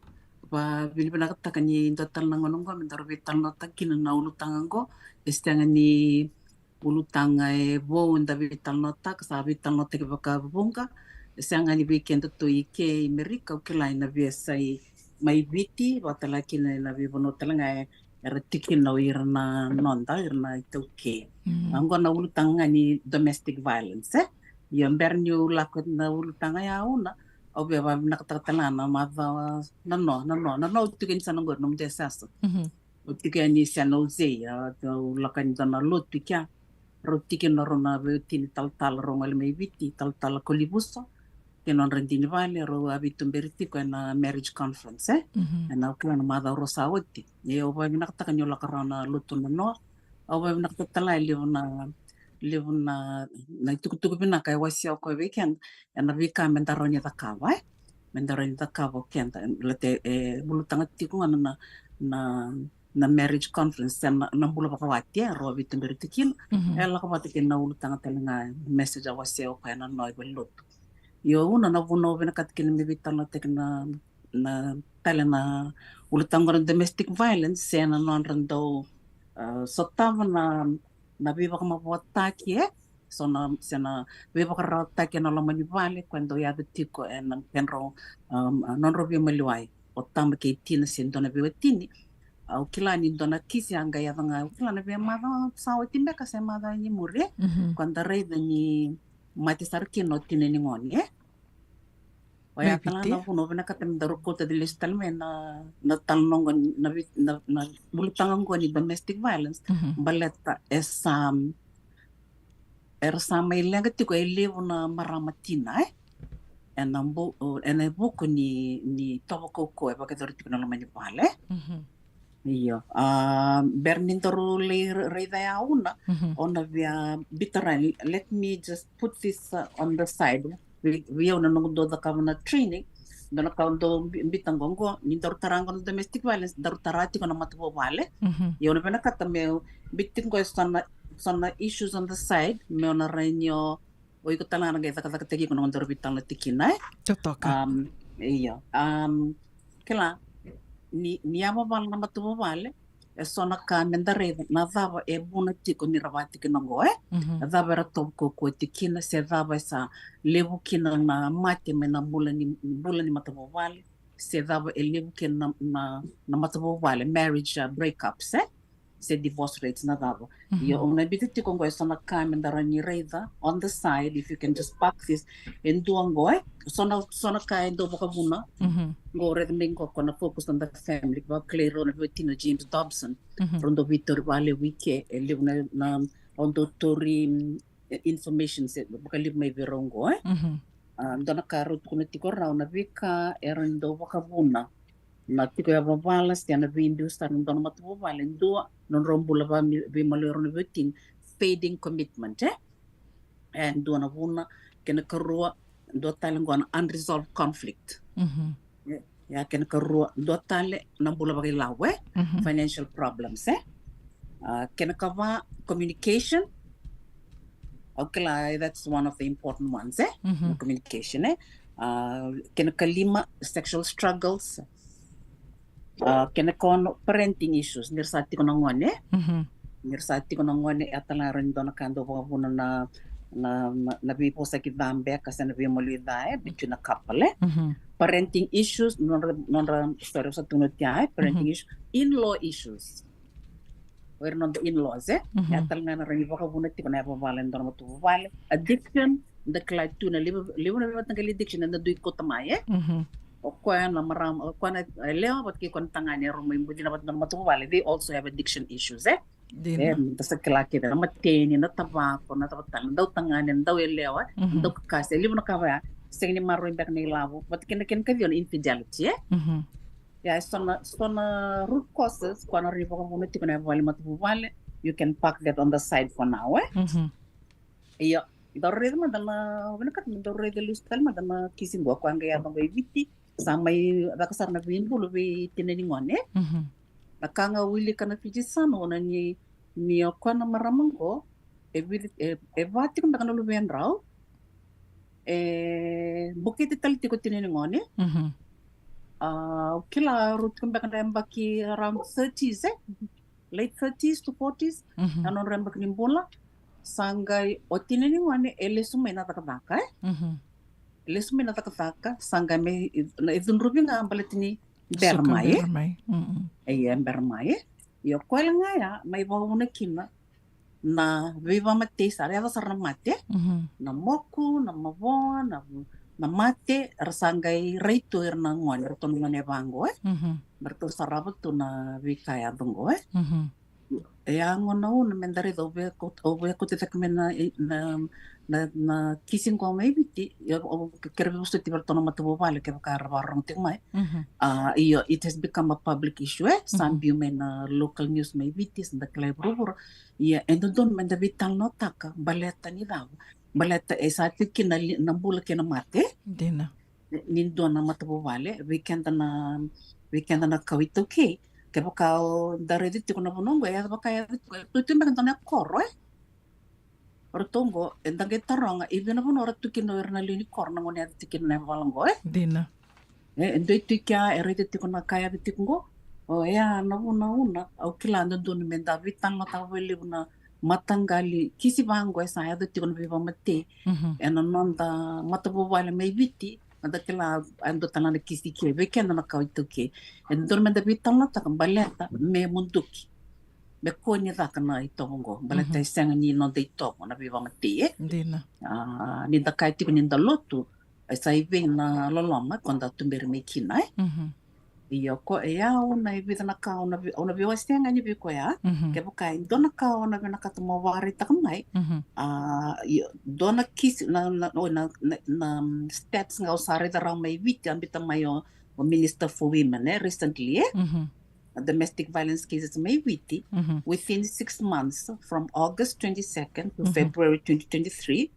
vavinavinakataka ni dua tale na gauna oqo me daru veitalanoataka kina na ulutaga oqo. E sega ni ulutaga e vou eda veitalanoataka, sa veitalanoataki vakavuqa. E sega ni vei keda tu i ke i Merika, au kila ena veiyasai mai Viti, vakatale kina ena veivanua tale ga e era tikina o ira na noda, ira na iTaukei. Oqo na ulutaga ga ni domestic violence, e. Io, bera niu lako na ulutaga ya, Una, au via vakavinakataka tale ga na macawa, na noa, na noa, na noa au tiko yani sa na qori, na mude sasa. Au tiko yani sa na uzei, au lako yani dua na lotu i kea. Rau tikina rau na veiwatini talatala rau gole mai Viti, talatala Kolivuso kei nodra dini vale, rau a veituberi tiko ena marriage conference, e? Ena, au kila na macawa rua sa oti. Ia au vakavinakataka niu lako rawa na lotu na noa. Au vakavinakataka tale e levu na, levu na, na itukutuku vinaka e wasea o koya vei keda, ena veika meda rawa ni cakava, e? Meda rawa ni cakava o keda, late, e ulutaga tiko ga na, na, na marriage conference, se na, na bula vakawati, e, rau a veituberi tikina. E lako vata kei na ulutaga tale ga, message a wasea o koya ena noa i valenilotu. Io, Una, na vuna au vinakata kina me veitalanoataki na, na tale na ulutaga na domestic violence, se na nodra dau, a, sotava na, na veivakamavoataki, e? So na, se na veivakararawataki ena loma ni vale, koya dau yaco tiko ena kedrau, um, a, nodrau veimaliwai o tama kei tina se dua na veiwatini. Au kila ni dua na kisi a qai yaco ga, au kila na veimacawa sa oti beka se macawa ni muri, e? Koya da raica ni mate sara kina o tina ni gone, e? Oya tale ga na vuna au vinakata me daru kauta lesu tale mai na, na talanoa qo ni, na, na, na ulutaga qo ni domestic violence. Baleta e sa, era sa mai leqa tiko e levu na marama tina, e? Ena bu-, ena vuku ni, ni tovo kaukauwa e vakayacori tiko na loma ni vale. Io. A, bera ni daru lai ra-, raica ya, Una, o na via biuta rawa, let me just put this, uh, on the side. Vei, vei au na noqu dau cakava na training, dua na ka au dau bi-, biuta qo, qo, ni daru tara qo na domestic violence, daru tara tiko na matavuvale. Ia au na vinakata meu biuta tiko qo e so na, so na issues on the side, meu na rawa ni o, o iko tale ga na qai cakacakataki iko na nodaru veitalanoa tikina, e? Totoka. Um, io. Um, kila, ni, ni yavavala na matavuvale, e so na ka meda raica, na cava e vuna tiko ni ra vakatikina qo, e? Na cava era tovo kaukauwa tikina, se cava e sa levu kina na mate mai na bula ni, bula ni matavuvale, se cava e levu kina na, na, na matavuvale, marriage, uh, breakups, e? Se divorce rates na cava. Ia au na biuta tiko qo e so na ka meda rawa ni raica on the side, if you can just park this, e dua qo, e? So na, so na ka e dau vakavuna. Qo raica mai qo, ko na Focus on the Family, vakilai rau na veiwatini o James Dobson. Rau dau veitauri vakalevu i ke, e levu na, na, rau dau tauri, mm, e, information se vakalevu mai vei rau qo, e? A, dua na ka rau tukuna tiko rau na veika era dau vakavuna na tiko yavavala se na veibiu sara ni dua na matavuvale, dua, nodrau bula va mi-, veimaliwai rau na veiwatini, fading commitment, e? E dua na vuna, kena karua, dua tale qo na unresolved conflict. E, ia kena karua, dua tale na bula vakailavo, e? Financial problems, e? A, kena kava, communication. Au kila, that's one of the important ones, e? Na communication, e? A, kena kalima, sexual struggles. A, kena kono, parenting issues, ni ra sa tiko na gone. Ni ra sa tiko na gone, e tale ga e rawa ni dua na ka dau vakavuna na, na, na, na veivosaki ca beka se na veimaliwai ca, e, between a couple, e. Parenting issues, nodra, nodra, sorry, au sa tukuna oti ya, e, parenting issues, in-law issues. O ira noda in-laws, e. E tale ga na rawa ni vakavuna tiko na yavavala e dua na matavuvale. Addiction, da kila tu na levu, levu na veimataqali addiction eda dui kauta mai, e. O koya na marama, o koya na yalewa vata kei koya na tagane, e rau mai bucina vata na matavuvale, they also have addiction issues, e. E, da sa kila kece na mateni, na tavako, na tavako tale, na dautagane, na dauyalewa, na daukakase, e levu na ka vaya, sega ni maroroi beka na ilavo, vata kei na kena kaciwa na infidelity, e. Ia, e so na, so na root causes, koya na rawa ni vakavuna tiko na yavavala matavuvale, you can park that on the side for now, e. Io, daru raica mada na, vinakata me daru raica lesu tale mada na kisi qo, koya qai yaco qo i Viti, sa mai caka sara na veibulu vei tina ni gone. Na ka ga wilika na Fiji Sun, Una, ni, ni o koya na marama qo, e vica, e, e va tiko beka na luvedrau, e bukete tale tiko tina ni gone. A, au kila rau tiko beka na yabaki around thirties, e? Late thirties to forties, na nodra yabaki ni bula. Sa qai o tina ni gone e lesu mai na cakacaka, e? E lesu mai na cakacaka, sa qai mai, na, e cudruvi ga baleta ni bera mai, e? Bera mai. E, ia, bera mai, e? Io, koya ga ya mai vakavuna kina na veivakamatei sara, yaco sara na mate. Na moku, na mavoa, na, na mate era sa qai rai tu era na gone, eratou na gone vaqo e, me ratou sarava tu na veika yaco qo e. E a gona una me da raica, au via kauta, au via kauta cake mai na, na, na, na kisi qo mai Viti. Ia, au kere veivosoti vei ratou na matavuvale kevaka era vakarorogo tiko mai. A, io, it has become a public issue e, sa biu mai na local news mai Viti, sa da kila e vuravura. Ia, e dodonu me da veitalanoataka baleta ni cava, baleta e sa tiko kina na bula kei na mate. Dina. Ni dua na matavuvale, vei keda na, vei keda na kawa iTaukei. Kevaka o da raica tiko na vanua qo, e yaco vaka yaco tiko, e tu tiko beka dua na koro e. O ratou qo, eda qai taroga i vei na vanua era tu kina o ira na lewe ni koro na gauna e yaco tiko kina na yavavala qo e. Dina. E, e dua e tu i kea, e raica tiko na ka e yaco tiko qo. O ya na vuna, una, au kila dodonu me da veitalanoataka vakalevu na mataqali kisi vaqo e sa yaco tiko na veivakamatei ena noda matavuvale mai Viti. Meda kila e dua tale na kisi ke vei keda na kawa iTaukei. E dodonu meda veitalanoataka baleta me muduki, me kua ni caka na itovo qo, baleta e sega ni noda itovo na veivakamatei e. Dina. A, ni da kaya tiko ni da lotu, e sa i vei na loloma ko da tuberi mai kina e. Io, ko e au na e vica na ka au na vei, au na veiwasea ga ni vei koya. Kevaka e dua na ka au na vinakata mo vakaraitaka mai. A, io, dua na kisi na, na, na, na, na, mm, stats ga au sa raica rawa mai Viti, a biuta mai o, o Minister for Women e, recently e. Domestic violence cases mai Viti within six months, from August twenty-second to February twenty twenty-three.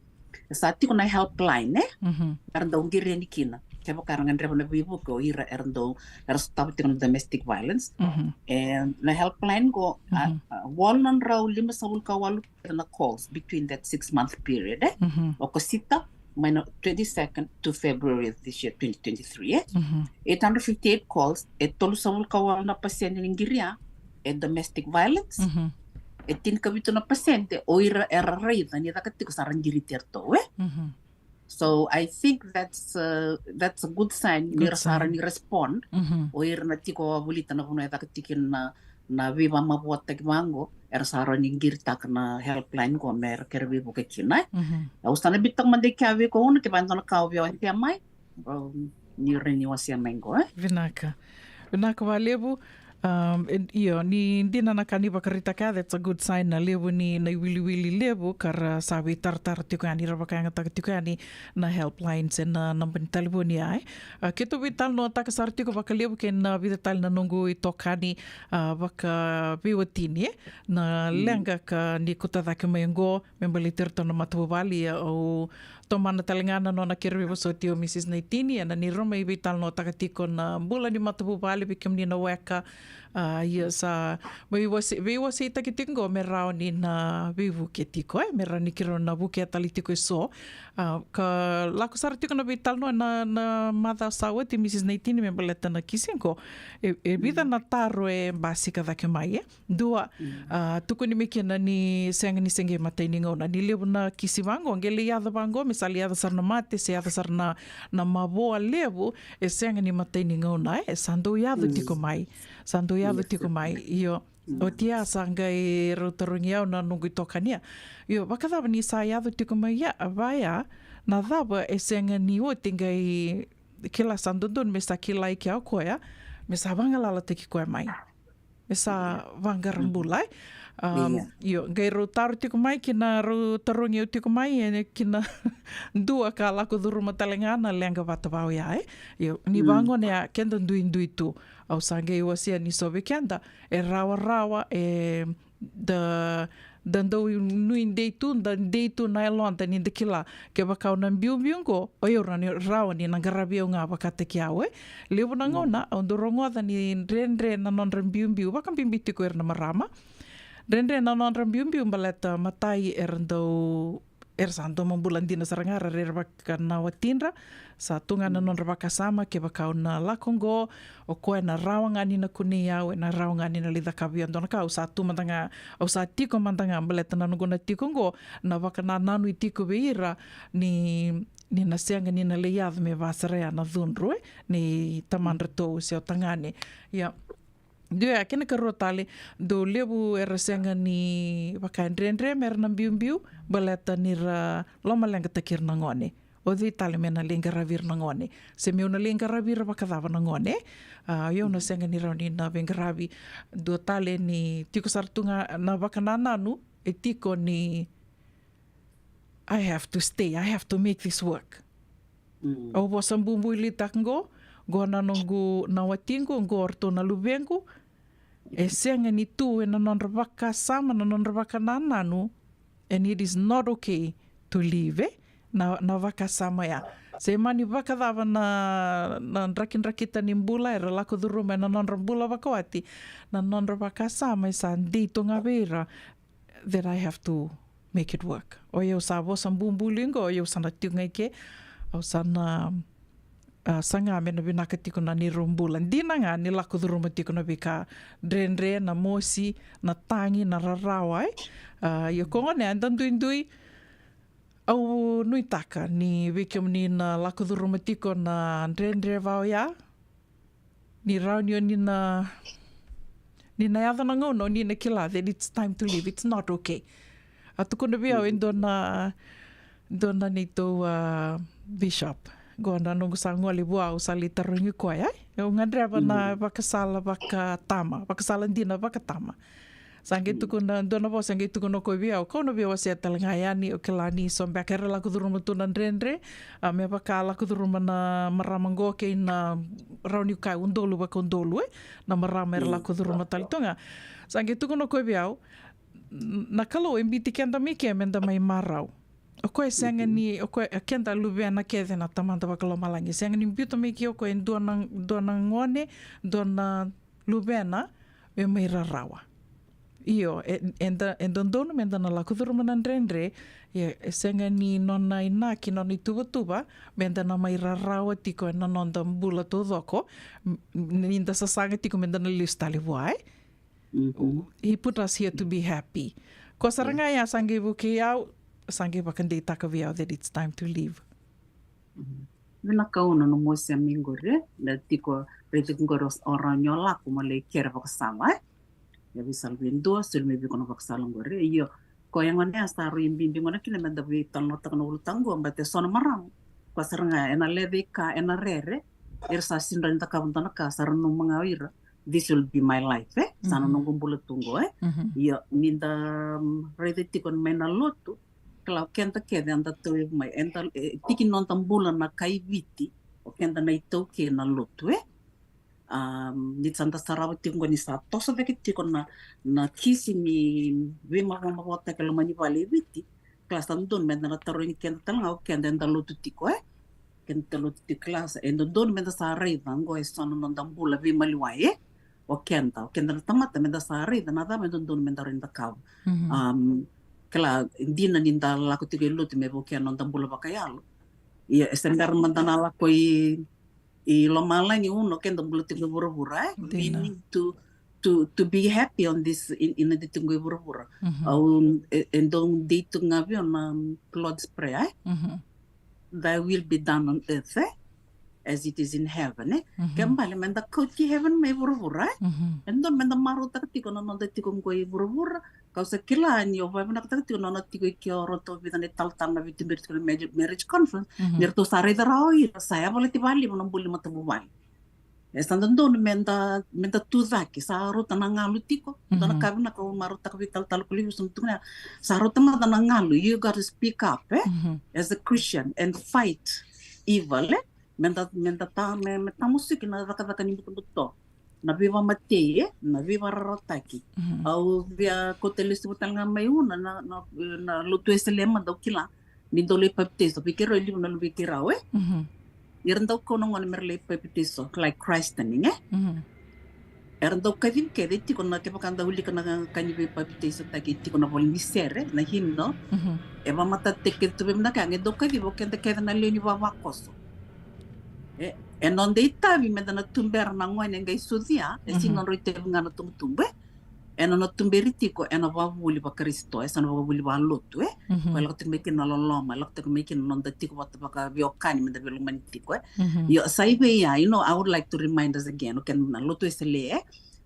Sa tiko na helpline e, era dau qiri yani kina kevaka era gadreva na veivuke o ira era dau, era sotava tiko na domestic violence. E na helpline qo, a, a, walu na drau limasagavulu ka walu na calls between that six month period e. Okosita mai na twenty-second to February of this year, twenty twenty-three e. Eight hundred fifty-eight calls, e tolusagavulu ka walu na pasede ni qiria e domestic violence. E tinikavitu na pasede o ira era raica ni caka tiko sa ra qiriti eratou e. So I think that's, uh, that's a good sign. Ni ra sa ra ni respond o ira na tiko wavolita na vanua e caka tiko na, na veivakamavoataki vaqo, era sa ra ni qiritaka na helpline qo me ra kere veivuke kina e. Au sa na biuta mada i kea vei iko, una, kevaka e dua na ka o via wasea mai, ni ra ni wasea mai qo e. Vinaka. Vinaka vakalevu. Um, io, ni dina na ka ni vakaraitaka, that's a good sign, na levu ni na iwiliwili levu ka ra sa veitaratara tiko yani, ra vakayagataka tiko yani na helplines e na naba ni talevoni ya e. A, keitou veitalanoataka sara tiko vakalevu kei na vica tale na noqu itokani, a, vakaveiwatini e, na leqa ka ni kauta cake mai qo me baleti iratou na matavuvale. Au tomana tale ga na nona kere veivosoti o Mrs Naitini e na neirau mai veitalanoataka tiko na bula ni matavuvale vei kemuni na weka. A, ia sa mai veiwaseitaki tiko qo me rawa ni na veivuke tiko e, me rawa ni keirau na vukea tale tiko e so. A, ka lako sara tiko na veitalanoa na, na macawa sa oti, Mrs Naitini, me baleta na kisi qo. E, e vica na taro e basika cake mai e. Dua, a, tukuni mai kina ni sega ni se qai matai ni gauna, ni levu na kisi vaqo qai lai yaco vaqo, me sa lai yaco sara na mate se yaco sara na, na mavoa levu, e sega ni matai ni gauna e, e sa dau yaco tiko mai. Sa dau yaco tiko mai. Io. Oti ya sa qai rau tarogi au na noqu itokani ya. Io, vakacava ni sa yaco tiko mai ya, vaya, na cava e sega ni oti qai kila, sa dodonu me sa kilai kea o koya, me sa vagalalataki koya mai. E sa vaqara bula e. Um, io, qai rau taro tiko mai kina, rau tarogi au tiko mai e kina dua ka lako curuma tale ga na leqa vata vau ya e. Io, ni vaqo na ya keda duidui tu. Au sa qai wasea ni so vei keda e rawarawa e da, da dau nuidei tu, da dei tu na yaloda ni da kila kevaka au na biubiu qo, o yau na rawa ni na qaravi au ga vakataki au e. Levu na gauna au dau rogoca ni dredre na nodra biubiu, vakabibi tiko ira na marama. Dredre na nodra biubiu baleta matai era dau, era sa dau mabula dina sara ga, ra rerevaka na watidra. Sa tu ga na nodra vakasama, kevaka au na lako qo, o koya na rawa ga ni na kunei au, e na rawa ga ni na lai cakava vei au dua na ka. Au sa tu mada ga, au sa tiko mada ga baleta na noqu na tiko qo, na vakanananu e tiko vei ira ni, ni na sega ni na lai yaco me vasara ya na cudru e, ni tamadratou se o tagane. Ia, Dua ya, kena karua tale, dau levu era sega ni vakadredre me ra na biubiu, baleta ni ra lomaleqataki ira na gone. O cei tale me na lai qaravi ira na gone? Se meu na lai qaravi ira vakacava na gone? A, o yau na sega ni rawa ni na veiqaravi. Dua tale ni tiko sara tu ga na vakanananu, e tiko ni I have to stay, I have to make this work. Au vosa bubuilitaka qo, qo na noqu na watiqu, qo o ratou na luvequ. E sega ni tu ena nodra vakasama, na nodra vakanananu, and it is not okay to leave, e? Na, na vakasama ya. Se mani vakacava na, na drakidrakita ni bula era lako curuma ena nodra bula vakawati, na nodra vakasama e sa dei tu ga vei ira that I have to make it work. O yau sa vosa bubului qo, o yau sa na tiko ga i ke, au sa na, a, saga me na vinaka tiko na neirau bula. Dina ga ni lako curuma tiko na veika dredre, na mosi, na tagi, na rarawa, e? A, ia ko gone, eda duidui, au nuitaka ni vei kemuni na lako curuma tiko na dredre vau ya, ni rawa ni o ni na, ni na yaco na gauna o ni na kila that it's time to leave, it's not okay. A tukuna vei au e dua na, dua na neitou, a, bishop. Qo na noqu sa gole vua, au sa lai tarogi koya, e? Au gadreva na vakasala vakatama, vakasala dina vakatama. Sa qai tukuna, dua na vosa qai tukuna o koya vei au, kau na via wasea tale ga yani, o kila ni so beka era lako curuma tu na dredre, a, me vaka lako curuma na marama qo kei na rawa ni kaya udolu vakaudolu, e? Na marama era lako curuma tale tu ga. Sa qai tukuna o koya vei au, n-, na Kalou e biuti keda mai ke meda mai marau. O koya e sega ni, o koya, e keda luvena kece na Tamada vakalomalagi. E sega ni biuta mai ke o koya e dua na, dua na gone, dua na luvena, me mai rarawa. Io, e, eda, e dodonu meda na lako curuma na dredre, ia, e sega ni nona inaki, nona ituvatuva, meda na mai rarawa tiko ena noda bula taucoko, m-, m-, ni da sasaga tiko meda na lesu tale vua, e? He put us here to be happy. Ko sara ga ya sa qai vukei au, sa qai vakadeitaka vei au that it's time to leave. Vinaka, au na nomu wasea mai qori, na tiko raici qori o rawa ni o lako mo lai kere vakasala, e? Ia veisala vei dua, soli mai vei iko na vakasala qori. Io, ko ya gone ya sa rui bibi gona kina meda veitalanoataka na ulutaga qo, baleta e so na marama. Ko sara ga, ena lecaika, ena rere, era sa sega ni cakava dua na ka, sa ra nanuma ga o ira, this will be my life, e? Sa na noqu bula tu qo, e? Ia, ni da, mm, raica tiko mai na lotu, kila o keda kece eda tauyavu mai, eda, e, tiki ni noda bula na kai Viti, o keda na iTaukei na lotu, e? Um, ni sa da sarava tiko qo ni sa toso cake tiko na, na kisi ni veimavamavotaki e loma ni vale e Viti, kila sa dodonu meda na tarogi keda tale ga o keda eda lotu tiko, e? Keda lotu tiko, kila sa, e dodonu meda sa raica qo e so na noda bula veimaliwai, e? O keda, o keda na tamata meda sa raica na cava e dodonu meda rawa ni cakava. Um, kila, dina ni da lako tiko i lotu me vukea na noda bula vakayalo. Ia, e se bera mada na lako i, i lomalagi, uno keda bula tiko i vuravura, e? We need to, to, to be happy on this, in, ina da tiko i vuravura. Au, e, e dau dei tu ga vei au na, um, Lord's Prayer, e? Thy will be done on earth, e? As it is in heaven, e? Ke bale meda kauti heaven mai vuravura, e? E dodonu meda marautaka tiko na noda tiko qo i vuravura, kau sa kila ni o vakavinakataka tiko na nona tiko i ke o ratou vica na italatala na veituberi tiko na marriage, marriage conference, ni ratou sa raica rawa o ira sa yavalati vakalevu na bula ni matavuvale. E sa dodonu meda, meda tu cake, sa rauta na galu tiko. Dua na ka vinaka au marautaka vei talatala ko Livingston, tukuna, sa rauta mada na galu, you got to speak up, e? As a Christian and fight evil, e? Meda, meda ta, me, me tamusuki na cakacaka ni butobuto. Na veivakamatei, e? Na veivakararawataki. Au via kauta lesu tale ga mai Una na, na, na lotu Wesele mada au kila ni dau lai papitaiso vei keirau e levu na luvei keirau, e? Era dau kau na gone mera lai papitaiso, like christening, e? Era dau kacivi kece, e tiko na, kevaka da wilika na ka ni veipapitaisotaki, e tiko na vola ni sere, na hymnal. E vakamatatataki kece tu vei mada ka, e dau kacivi o keda kece na lewe ni vavakoso. E, e noda itavi meda na tubera na gone e qai sucu ya, e sega ni nodra itavi ga na tubutubu, e? Ena nona tuberi tiko ena vakavuli vaKarisito, e sa na vakavuli vakalotu, e? Koya e lako tiko mai kina na loloma, e lako tiko mai kina na noda tiko vata vakaveiwekani, meda veilomani tiko, e? Io, sa i vei ya, you know, I would like to remind us again, okay, na lotu Wesele, e?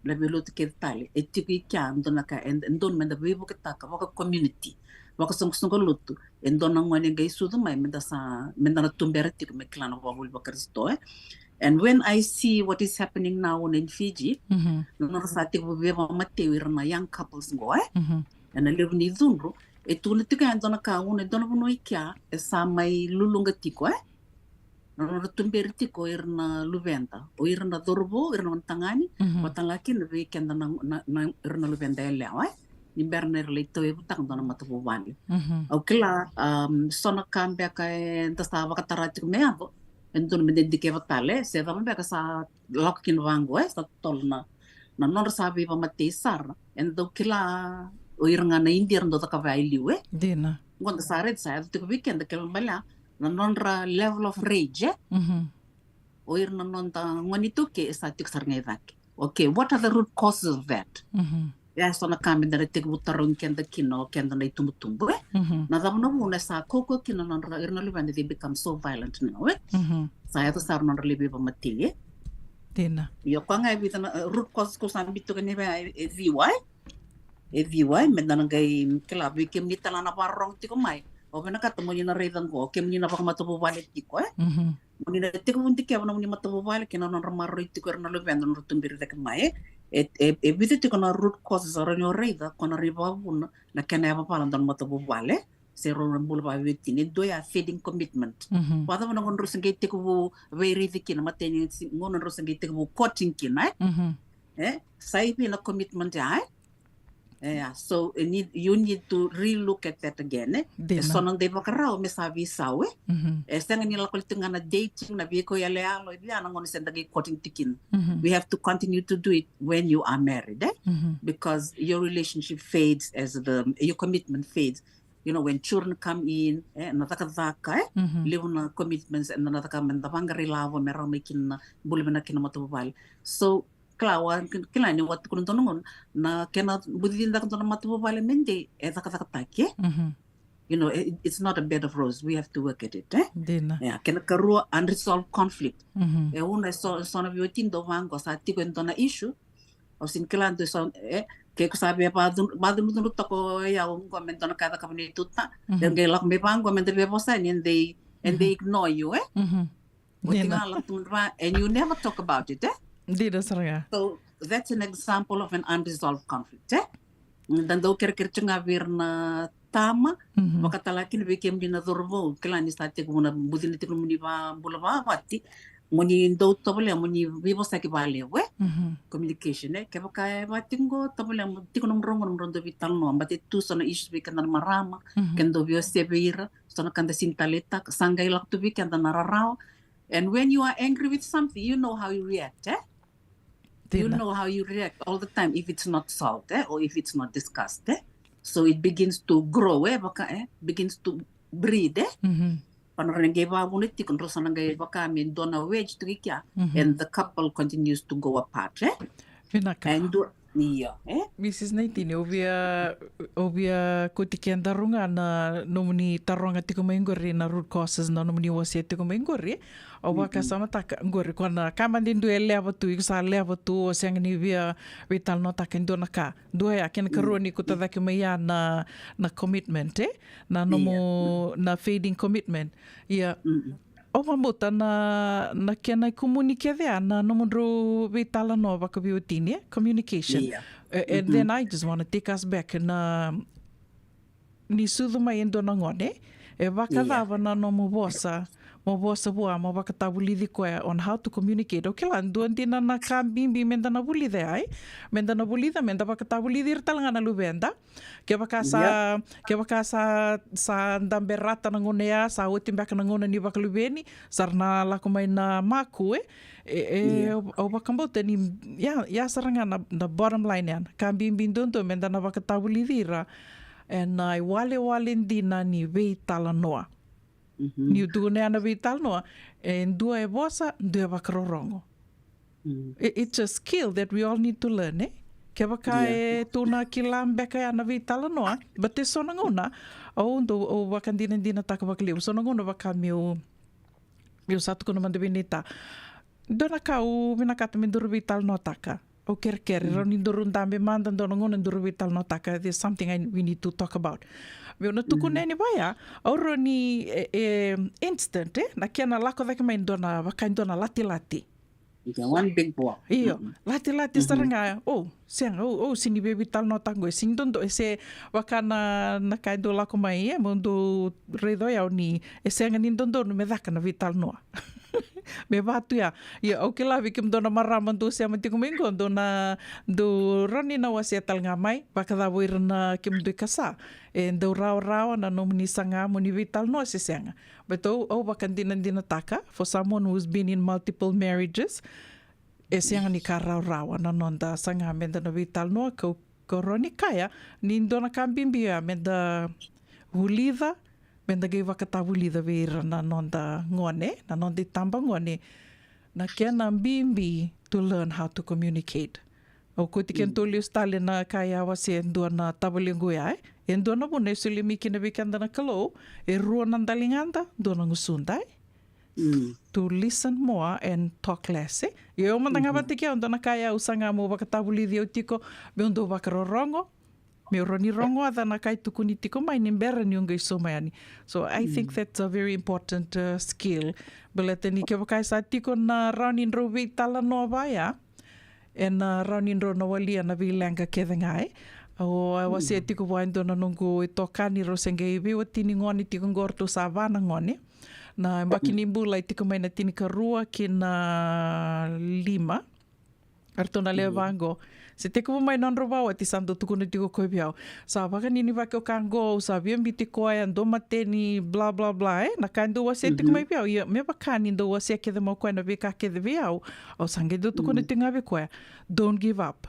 na veilotu kece tale, e tiko i kea e dua na ka e, e donu me da veivuketaka vaka community, vakasoqosoqo lotu, e dua na gone qai sucu mai, me da sa, me da na tubera tiko me kila na vakavuvuli vaKarisito, e. And when I see what is happening now in Fiji, Mhm. na nodra sa tekivu veivakamatei ira na young couples qo, e. Mhm. E na levu ni cudru, e tukuna tiko e dua na ka, e dua na vanua i kea e sa mai luluqa tiko, e. Na nodra tuberi tiko ira na luveda, o ira na cauravou, ira na gonetagane, Mhm. vata ga kina vei keda na, na, na, ira na luveda yalewa, e. Ni bera ni ra lai tauyavutaka dua na matavuvale. Mhm. Au kila, um, so na ka beka eda sa vakatara tiko me yaco, e dodonu me da dikeva tale, se cava beka sa lako kina vaqo, e, sa totolo na, na nodra sa veivakamatei sara. Eda dau kila o ira ga na Idia era dau cakava ya e liu, e. Dina. Qo da sa raica sa yaco tiko vei keda, kena ibalebale na nodra level of rage, e. Mhm. O ira na noda gone iTaukei e sa tiko sara ga i cake. Okay, what are the root causes of that? Mhm. Ya so na ka me da na tekivu tarogi keda kina o keda na itubutubu, e. Mhm. Na cava na vuna e sa kaukaua kina na nodra, ira na luveda, they become so violent now, e. Mhm. Sa yaco sara na nodra lai veivakamatei, e. Dina. Io, koya ga e vica na, e, root causes ko sa biu toka ni vei, e, e ciwa, e. E ciwa, e, me da na qai kila vei kemuni tale ga na vakarorogo tiko mai. Au vinakata mo ni na raica qo, kemuni na vakamatavuvale tiko, e. Mhm. Mo ni na tekivu dikeva na nomuni matavuvale kei na nodra maroroi tiko ira na luveda, nodra tuberi cake mai, e. E, e, e vica tiko na root causes o rawa ni o raica ko na rawa ni vakavuna na kena yavavala dua na matavuvale se rau na bula vakaveiwatini. E dua ya feeding commitment. Mhm. Vakacava na gauna drau se qai tekivu veiraici kina, matai ni gauna drau se qai tekivu courting kina, e? Mhm. E? Sa i vei na commitment ya, e? E, ya. So, e need, you need to relook at that again, e? Dina. E so na noda ivakarau me sa veisau, e? Mhm. E sega ni lako tiko ga na dating, na veikau yaloyalo, e via na gauna se da qai courting tiko kina. Mhm. We have to continue to do it when you are married, e? Mhm. Because your relationship fades as the, your commitment fades. You know, when children come in, e, na cakacaka, e? Mhm. Levu na commitments, e, na caka me da vaqara ilavo me rawa mai kina na bula vinaka kina matavuvale. So, kila wa, kila ni wa tukuna dua na gauna, na kena bucicaka dua na matavuvale me dei, e cakacakataki, e? Mhm. You know, it, it's not a bed of roses. We have to work at it, e? Dina. E, kena karua, unresolved conflict. Mhm. E, una e so, so na veiwatini dau vaqo sa tiko e dua na issue. Au sega ni kila dua so, e, ke ko sa via vacudru, vacudrudru toka o yau qo me dua na ka e cakava na ituta. Mhm. E qai lako mai vaqo me da via vosa yani, and they, and they ignore you, e? Mhm. Oti Dina. ga lako tu mai, and you never talk about it, e? Dina sara ga. So that's an example of an unresolved conflict, e? Da dau kerekere tu ga vei ira na tama, Mhm. vakatalega kina vei kemuni na cauravou, kila ni sa tekivu na bucina tiko nomuni va, bula vakavati, mo ni dau tovolea mo ni veivosaki vakalevu, e? Mhm. Communication, e? Kevaka e vati qo, tovolea mo tiko nomudrau gauna mo drau dau veitalanoa, baleta e tu so na issues vei keda na marama, Mhm. keda dau veiwasei vei ira, so na ka da sega ni taleitaka, sa qai lako tu vei keda na rarawa. And when you are angry with something, you know how you react, e? You Dina. know how you react all the time if it's not solved, e? Or if it's not discussed, e? So it begins to grow, e? Vaka, e? Begins to breed, e? Mhm. Ko na rau na qai vakavuna tiko, drau sa na qai vaka me dua na wedge tu i kea, Mhm. and the couple continues to go apart, e? Vinaka. And dua, io, e? Mrs Naitini, au via, au via kauti kedaru ga na nomuni taroga tiko mai qori, na root causes na nomuni wasea tiko mai qori. Au vakasamataka qori, ko na ka mada e dua e leva tu, iko sa leva tu, o sega ni via veitalanoataka e dua na ka. Dua ya, kena karua ni kauta cake mai ya na, na commitment, e? Na nomu, na fading commitment. Ia, au vakabauta na, na kena ikumuni kece ya na nomudrau veitalanoa vakaveiwatini, e? Communication. Ia. E, and then I just wanna take us back na, ni sucu mai e dua na gone, e vakacava na nomu vosa, mo vosa vua, mo vakatavulici koya on how to communicate. Au kila, dua dina na ka bibi me da na vulica ya, e? Me da na vulica, me da vakatavulici ira tale ga na luveda. Kevaka sa, kevaka sa, sa dabe rata na gauna ya, sa oti beka na gauna ni vakaluveni, sa ra na lako mai na maku, e? E, e, au, au vakabauta ni, ya, ya sara ga na, na bottom line ya. Ka bibi duadua me da na vakatavulici ira ena iwalewale dina ni veitalanoa. Niu tukuna ya na veitalanoa, e dua e vosa, dua e vakarorogo. It, it's a skill that we all need to learn, e? Kevaka e tou na kila beka ya na veitalanoa, but e so na gauna, au dau, au vakadinadinataka vakalevu, so na gauna vaka meu, meu sa tukuna mada vei Naita. Dua na ka au vinakata me daru veitalanoataka. Au kerekere, rau ni daru dabe mada, dua na gauna daru veitalanoataka, there's something I, we need to talk about. Meu na tukuna yani vaya, au rau ni e, e, instant, e, na kena lako cake mai dua na, vaka dua na latilati. It's a one big block. Io, latilati sara ga, o, sega, o, o, sega ni veitalanoataka qo, e sega ni dodonu, e se vaka na, na ka e dau lako mai, e, meu dau raica o yau ni, e sega ni dodonu me caka na veitalanoa. Me vatu ya. Ia, au kila vei kemudou na marama dou sema tiko mai qo, dou na, dou rawa ni na wasea tale ga mai, vakacava o ira na kemudou i kasa. E dau rawarawa na nomuni saga mo ni veitalanoa se sega. But au, au vakadinadinataka, for someone who's been in multiple marriages, e sega ni ka rawarawa na noda saga meda na veitalanoa, kau, kau rawa ni kaya, ni dua na ka bibi ya meda vulica, meda qai vakatavulica vei ira na noda gone, na noda itabagone, na kena bibi to learn how to communicate. Au kauti kedatou lesu tale na ka e a wasea e dua na tavalequ ya, e. E dua na vuna e solia mai kina vei keda na Kalou, e rua na daligada, dua na gusuda, e. To listen more and talk less, e. Ia au mada ga vata kei au, dua na ka e au saga meu vakatavulici au tiko, meu dau vakarorogo, meu rawa ni rogoca na ka e tukuni tiko mai ni bera niu qai sauma yani. So I think that's a very important, uh, skill. Baleta ni kevaka e sa tiko na rawa ni drau veitalanoa vaya, ena rawa ni drau na walia na veileqa kece ga, e. Au a wasea tiko vua e dua na noqu itokani, rau se qai veiwatini gone tiko qo, ratou sa va na gone. Na yabaki ni bula e tiko mai na tinikarua ki na lima. Eratou na lewe va qo. Se tekivu mai nodrau vawati sa dau tukuna tiko o koya vei au, sa vakaninivaki o ka qo, au sa via biuti koya, dou mateni, bla bla bla, e. Na ka e dau wasea tiko mai vei au, ia me vaka ni dau wasea kece mai o koya na veika kece vei au, au sa qai dau tukuna tiko ga vei koya, don't give up.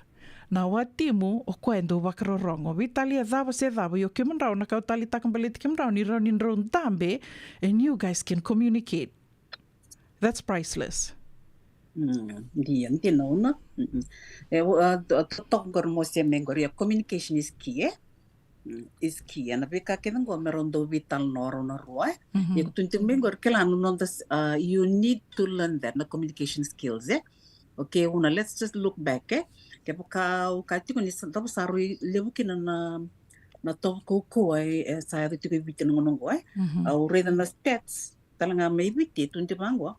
Na watimu o koya e dau vakarorogo. Veitalia cava se cava, io kemudrau, na ka au taleitaka baleti kemudrau, ni rawa ni drau dabe, and you guys can communicate. That's priceless. Ia, dina, dina. E, totoka qori mo se me qori, ia, communication is key, e? Is key. Ena veika kece qo me rau dau veitalanoa rau na rua, e? Ia, ko tukuni tiko mai qori, kila na noda, you need to learn that, na communication skills, e? Okay, Una, let's just look back, e? Kevaka au kaya tiko ni sa, cava sa rui levu kina na, na tovo kaukauwa e sa yaco tiko e Viti na gauna qo, e? Au raica na stats tale ga mai Viti, tukuni vaqo.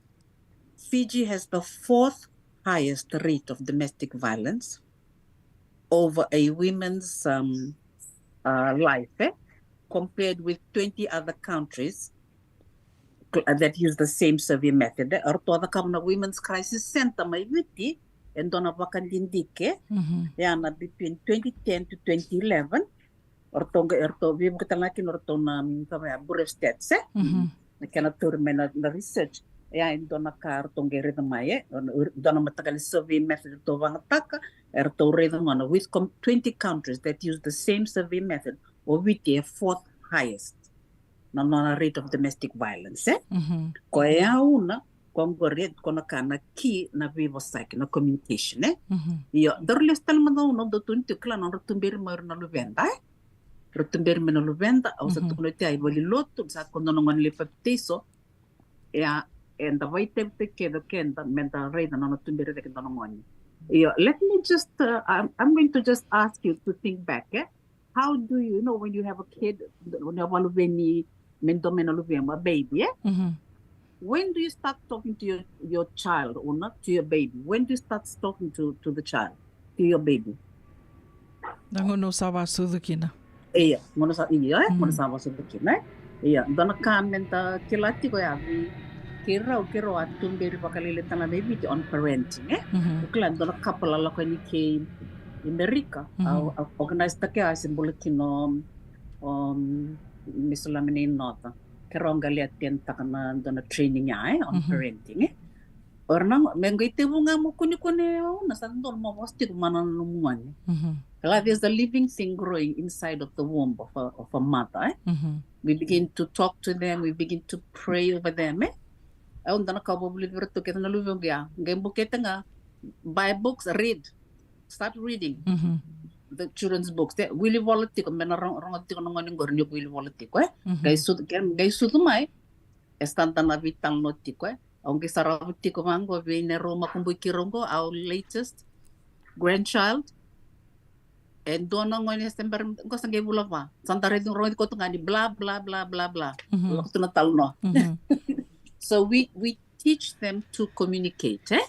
Fiji has the fourth highest rate of domestic violence over a women's, um, uh, life, eh, compared with twenty other countries cl-, that use the same survey method, eh. Eratou a cakava na Women's Crisis Center mai Viti e dua na vakadidike, e, ya na between twenty ten to twenty eleven. Eratou qai, eratou veivuke tale ga kina o ratou na, mm, cava ya, Bureau of Stats, eh? Na kena tauri mai na, na research. E ya e dua na ka eratou qai raica mai, eh? Dua na mataqali survey method eratou vakayagataka, eratou raica gona with com-, twenty countries that use the same survey method, o Viti e fourth highest na nona rate of domestic violence, eh? Koya Una, ko qori, ko na ka na key na veivosaki, na communication, eh? Io, daru lesu tale mada Una, dou tukuni tiko, kila na nodra tuberi mai o ira na luveda, eh? Ra tuberi mai na luveda, au sa tukuna oti ya i valenilotu, sa ko dua na gone lai papitaiso, ia, eda vakaitavitaki kece o keda meda raica na nona tuberi cake e dua na gone. Io, let me just, uh, I'm, I'm going to just ask you to think back, eh? How do you, you know, when you have a kid, when you have a luveni, me dua mai na luvemu, a baby, eh? When do you start talking to your, your child, Una, to your baby? When do you start talking to, to the child, to your baby? Na gauna au sa vakasucu kina. Ia, gauna sa, ia, eh? Gauna sa vakasucu kina, eh? Ia, dua na ka meda kila tiko ya vei keirau, keirau a tuberi vakalailai tale ga mai Viti on parenting, eh? Ko kila dua na couple a lako yani kei Amerika, a, a organise taka ya, se bula kina o, um, Miss Lamine Nota. Keirau qai lai attend taka na dua na training ya, eh, on parenting, eh. O ira na, me qai tekivu ga mo kunekune, Una, sa dodonu mo vosa tiko mai na nomu gone. Kila, there's a living thing growing inside of the womb of a, of a mother, eh. We begin to talk to them, we begin to pray over them, eh. Au dua na ka au vakavulica vei iratou kece na luvei au ya, qai bukete ga, buy books, read, start reading the children's books. Te wili vola tiko, me na ro-, rogoca tiko na gone qori ni ko wili vola tiko, eh. Qai sucu, qai sucu mai, e sa da na veitalanoa tiko, eh. Au qai sarava tiko vaqo vei neirau makubui keirau qo, our latest grandchild, e dua na gone se bera, qo sa qai vula va. Sa da raici rogoci koto ga ni bla, bla, bla, bla, bla. Lako tu na talanoa. So we, we teach them to communicate, e?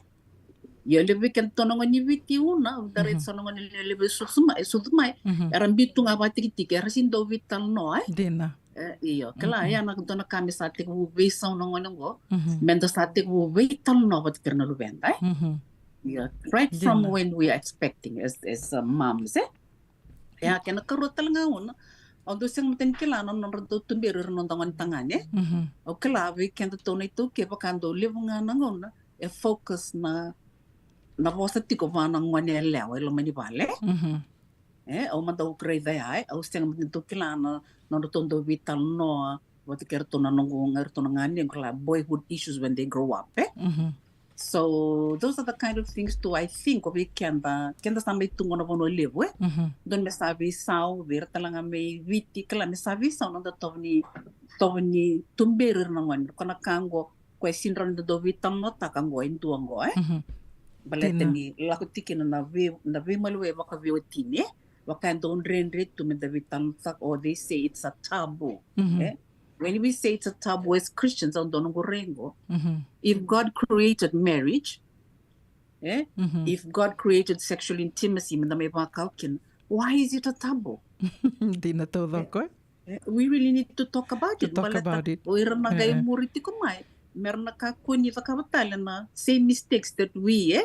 Io, levu vei keda tu na gone ni Viti una, da raici so na gone ni levu e sucu mai, e sucu mai. Era biu tu ga vakatikitiki, era sega ni dau veitalanoa, e? Dina. E, io, kila, ya na dua na ka me sa tekivu veisau na gone qo. Me da sa tekivu veitalanoa vata kei ira na luveda, e? Io, right from when we are expecting as, as, uh, moms, e? Ya, kena karua tale ga una, au dau sega mada ni kila na nodra dau tuberi ira na noda gone tagane, e? Au kila vei keda tou na iTaukei vaka dau levu ga na gauna e focus na, na vosa tiko vua na gone yalewa e loma ni vale. E, au mada au raica ya, e, au sega mada ni dau kila na, na nodratou dau veitalanoa vata kei iratou na noqu, iratou na ganequ, kila, boyhood issues when they grow up, e? So those are the kind of things too, I think, o vei keda, keda sa mai tu qo na vanua levu, e? Dodonu me sa veisau vei ira tale ga mai Viti, kila, me sa veisau na noda tovo ni, tovo ni tuberi ira na gone, ko na ka qo, ko e sega ni rawa ni da dau veitalanoataka qo e dua qo, e? Baleta ni lako tiko kina na vei, na veimaliwai vakaveiwatini, e? Vaka e dau dredre tu me da veitalanoataka, or they say it's a taboo, e? When we say it's a taboo as Christians, au dau noqu rai qo, if God created marriage, e? If God created sexual intimacy, me da mai vakau kina, why is it a taboo? Dina taucoko, e? E, we really need to talk about it. Baleta o ira na qai muri tiko mai, me ra na kakua ni cakava tale na same mistakes that we, e,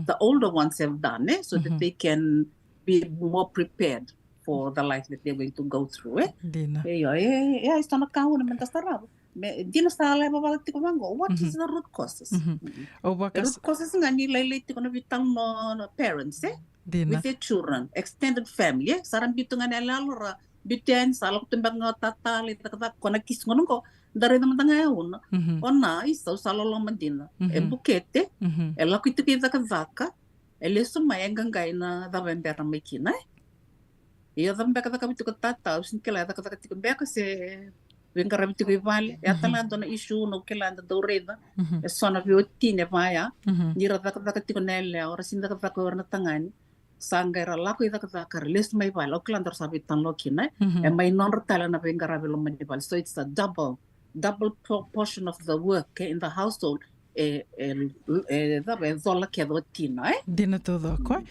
the older ones have done, e, so that they can be more prepared for the life that they're going to go through, e? Dina. E, io, e, e, e, so na ka una me da sarava. Me, dina sa lai vavala tiko vaqo. What is the root causes? Au vaka... Root causes ga ni lailai tiko na veitalanoa na parents, e? Dina. With their children, extended family, e? Sa ra biu tu ga na yaloyalo ra biu tu yani, sa lako tu beka ga o tata lai cakacaka, ko na kisi gona qo, da raica mada ga e una. O na isa, au sa loloma dina. E bukete, e lako i tiko i cakacaka, e lesu mai, e qaqai na cava e bera mai kina, e? Io, cava beka e cakava tiko o tata, au sega ni kila, e cakacaka tiko beka se veiqaravi tiko i vale. E a tale ga dua na issue, au kila, eda dau raica e so na veiwatini e vaya, ni ra cakacaka tiko na yalewa, ra sega ni cakacaka o ira na tagane. Sa qai ra lako i cakacaka, ra lesu mai vale, au kila daru sa veitalanoa kina, e? E mai nodra tale na veiqaravi e loma ni vale. So it's a double, double po-, portion of the work, e, in the household. E, e, e cava, e cola kece o tina, e? Dina taucoko, e?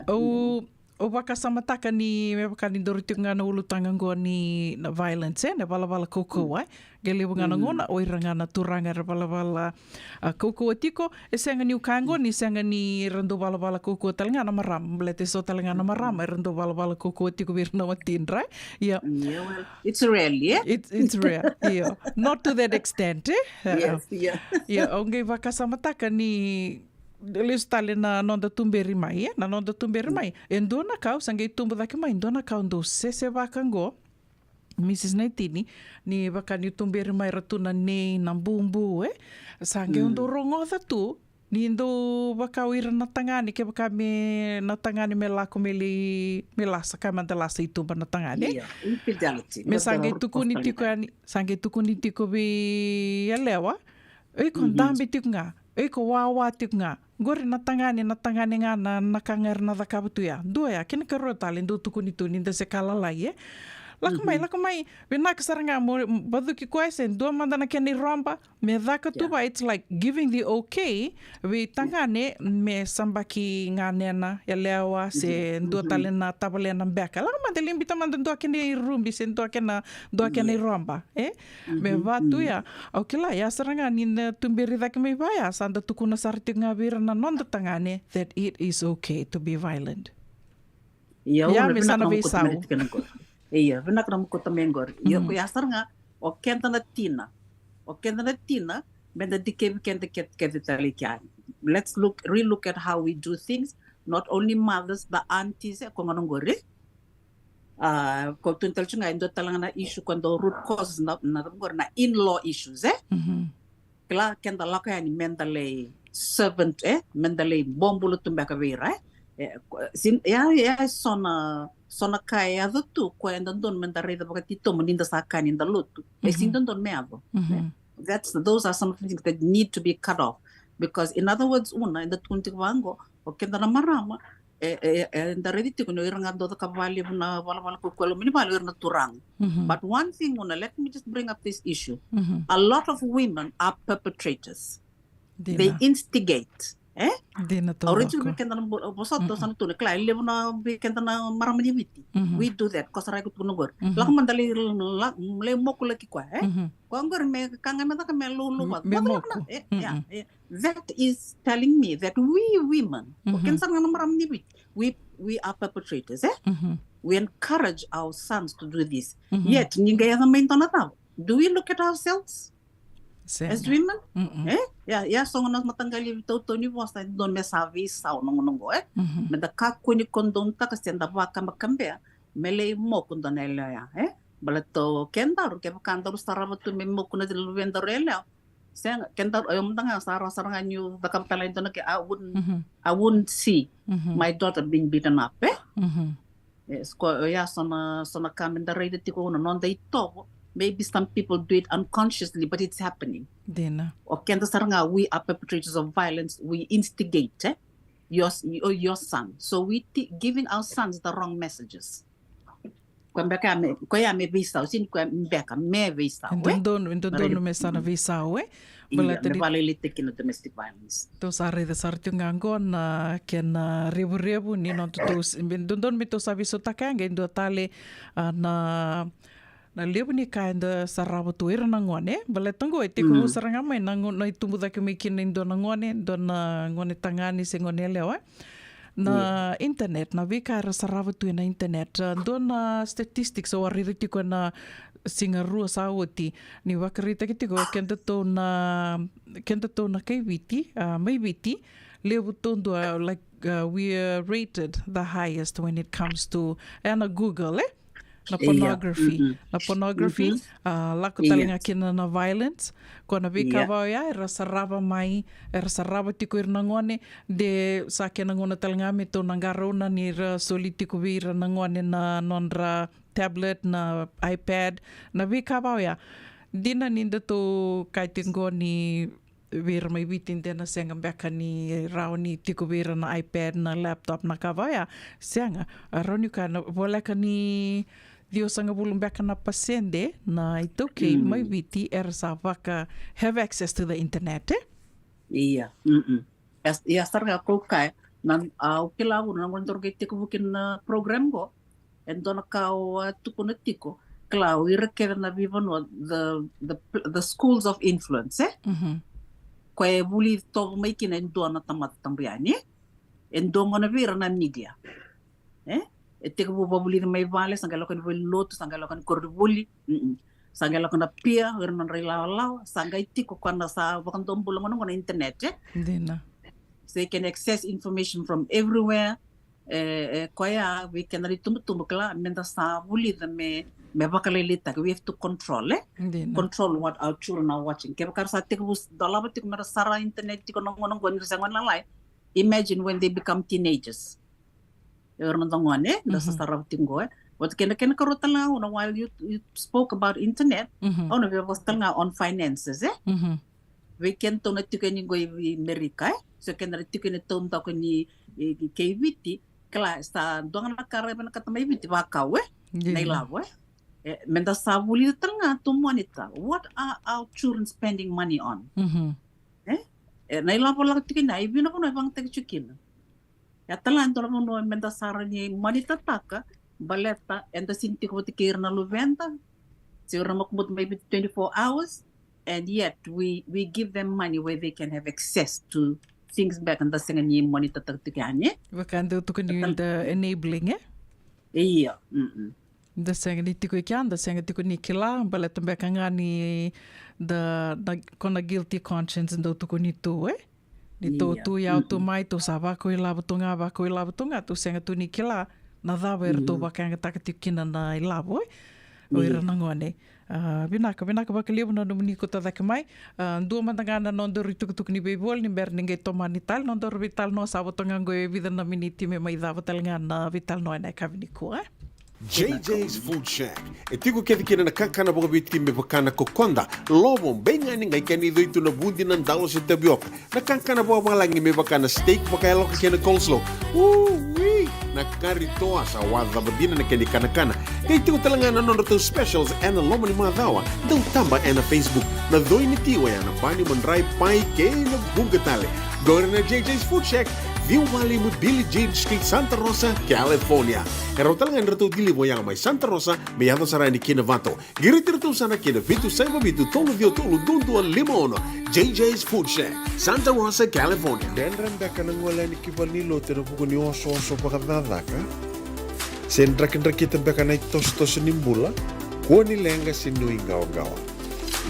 Au, au vakasamataka ni me vaka ni daru tiko ga na ulutaga qo ni na violence, e, na valavala kaukauwa, e? Qai levu ga na gauna o ira ga na turaga era valavala, a, kaukauwa tiko. E sega niu kaya qo ni sega ni ra dau valavala kaukauwa tale ga na marama, baleta e so tale ga na marama era dau valavala kaukauwa tiko vei ira na watidra, e? Ia. Yeah, well, it's rare, e? It's, it's rare, io. Not to that extent, e? Yes, yeah. Ia, au qai vakasamataka ni lesu tale na noda tuberi mai, e? Na noda tuberi mai. E dua na ka au sa qai tubu cake mai, dua na ka au dau sesevaka qo, Missus Naitini, ni vaka niu tuberi mai ra tu na nei, na bubu, e? Sa qai au dau rogoca tu ni dau vaka o ira na tagane, kevaka me na tagane me lako me lai, me lasa, ka mada lasa i tuba na tagane. Io, infidelity. Me sa qai tukuni tiko yani, sa qai tukuni tiko vei yalewa. O iko dabe tiko ga. O iko wawa tiko ga. Qori na tagane, na tagane ga na, na ka ga era na cakava tu ya. Dua ya, kena karua tale, dau tukuni tu ni da se ka lalai, e? Lako mai, lako mai. Vinaka sara ga mo vacuki koya se dua mada na kena iroba. Me caka tu va, it's like giving the okay vei tagane me sabaki ga nena yalewa se dua tale na tavalena beka. Lako mada, lai biuta mada dua kena irubi se dua kena, dua kena iroba, e? Me va tu ya. Au kila, ya sara ga ni na tuberi cake mai va ya, sa da tukuna sara tiko ga vei ira na noda tagane that it is okay to be violent. Ia, me sa na veisau. Ia, vinaka na mukuta mai qori. Ia, ko ya sara ga, o keda na tina. O keda na tina, me da dikevi keda kece, kece tale i kea. Let's look, relook at how we do things. Not only mothers, the aunties, e, ko gona qori. A, ko tukuna tale tu ga, e dua tale ga na issue ko dau root causes na, na qori na in-law issues, e? Kila, keda lako yani me da lai servant, e? Me da lai bobula tu beka vei ira, e? E, ko, sin, ya, ya, so na, so na ka e yaco tu, ko e dodonu me da raica vakatitobu ni da sa kani da lotu. E sega ni dodonu me yaco, e? That's, those are some of the things that need to be cut off. Because, in other words, una, eda tukuna tiko vaqo, o keda na marama, E, e, e, da raica tiko ni o ira ga dau cakava vakalevu na valavala kaukaua e loma ni vale o ira na turaga. Mhm. But one thing, Una, let me just bring up this issue. Mhm. A lot of women are perpetrators. They instigate. E? Dina. Au raica tiko vei keda na bula, vosota, sa na tukuna, kila, e levu na vei keda na marama ni Viti. Mhm. We do that, ko sa raica tiko na qori. Mhm. Lako mada lai, lai moku laki koya, e? Mhm. Ko qori me ka ga me caka me loulou vata. Me moku. E, ya, e. That is telling me that we women, o keda sara ga na marama ni Viti, we, we are perpetrators, e? Mhm. We encourage our sons to do this. Mhm. Yet, ni qai yaco mai dua na cava, do we look at ourselves as women? Mm-mm. E? Ya, ya, so na mataqali tautau ni vosa, e dodonu me sa veisau na gauna qo, e? Mhm. Me da kakua ni kodonutaka se da vakabakabea me lai moku dua na yalewa ya, e? Baleta o kedaru, kevaka daru sarava tu me moku na luvedaru yalewa, sega, kedaru, o yau mada ga sa rawa sara ga niu cakava tale e dua na ka, I wouldn't, mhm, I wouldn't see, mhm, my daughter being beaten up, e? Mhm. Yes, ko, o ya so na, so na ka me da raica tiko, Una, noda itovo. Maybe some people do it unconsciously, but it's happening. Dina. O keda sara ga, we are perpetrators of violence, we instigate, e? Your, your, your son. So we t-, giving our sons the wrong messages. Koya beka me, koya me veisau, sega ni koya beka, me veisau, e? E dodonu, e dodonu me sa na veisau, e? Baleta ni me vakalailaitaki na domestic violence. Tou sa raica sara tiko ga qo na kena revurevu ni noda tou, e dodonu me tou sa veisautaka ga e dua tale, a, na, na levu ni ka eda sarava tu o ira na gone. Baleta qo e tekivu sara ga mai na gauna e tubu cake mai kina e dua na gone, dua na gone tagane se gone yalewa, e? Na internet, na veika era sarava tu ena internet. A, dua na statistics au a raica tiko ena siga rua sa oti, ni vakaraitaki tiko kedatou na, kedatou na kai Viti, a, mai Viti, levu taudua, like, a, we are rated the highest when it comes to, ena Google, e? Na pornography. Na pornography, a, lako tale ga kina na violence. Ko na veika va oya era sarava mai, era sarava tiko ira na gone, de sa kena gauna tale ga me tou na qarauna ni ra soli tiko vei ira na gone na nodra tablet, na iPad, na veika va oya. Dina ni da tou kaya tiko qo ni vei ira mai Viti de na sega beka ni rawa ni tiko vei ira na iPad, na laptop, na ka va oya. Sega, a rawa ni kaya na voleka ni ciwasagavulu beka na pasede na iTaukei mai Viti era sa vaka have access to the internet, e? Ia, mm-mm. Ia, ia sara ga ko kaya, na, a, au kila, Una, na gauna daru qai tekivu kina na program qo, e dua na ka au a tukuna tiko, kila, o ira kece na veivanua, the, the, the schools of influence, e? Mhm. Koya e vuli tovo mai kina e dua na tamata tabu yani, e dua gona vei ira na media. E? E tekivu vakavulici mai vale, sa qai lako yani vale ni lotu, sa qai lako yani koronivuli, mm-mm, sa qai lako na pia, o ira na nodra ilawalawa, sa qai tiko koya na sa vakadomobula gona qo na internet, e? Dina. So they can access information from everywhere. E, e, koya, vei keda na itubutubu, kila, me da sa vulica me, me vakalailaitaki. We have to control, e? Dina. Control what our children are watching. Kevaka ra sa tekivu dolava tiko me ra sara internet tiko na gauna qo ni ra se gone lalai, imagine when they become teenagers. E, o ira na noda gone, e? Da sa sarava tiko qo, e? Vata kei na kena karua tale ga, Una, while you, you spoke about internet, au na via vosa tale ga on finances, e? Mhm. Vei kedatou na tiko yani qo i Merika, e? So keda na tiko yani taudaku ni, e, kei Viti, kila, sa dua ga na ka ra vinakata mai Viti, vakau, e? Dina. Na ilavo, e? E, me da sa vulica tale ga to monitor. What are our children spending money on? Mhm. E? E, na ilavo lako tiko yani, e vinaka, Una, e vakayagataki tiko kina. Ia tale ga e dua na vanua me da sa rawa ni monitortaka, baleta eda sega ni tiko vata kei ira na luveda, se ira na makubutu mai Viti twenty-four hours, and yet we, we give them money where they can have access to things beka da sega ni monitortaka tiko yani. Vaka dau tukuni, the enabling, e? Ia, mm-mm. Da sega ni tiko i kea, da sega tiko ni kila, baleta beka ga ni da, da, ko na guilty conscience dau tukuni tu, e? Ni tou tu, ia, tou tu mai, tou sa vakau ilavo tu ga, vakau ilavo tu ga, tou sega tu ni kila na cava eratou vakayagataka tiko kina na ilavo, e? O ira na gone. A, vinaka, vinaka vakalevu na nomuni kauta cake mai. A, dua mada ga na nodaru itukutuku ni veivoli ni bera ni qai tomani tale na nodaru veitalanoa, sa vo tu ga qo e vica na miniti me mai cava tale ga na veitalanoa ena yakavi nikua, e? J J's Food Shack. E tiko kece kina na kakana vakaviti me vaka na kokoda, lovo, beigani, qai kena icoi tu na vudi, na dalo se tavioka. Na kakana vakavalagi me vaka na steak vakayaloka kei na coleslaw. Ui! Na kari toa, sa wacava dina na kena ikanakana. Qai tiko tale ga na nodratou specials ena loma ni macawa. Dau taba ena Facebook. Na coi ni ti oya na bani, madrai, pai kei na vuqa tale. Qori na J J's Food Shack, ciwa walu lima Billie Jean Street, Santa Rosa, California. E rawa tale ga ni ratou deliver oya mai Santa Rosa me yaco sara yani ki Novato. Qiriti iratou sara ki na vitu saiva vitu tolu ciwa tolu dua dua lima ono. J J's Food Shack, Santa Rosa, California. Dredre beka na gole yani ki valenilotu ena vuku ni osooso vakacakacaka? Se drakidrakita beka na itosotoso ni bula? Kua ni leqa se nuiqawaqawa.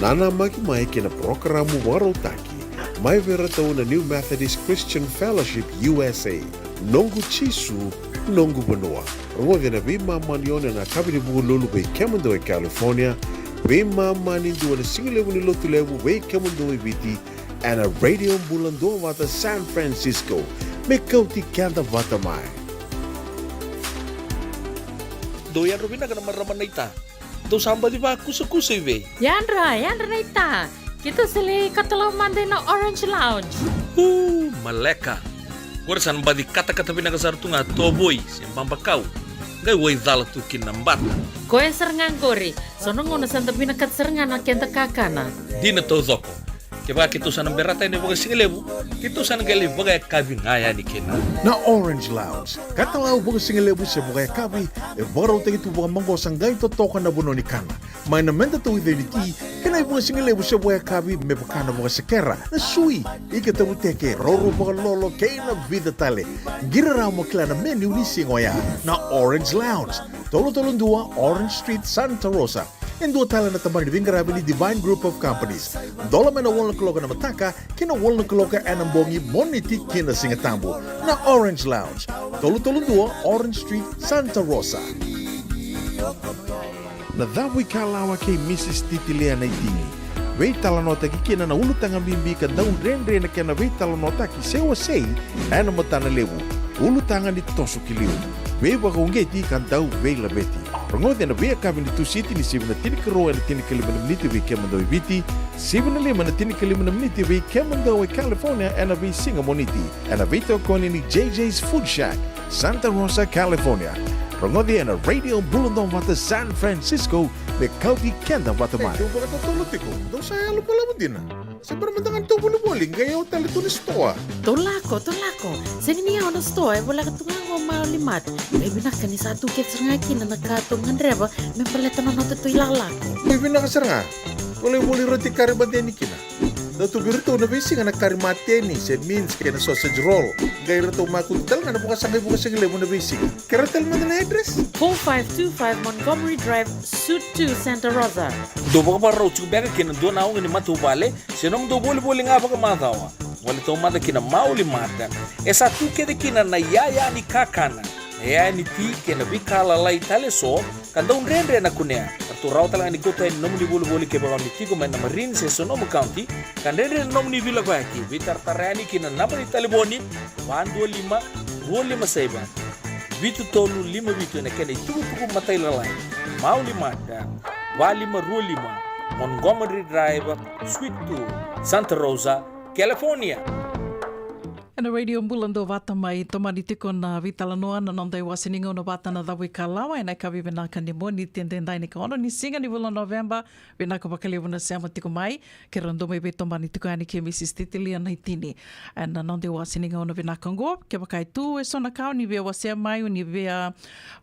Nanamaki mai ki na parokaramu vakarautaki mai vei iratou na New Methodist Christian Fellowship U S A, Noqu Jisu, Noqu Vanua. Rogoci ena veimama ni ono ena yakavi ni Vukelulu vei kemudou e California, veimama ni dua ena sigalevu ni Lotulevu vei kemudou e Viti, ena Radio Bula Duavata San Francisco. Me kauti keda vata mai. Dou yadra vinaka na marama naita. Dou sa baci vakusakusa i vei? Yadra, yadra naita. Keitou sa lai katalau mada ina Orange Lounge. Uu, maleka. Qori sa na baci katakata vinaka sara tu ga tovoi se babakau. Qai wai cala tu kina na bata. Koya sara ga qori. So na gauna sa da vinakata sara ga na keda kakana. Dina taucoko. Kevaka keitou sa na berata yani vakasigalevu, keitou sa na qai lai vakayakavi ga yani kina. Na Orange Lounge, katalau vakasigalevu se vakayakavi, e vakarautaki tu vakamaqosa qai totoka na vanua ni kana. Mai na medatou icoi ni ti, kei na ivakasigalevu se vakayakavi me vaka na vakasekera, na sui, ika tavuteke, raurau vakalolo kei na vica tale. Qiri rawa mo kila na menu ni siga oya. Na Orange Lounge, tolu tolu dua Orange Street, Santa Rosa. E dua tale na tabana ni veiqaravi ni Divine Group of Companies. Dola mai na walu na kaloko ena mataka ki na walu na kaloko ena bogi, Moniti ki na Sigatabu. Na Orange Lounge, tolu tolu dua Orange Street, Santa Rosa. Na Cavuikalawa kei Mrs Titilia Naitini. Veitalanoataki kina na ulutaga bibi ka dau dredre na kena veitalanoataki se wasei ena matana levu. Ulutaga ni toso ki liu. Veivakauqeti ka dau veilaveti. Rogoci ena veiyakavi ni Tusiti ni sivi na tinikarua ena tinikalima na miniti vei kemudou e Viti, sivi na lima na tinikalima na miniti vei kemudou e California ena veisiga Moniti. Ena veitokoni ni J J's Food Shack, Santa Rosa, California. Rogoci ena Radio Bula Duavata San Francisco, me kauti keda vata mai. Dou vakatotolo tiko, dou sa yalo balavu dina. Se bera mada ga ni tou volivoli, qai yawa tale tu na sitoa. Tou lako, tou lako. Sega ni yawa na sitoa, e voleka tu ga qo Maoli Mart. Qai vinaka ni sa tu kece sara ga kina na ka tou gadreva me baleta na noda tou ilakolako. Qai vinaka sara ga. Tou lai voli roti kari mateni kina. Dau tu vei iratou na veisiga na kari mateni se mince kei na sausage roll. Qai ratou makutu tale ga na vakasaqa ivakasigalevu na veisiga. Kerea tale mada na address. Four five two five Montgomery Drive, Suite two, Santa Rosa. Dou vakavakarau tiko beka kina dua na oga ni matavuvale se nomudou volivoli ga vakamacawa. Gole taumada ki na Maoli Mart. E sa tu kece kina na iyaya ni kakana, na iyaya ni ti kei na veika lalai tale eso ka dau dredre na kunea. Ratou rawa tale ga ni kauta yani na nomuni volivoli kevaka o ni tiko mai na Marin se Sonoma County, ka dredre na nomuni veilakoyaki. Veitaratara yani ki na naba ni talevoni, va dua lima, rua lima saiva, vitu tolu lima vitu, ena kena itukutuku matailalai. Maoli Mart, va lima rua lima Montgomery Drive, Suite two, Santa Rosa, California. Ena Radio Bula Duavata mai tomani tiko na veitalanoa, na noda iwase ni gauna vata na Cavuikalawa, ena yakavi vinaka ni Moniti edaidai, ni ka ono ni siga ni vula o Noveba. Vinaka vakalevu na sema tiko mai. Keirau dau mai veitomani tiko yani kei Mrs Titilia Naitini ena noda iwase ni gauna vinaka oqo. Kevaka e tu eso na ka o ni via wasea mai, o ni via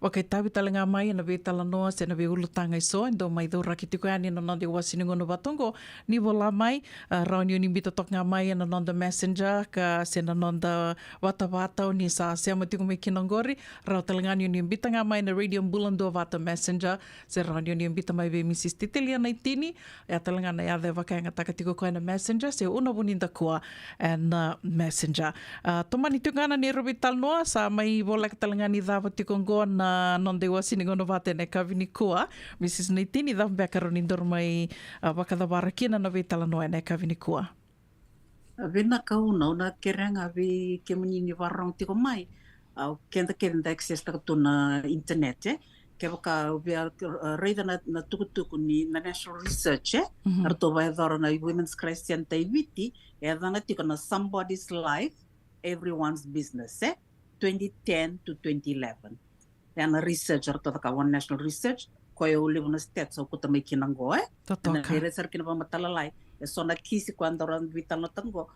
vakaitavi tale ga mai ena veitalanoa se na veiulutaga eso, e dau mai cauraki tiko yani na noda iwase ni gauna vata oqo. Ni vola mai, a, rawa ni o ni biuta toka ga mai ena noda Messenger ka se na noda vatavata o ni sa sema tiko mai kina oqori. Rawa tale ga ni o ni biuta ga mai na Radio Bula Duavata Messenger, se rawa ni o ni biuta mai vei Mrs Titilia Naitini. Ia tale ga na yaca e vakayagataka tiko koya ena Messenger, se Una Vunidakua ena Messenger. A, tomani tiko ga na neirau veitalanoa, sa mai voleka tale ga ni cava tiko oqo na noda iwase ni gauna vata ena yakavi nikua. Mrs Naitini, cava beka rawa ni daru mai, a, vakacavara kina na veitalanoa ena yakavi nikua? A, vinaka Una, au na kerea ga vei kemuni ni vakarorogo tiko mai. A, o keda kece da access taka tu na internet, e? Kevaka o via, uh, raica na, na tukutuku ni na national research, e? Mhm. Eratou vakayacora na Women's Crisis Center i Viti, e yacana tiko na Somebody's Life, Everyone's Business, e? Twenty ten to twenty eleven. E na research eratou caka, one national research, koya e levu na stats au kauta mai kina qo, e? Totoka. Na research kina vakamatailalai, e so na kisi koya daru veitalanoataka qo,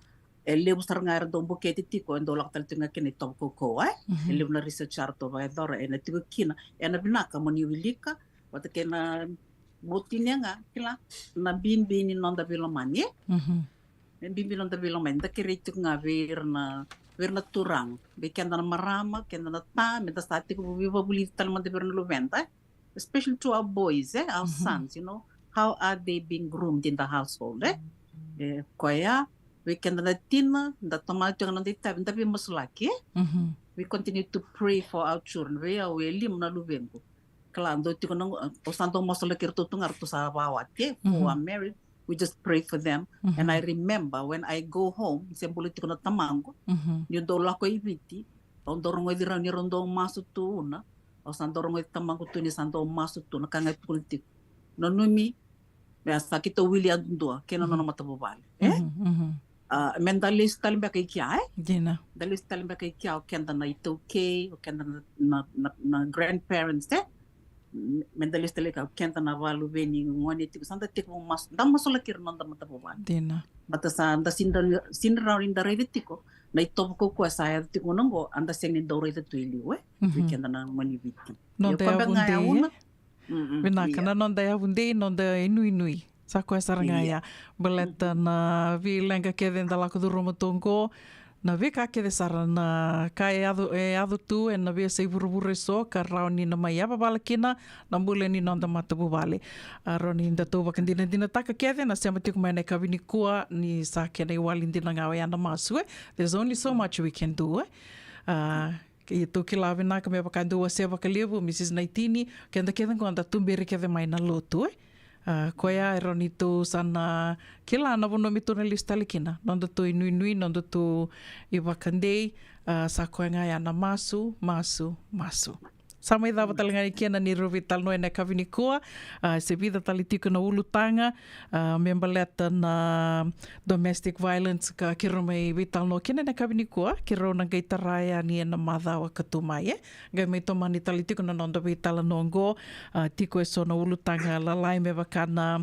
e levu sara ga era dau bukete tiko, e dau lako tale tiko ga kina itovo kaukauwa, e? Mhm. E levu na research eratou vakayacora, e na tiko kina, e na vinaka mo ni wilika, vata kei na botini ga, kila, na bibi ni noda veilomani, e? Mhm. E bibi ni noda veilomani, da kerei tiko ga vei ira na, vei ira na turaga, vei keda na marama, keda na ta, me da sa tiko veivavulici tale mada vei ira na luveda, e? Especially to our boys, e? Our Mhm. sons, you know, how are they being groomed in the household, e? E, koya, vei keda na tina, da tomana tiko ga na noda itavi, da veimasulaki, e? Mhm. We continue to pray for our children. Vei au e lima na luvequ. Kila, dau tiko na, au sa dau masulaki iratou tu ga, ratou sa vakawati, e? Who Mhm. are married, we just pray for them. Mhm. And I remember when I go home, se bula tiko na tamaqu, Mhm. niu dau lako i Viti, au dau rogoci rau ni rau dau masu tu, na, au sa dau rogoci tamaqu tu ni sa dau masu tu, na ka ga e tukuna tiko. Nanumi, me a sa keitou wili yadudua, kei na nona matavuvale, e? Mhm, mhm. A, me da lesu tale beka i kea, e? Dina. Da lesu tale beka i kea, o keda na itaukei, o keda na, na, na, na grandparents, e? Me da lesu tale i kea, o keda na vakaluveni gone tiko, sa da tiko mas-, da masulaki ira na noda matavuvale. Dina. Baleta sa da sega ni, sega ni rawa ni da raica tiko na itovo kaukauwa sa yaco tiko na qo, a da sega ni dau raica tu e liu, e? Mhm. Vei keda na gone i Viti. Noda yavu dei, e? Mm, mm, vinaka, ia. Na noda yavu dei, noda inuinui. Sa koya sara ga, ia, ya. Baleta, mhm, na veileqa kece da lako curuma tu qo, na veika kece sara na ka e yaco, e yaco tu ena veiyasai vuravura eso ka rawa ni na mai yavavala kina na bula ni noda matavuvale. A, rawa ni datou vakadinadinataka kece na sema tiko mai ena yakavi nikua ni sa kena iwali dina ga oya na masu, e. There's only so much we can do, e. A, keitou kila vinaka me vaka dou wasea vakalevu, Mrs Naitini, keda kece qo da tuberi kece mai na lotu, e. A, koya e rawa ni tou sa na kila na vanua me tou na lesu tale kina. Nodatou inuinui, nodatou ivakadei, a, sa koya ga ya na masu, masu, masu. Sa mai cava tale ga ni kena ni rau veitalanoa ena yakavi nikua, a, se vica tale tiko na ulutaga, a, me baleta na domestic violence ka keirau mai veitalanoa kina ena yakavi nikua, keirau na qai tara yani ena macawa ka tu mai, e. Qai mai tomani tale tiko na noda veitalanoa oqo, a, tiko eso na ulutaga lalai me vaka na,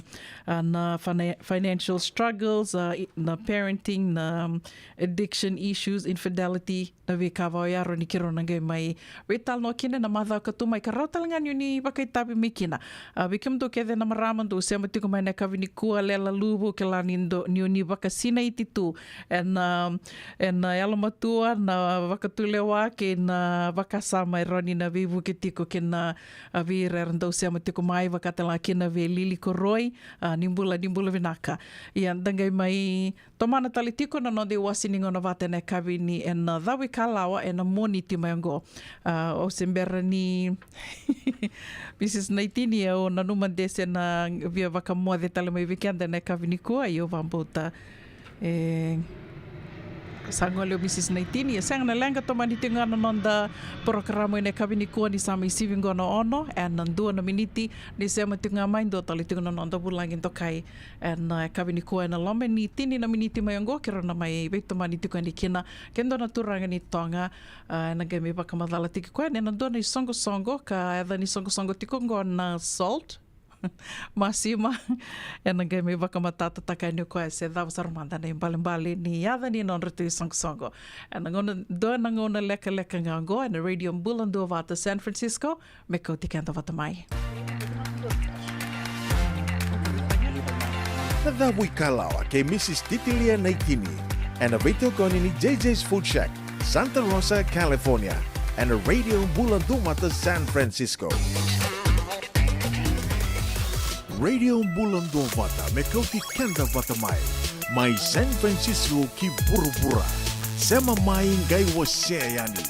a, na fina-, financial struggles, a, i-, na parenting, na, um, addiction issues, infidelity, na veika vaka oya rawa ni keirau na qai mai veitalanoa kina ena macawa ka tu mai ka rawa tale ga ni o ni vakaitavi mai kina. A, vei kemudou kece na marama dou sema tiko mai ena yakavi nikua, Lelaluvu, kila ni dou, ni o ni vakasinaiti tu ena, ena yalomatua, na vakatulewa kei na vakasama e rawa ni na veivuke tiko kei na, a, vei ira era dau sema tiko mai, vaka tale ga kina vei Lili Koroi, a, ni bula, ni bula vinaka. Ia, da qai mai tomana tale tiko na noda iwase ni gauna vata ena yakavi ni ena Cavuikalawa ena Moniti mai oqo. A, au se bera ni Mrs Naitini, au nanuma de se na via vakamoce tale mai vei keda ena yakavi nikua, ia au vakabauta, e, sa gole o Mrs Naitini, e sega na leqa, tomani tiko ga na noda porokaramu ena yakavi nikua ni sa mai sivi qo na ono ena dua na miniti, ni sema tiko ga mai, dua tale tiko na noda vulagi dokai ena yakavi nikua ena loma ni tini na miniti mai oqo, keirau na mai veitomani tiko yani kina ke dua na turaga ni Toga, a, ena qai mai vakamacala tiko koya ena dua na isoqosoqo, ka yaca ni isoqosoqo tiko oqo na salt. Masima. Ena qai mai vakamatatataka yani o koya se cava sara mada na ibalebale ni yaca ni nodratou isoqosoqo. Ena gauna, dua na gauna lekaleka ga oqo ena Radio Bula Duavata San Francisco, me kauti keda vata mai. Na Cavuikalawa kei Mrs Titilia Naitini, ena veitokoni ni J J's Food Shack, Santa Rosa, California, ena Radio Bula Duavata San Francisco. Radio Bula Duavata me kauti keda vata mai, mai San Francisco ki vuravura. Sema mai qai wasea yani.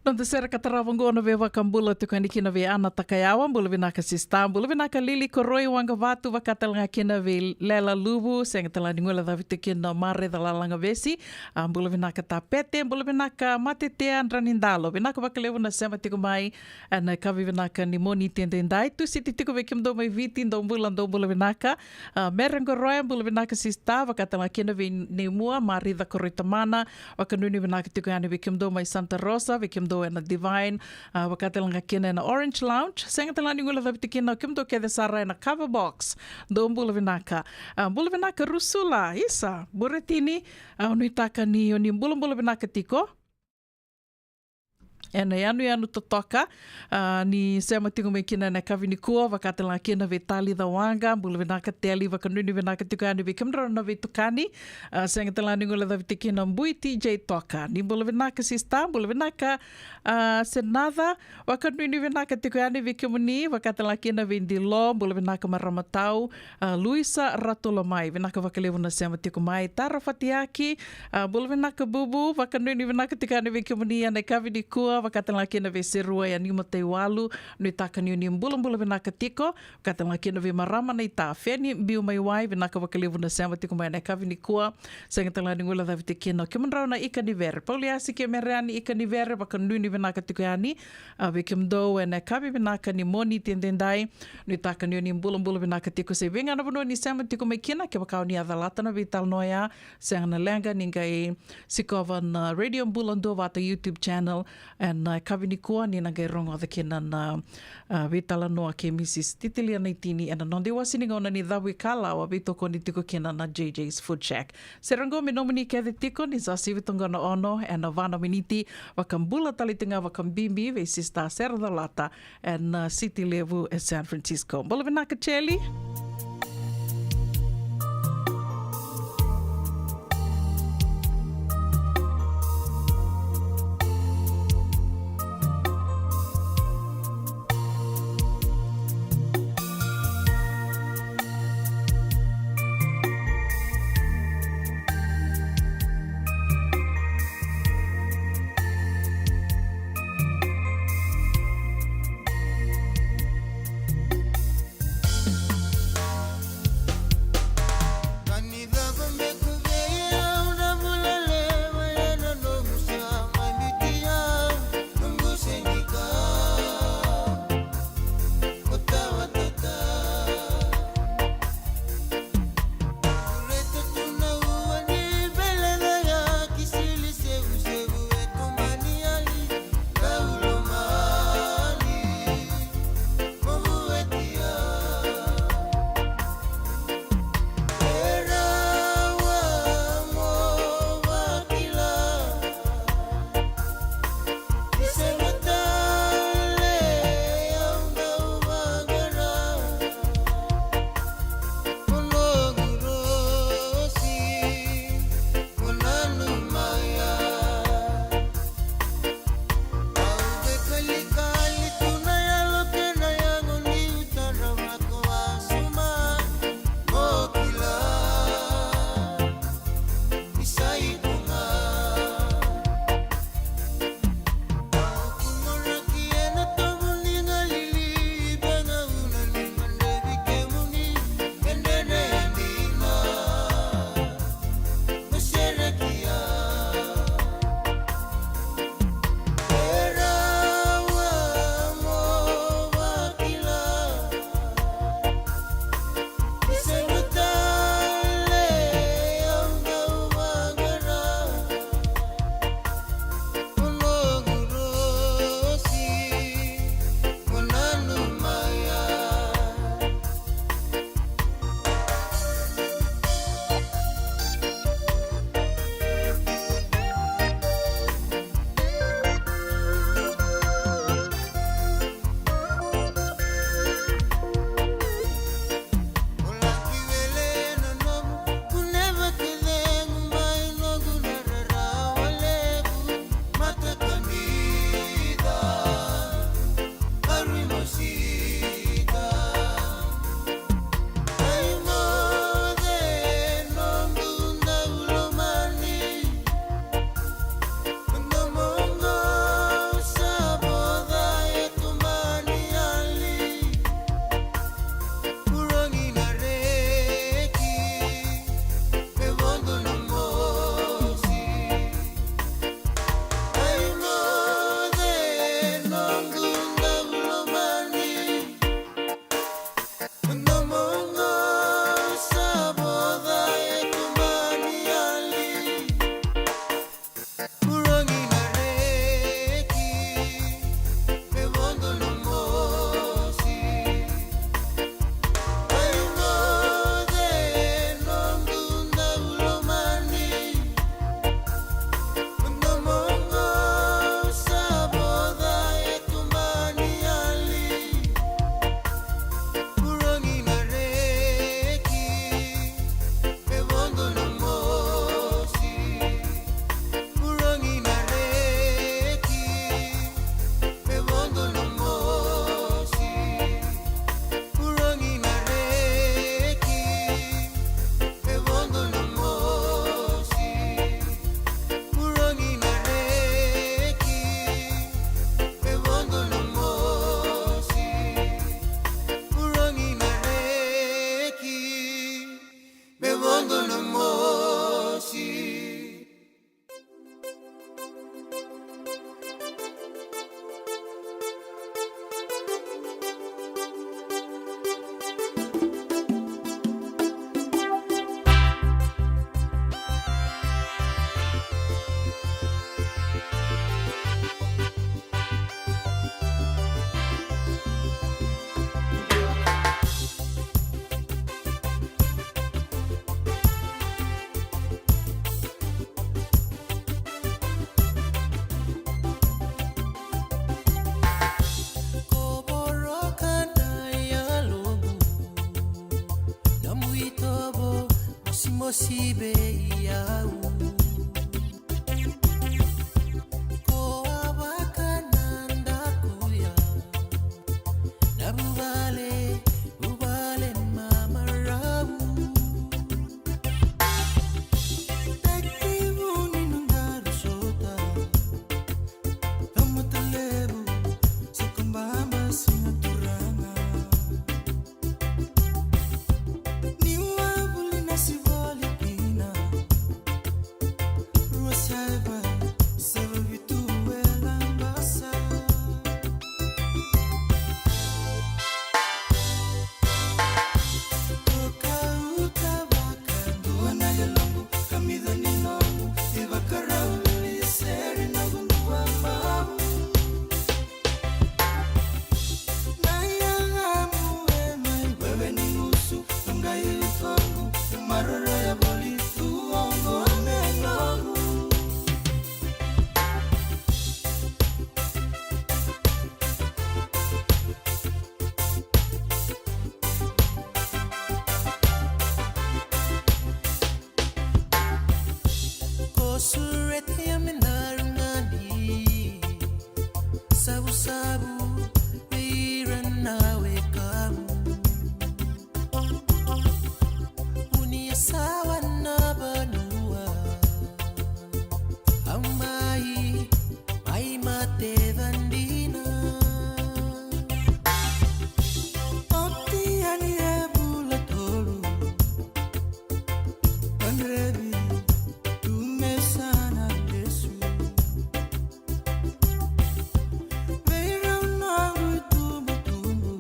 Noda sere ka tarava oqo na veivakabula tiko yani kina vei Ana Takayawa, bula vinaka sista, bula vinaka Lili Koroi Waqavatu, vaka tale ga kina vei Lela Luvu, sega tale ga ni guilecavi tiko kina Mareca Lalagavesi, a, bula vinaka Tapete, bula vinaka Matetea Dranidalo, vinaka vakalevu na sema tiko mai, ena yakavi vinaka ni Moniti edaidai, Tusiti tiko vei kemudou mai Viti, dou bula, dou bula vinaka, a, Mere Qoroya, bula vinaka sista, vaka tale ga kina vei Neimua, Marica Koroi Tamana, vakanuinui vinaka tiko yani vei kemudou mai Santa Rosa, vei kemudou ena Divine, a, vaka tale ga kina ena Orange Lounge, sega tale ga ni guilecavi tiko kina o kemudou kece sara ena Kava Box, dou bula vinaka. A, bula vinaka Rusula, isa, Buretini, a, o nuitaka ni o ni bulabula vinaka tiko. Ena yanuyanu totoka, a, ni sema tiko mai kina ena yakavi nikua, vaka tale ga kina vei Talica Waqa, bula vinaka Teli, vakanuinui vinaka tiko yani vei kemudrau na veitukani, a, sega tale ga ni guilecavi tiko kina Bui T J Toka. Ni bula vinaka sista, bula vinaka, a, Senaca, vakanuinui vinaka tiko yani vei kemuni, vaka tale ga kina vei Dilo, bula vinaka Marama Tau, a, Luisa Ratulomai, vinaka vakalevu na sema tiko mai, Tara Fatiaki, a, bula vinaka Bubu, vakanuinui vinaka tiko yani vei kemuni ena yakavi nikua, vaka tale ga kina vei Serua Yanima Taiwalu, nuitaka ni o ni bulabula vinaka tiko, vaka tale ga kina vei Marama Naita, Feni Biu Mai Wai, vinaka vakalevu na sema tiko mai ena yakavi nikua, sega tale ga ni guilecavi tiko kina o kemudrau na Ika ni Vere, Pauliasi kei Mereani Ika ni Vere, vakanuinui vinaka tiko yani, a, vei kemudou ena yakavi vinaka ni Moniti edaidai, nuitaka ni o ni bulabula vinaka tiko se vei ga na vanua ni sema tiko mai kina, kevaka o ni a calata na veitalanoa ya, sega na leqa ni qai sikova na Radio Bula Duavata YouTube channel, ena yakavi nikua ni na qai rogoca kina na, a, veitalanoa kei Mrs Titilia Naitini ena noda iwase ni gauna ni Cavuikalawa, veitokoni tiko kina na J J's Food Shack. Sere oqo me nomuni kece tiko ni sa sivi toqo na ono ena va na miniti, vakabula tale tiko ga vakabibi vei sista Sera Calata ena, a, city levu e San Francisco. Bula vinaka Teli. Sibei au. Ko a vaka na dakuya. Na vuvale, vuvale mamarau. Taki vuni na daru sota. Tamata levu, sokobaba sina turaga. Ni wa vuli na sivali kina. Rua saiva, saiva vitu e labasa. Toka uta vaka dua na yaloqu, kamica ni noqu, ivakarau vili seri noqu dua mau. Na yagamu e mai wewe ni gusu, toqai utoqu, maroroya voli tu oqo me noqu. Ko sureti a me daru gani. Savusavu vei ira na wekamu. Unia sawa na vanua. Au mai, mai mate vadina. Oti yani e vula tolu. Kadrevi tu me sa na lesu. Vei rau noqu itubutubu.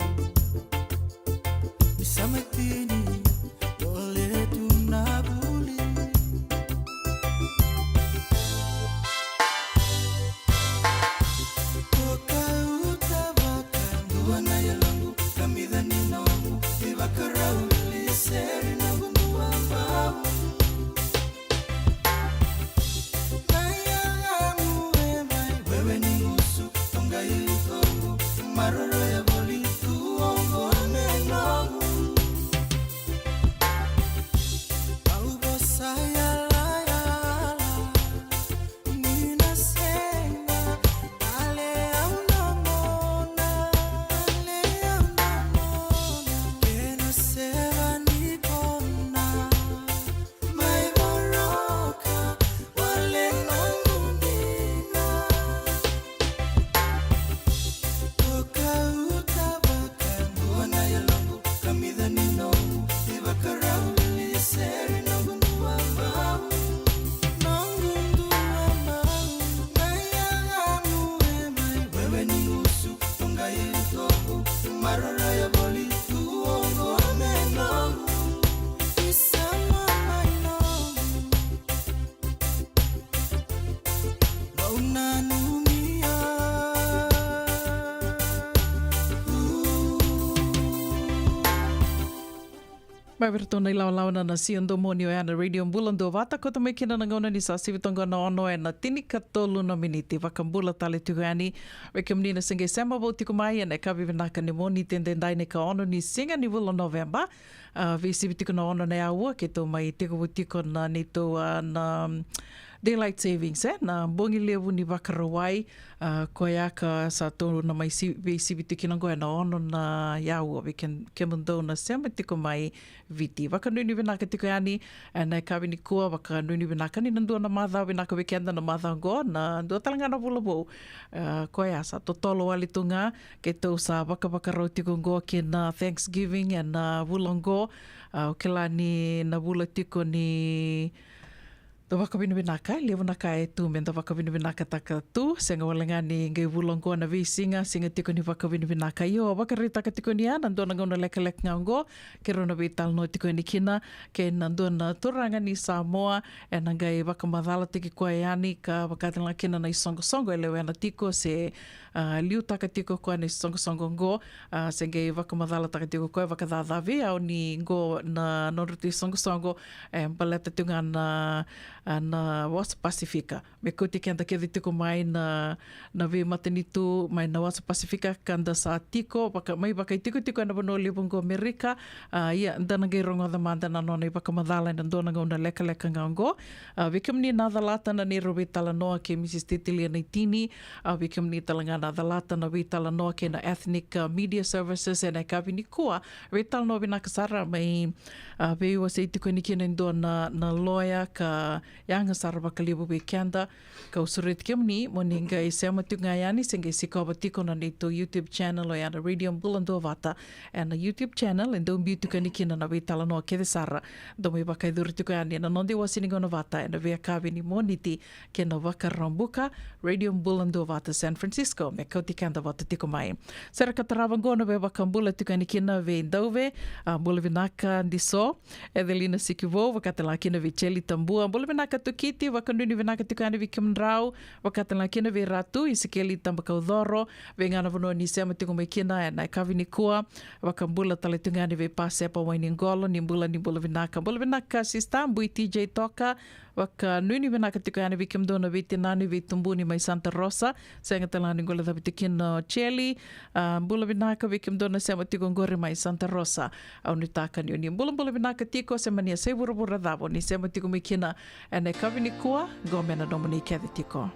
Ni sa mai tini, dole tu na vuli. Toka uta vaka dua na yaloqu, kamica ni noqu, ivakarau vili seri noqu dua mau. Na yagamu e mai wewe ni gusu, toqai utoqu, maroroya voli tu oqo me noqu. Au vosa yalayala, ni na sega, ale au na mona, ale au na mona, kena seva ni kona. Mai voroka wale noqu dina. Toka uta vaka dua na yaloqu, kamica ni noqu, ivakarau vili seri noqu dua mau. Noqu dua mau. Na yagamu e mai wewe ni gusu, toqai utoqu, maroroya voli tu oqo me noqu. Isa mai noqu. Au nanumi au. Mai vei ratou na ilawalawa na, na Sia Domoni, oya na Radio Bula Duavata, koto mai kina na gauna ni sa sivi toka na ono ena tinikatolu na miniti. Vakabula tale tiko yani vei kemuni na se qai sema vou tiko mai ena yakavi vinaka ni Moniti edaidai, na ikaono ni siga ni vula o Noveba. A, veisivi tiko na ono na aua, keitou mai tekivu tiko na neitou, a, na, mm, daylight savings, e, na bogi levu ni Vakarauwai. A, koya ka sa tou na mai si-, veisivi tiko kina oqo ena ono na aua, vei ke-, kemudou na sema tiko mai Viti. Vakanuinui vinaka tiko yani ena yakavi nikua, vakanuinui vinaka ni na dua na macawa vinaka vei keda na macawa oqo, na dua tale ga na vula vou. A, koya sa totolo wale tu ga, keitou sa vakavakarau tiko oqo ki na Thanksgiving ena vula oqo. A, au kila ni na vula tiko ni da vakavinavinaka, e levu na ka e tu me da vakavinavinakataka tu. Sega wale ga ni qai vula oqo na veisiga, siga tiko ni vakavinavinaka. Io, vakaraitaka tiko ni a na dua na gauna lekaleka ga oqo, keirau na veitalanoa tiko yani kina kei na dua na turaga ni Samoa, ena qai vakamacalataki koya yani ka vakatale ga kina na isoqosoqo e lewena tiko se, a, liutaka tiko koya na isoqosoqo oqo, a, se qai vakamacalataka tiko koya vakacaca vei au ni oqo na nodratou isoqosoqo, e, baleta tiko ga na, a, na wasa Pasifika. Me kauti keda kece tiko mai na, na veimatanitu mai na wasa Pasifika ka da sa tiko vaka, mai vakaitikotiko ena vanua levu oqo Amerika. A, ia, da na qai rogoca mada na nona ivakamacala ena dua na gauna lekaleka ga oqo. A, vei kemuni na calata na neirau veitalanoa kei Mrs Titilia Naitini, a, vei kemuni tale ga na calata na veitalanoa kei na Ethnic, a, Media Services ena yakavi nikua. Veitalanoa vinaka sara mai, a, veiwasei tiko yani kina e dua na, na loya ka yaga sara vakalevu vei keda. Kau sureti kemuni mo ni qai sema tiko ga yani se qai sikova tiko na neitou YouTube channel, oya na Radio Bula Duavata. Ena YouTube channel e dau biu tiko yani kina na veitalanoa kece sara. Dau mai vakayacori tiko yani ena noda iwase ni gauna vata ena veiyakavi ni Moniti kei na Vakaraubuka, Radio Bula Duavata San Francisco, me kauti keda vata tiko mai. Sere ka tarava oqo na veivakabula tiko yani kina vei Dauve, a, bula vinaka Diso, Evelina Sikivou, vakatalega kina vei Jeli Tabua, bula vinaka Tukiti, vakanuinui vinaka tiko yani vei kemudrau, vakatalega kina vei Ratu Isikeli Tabakaucoro, vei ga na vanua ni sema tiko mai kina ena yakavi nikua, vakabula tale tiko yani vei Pasepa Wainiqolo, ni bula, ni bula vinaka, bula vinaka sista, Bui T J Toka, vakanuinui vinaka tiko yani vei kemudou na veitinani, veitubuni mai Santa Rosa, sega talega ni guilecavi tiko kina o Jeli, a, bula vinaka vei kemudou na sema tiko oqori mai Santa Rosa, au nuitaka ni o ni bulabula vinaka tiko, se mani a se vuravura cava o ni sema tiko mai kina, ena yakavi nikua, qo me na nomuni kece tiko.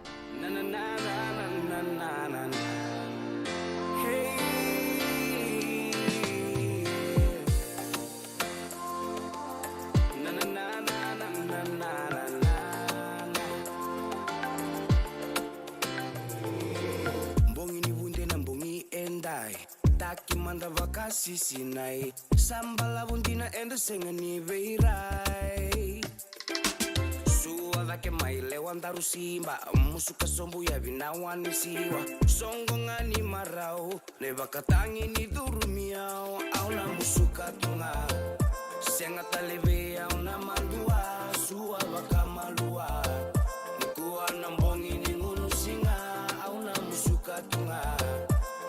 Bogi ni vude na bogi edai, taki mada vakasisinai, sa balavu dina eda sega ni veirai. Sua cake mai lewa daru siba, musuka sobu yavi na wani siwa, soqo ga ni marau, na ivakatagi ni curumi au, au na musuka tu ga. Sega tale vei au na madua, sua vakamalua. Nikua na bogi ni gunu siga, au na musuka tu ga.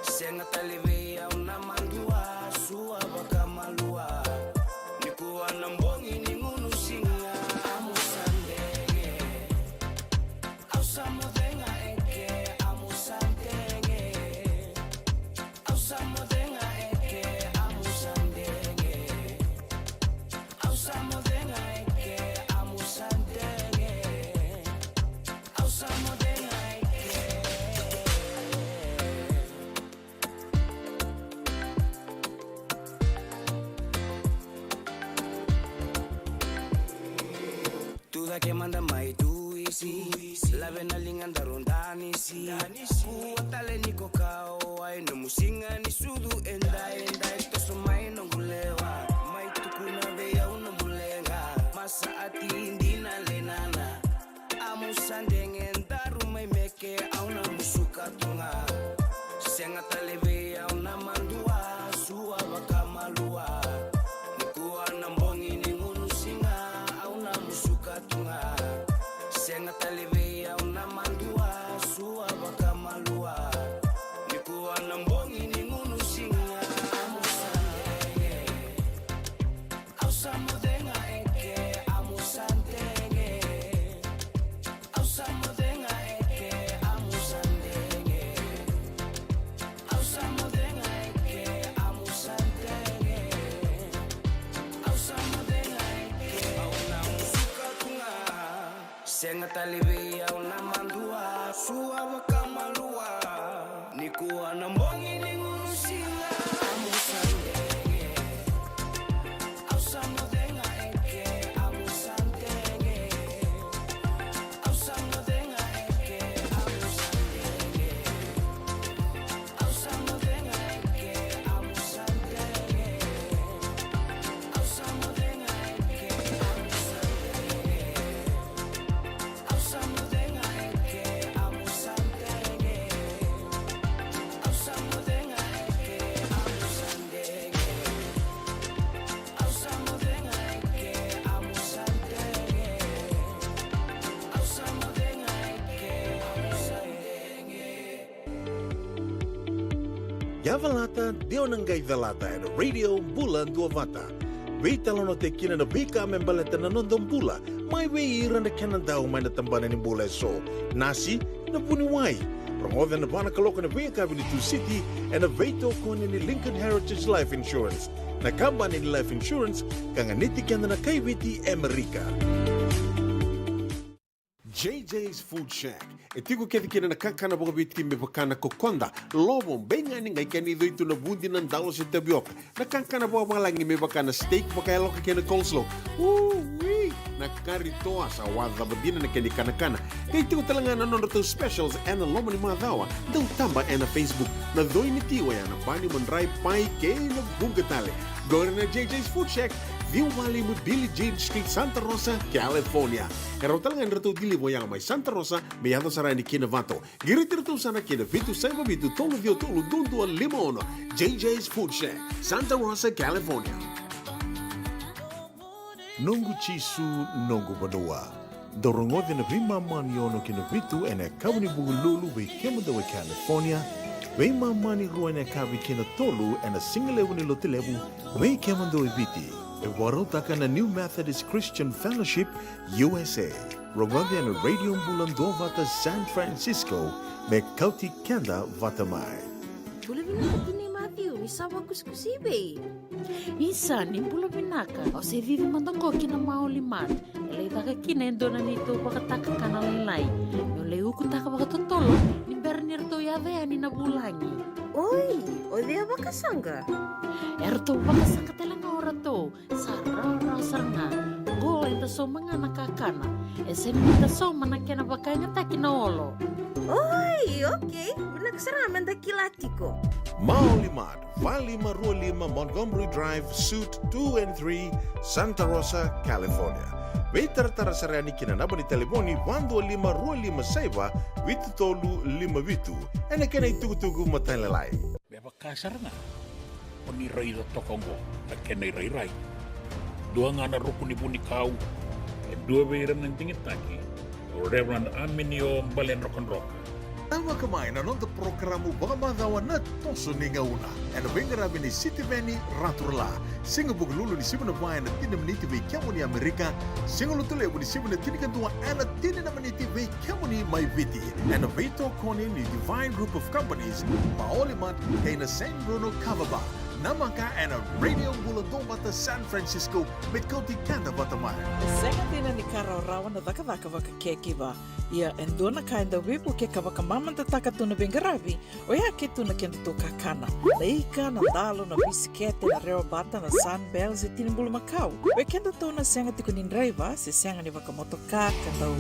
Sega tale vei au na madua, sua vakamalua. Nikua na bogi ni gunu siga, amusa dege. Au sa moce ga eke, amusa dege. Au sa moce ga eke, amusa dege. Au sa moce ga eke, amusa dege. Au sa moce ga eke. Tu cake mada mai tu isi, lave na liga daru danisi. Kua tale ni ko kau ai nomu siga ni sucu edai, edai toso mai noqu lewa. Mai tukuna vei au nomu leqa, masa ati dina lenana. Amusa dege daru mai meke, au na musuka tu ga. Sega tale vei au na madua, sua vakamalua. Nikua na bogi ni gunu siga, au na musuka tu ga. Sega tale vei au na madua, sua vakamalua. Nikua na bogi ni gunu siga, amusa dege. Au sa moce ga eke, amusa dege. Au sa moce ga eke, amusa dege. Au sa moce ga eke, amusa dege. Au sa moce ga eke, au na musuka tu ga. Sega tale vei au na madua, sua vakamalua. Nikua na bogi ni gunu siga, amusa dege. Au sa moce ga eke, amusa dege. Au sa moce ga eke, amusa dege. Au sa moce ga eke, amusa dege. Au sa moce ga eke, amusa dege. Au sa moce ga eke, amusa dege. Au sa moce ga eke, amusa dege. Au sa moce ga eke, amusa dege. Au sa moce ga eke, amusa dege. Yavalata, de o na qai calata ena Radio Bula Duavata. Veitalanoataki kina na veika me baleta na noda bula, mai vei ira na kena dau mai na tabana ni bula eso, nasi, na vuniwai. Rogoca ena va na kaloko ena veiyakavi ni Tusiti ena veitokoni ni Lincoln Heritage Life Insurance, na kabani ni life insurance ka ganiti keda na kai Viti e Amerika. J J's Food Shack. E tiko kece kina na kakana vakaviti me vaka na kokoda, lovo, baiganai, qai kena icoi tu na vudi, na dalo se tavioka. Na kakana vakavalagi me vaka na steak vakayaloka kei na coleslaw. Ui! Na kari toa sa wacava dina na kena ikanakana. Qai tiko tale ga na nodratou specials ena loma ni macawa. Dau taba ena Facebook. Na coi ni ti oya na bani, madrai, pai kei na vuqa tale. Qori na J J's Food Shack, ciwa walu lima Billie Jean Street, Santa Rosa, California. E rawa tale ga ni ratou deliver oya mai Santa Rosa me yaco sara yani ki Novato. Qiriti iratou sara ki na vitu saiva vitu tolu ciwa tolu dua dua lima ono. J J's Food Shack, Santa Rosa, California. Noqu Jisu, noqu vanua. Dou rogoci na veimama ni ono ki na vitu ena yakavi ni Vukelulu vei kemudou e California, veimama ni rua ena yakavi ki na tolu ena sigalevu ni Lotulevu vei kemudou e Viti. E vakarautaka na New Methodist Christian Fellowship U S A. Rogoci ena Radio Bula Duavata San Francisco me kauti keda vata mai. Bula vinaka tinai Matthew, ni sa vakusikusi i vei? Isa, ni bula vinaka. Au se cici mada qo ki na Maoli Mart. E lai caka kina e dua na neitou vakataka kana lailai. Meu lai ukutaka vakatotolo ni bera ni ratou yaco yani na vulagi. Oi, o cei a vakasaqa? E ratou vakasaqa tale ga o ratou. Sa rawarawa sara ga. Qo eda sauma ga na kakana. E sega ni da sauma na kena vakayagataki na olo. Oi, okei. Vinaka sara ga meda kila tiko. Maoli Mart, va lima rua lima Montgomery Drive, Suite two and three, Santa Rosa, California. Veitaratara sara yani ki na naba ni talevoni va dua lima rua lima saiva vitu tolu lima vitu. Ena kena itukutuku matailalai. Me vaka sara ga o ni raica toka oqo na kena irairai. Dua ga na ruku ni vunikau, e dua vei ira na digitaki, o Reverend Aminio Baledrokadroka. Tavaka mai na noda porokaramu vakamacawa Na Toso ni Gauna, ena veiqaravi nei Sitiveni Raturala. Siga Vukelulu ni sivi na va ena tini na miniti vei kemuni Amerika, Siga Lotulevu ni sivi na tinikadua ena tini na miniti vei kemuni mai Viti, ena veitokoni ni Divine Group of Companies, Maoli Mart, kei na Saint Bruno Kava Bar. Namaka ena Radio Bula Duavata San Francisco, me kauti keda vata mai. Sega dina ni ka rawarawa na cakacaka vaka-caregiver. Ia, e dua na ka e dau veivuke ka vakamamadataka tu na veiqaravi, oya ke tu na kedatou kakana. Na ika, na dalo, na bisikete, na rewabata, na Sunbell, se tini bulumakau. Vei kedatou na sega tiko ni draiva, se sega ni vakamotoka, ka dau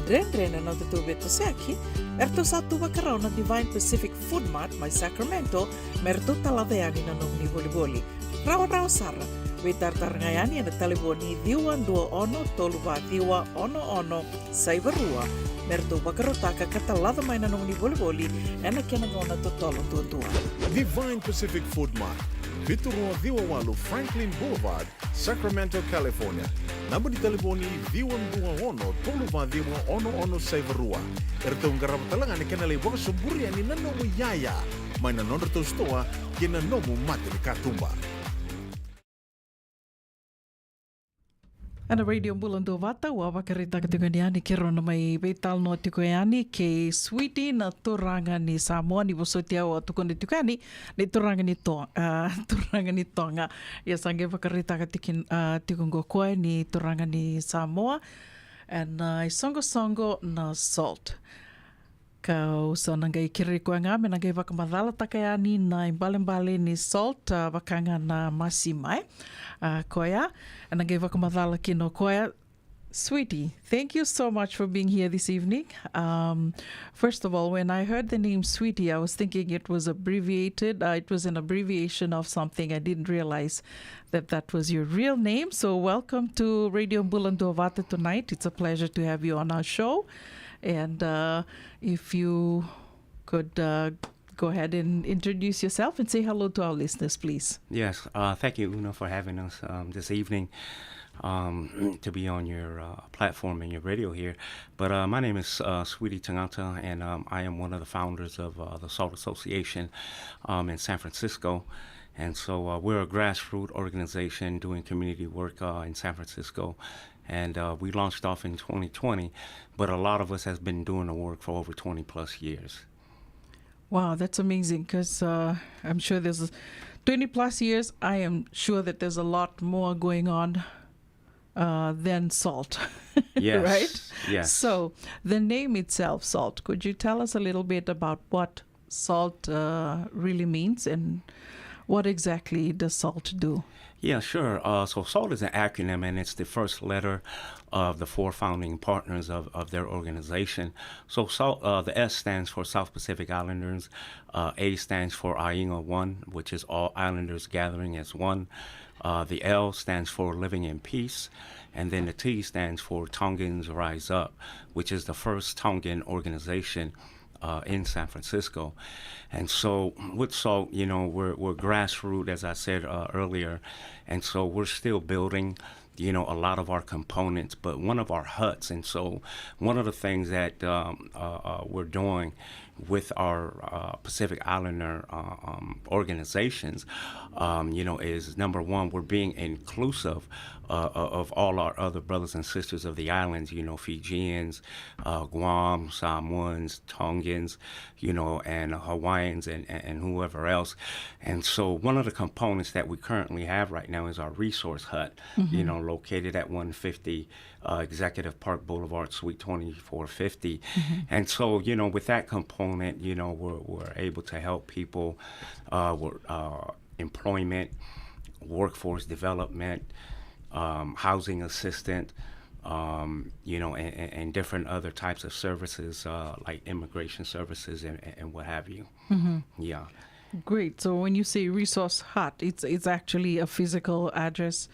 dredre na nodatou veitosoyaki, eratou sa tu vakarau na Divine Pacific Food Mart mai Sacramento, me ratou talaca yani na nomuni volivoli. Rawarawa sara, veitaratara ga yani ena talevoni ciwa dua ono tolu va ciwa ono ono saiva rua, me ratou vakarautaka ka talaca mai na nomuni volivoli ena kena gauna totolo duadua. Divine Pacific Food Mart, vitu rua ciwa walu Franklin Boulevard, Sacramento, California. Naba ni talevoni ciwa dua ono tolu va ciwa ono ono saiva rua. Eratou qarava tale ga na kena lai vakasoburi yani na nomu iyaya mai na nodratou sitoa ki na nomu mata ni katuba. Ena Radio Bula Duavata, au a vakaraitaka tiko yani keirau na mai veitalanoa tiko yani kei Sweety, na turaga ni Samoa. Ni vosoti au, a tukuna tiko yani ni turaga ni To-, a, turaga ni Toga. Ia sa qai vakaraitaka tiki, a, tiko qo koya ni turaga ni Samoa ena, a, isoqosoqo na Salt. Kau sa na qai kerei koya ga me na qai vakamacalataka yani na ibalebale ni Salt, a, vaka ga na masima, e. A, koya, e na qai vakamacala kina o koya. Sweety, thank you so much for being here this evening. Um, first of all, when I heard the name Sweety, I was thinking it was abbreviated. Uh, it was an abbreviation of something. I didn't realize that that was your real name. So welcome to Radio Bula Duavata tonight. It's a pleasure to have you on our show. And, uh, if you could, uh, go ahead and introduce yourself and say hello to our listeners, please. Yes, uh, thank you, Una, for having us, um, this evening, um, to be on your, uh, platform and your radio here. But, uh, my name is, uh, Sweety Tagata, and, um, I am one of the founders of, uh, the Salt Association, um, in San Francisco. And so uh, we're a grassroots organization doing community work uh, in San Francisco. And uh, we launched off in twenty twenty, but a lot of us has been doing the work for over twenty plus years. Wow, that's amazing because uh, I'm sure there's a, twenty plus years. I am sure that there's a lot more going on uh, than SALT. Yes. Right? Yes. So, the name itself, SALT, could you tell us a little bit about what SALT uh, really means and what exactly does SALT do? Yeah, sure. Uh, so SALT is an acronym, and it's the first letter of the four founding partners of, of their organization. So SALT, uh, the S stands for South Pacific Islanders. Uh, A stands for Aiga One, which is all islanders gathering as one. Uh, the L stands for Living in Peace. And then the T stands for Tongans Rise Up, which is the first Tongan organization uh, in San Francisco. And so with SALT, you know, we're, we're grassroots, as I said uh, earlier. And so we're still building, you know, a lot of our components, but one of our huts. And so one of the things that um, uh, uh, we're doing with our uh, Pacific Islander uh, um, organizations, um, you know, is number one, we're being inclusive uh, of all our other brothers and sisters of the islands, you know, Fijians, uh, Guam, Samoans, Tongans, you know, and Hawaiians and, and whoever else. And so one of the components that we currently have right now is our resource hut, you know, located at one fifty uh, Executive Park Boulevard, Suite twenty-four fifty. And so, you know, with that component, you know, we're, we're able to help people uh, with uh, employment, workforce development, um, housing assistance, um, you know, and, and- and different other types of services uh, like immigration services and, and- and what have you. Yeah. Great. So when you say resource hut, it's it's actually a physical address,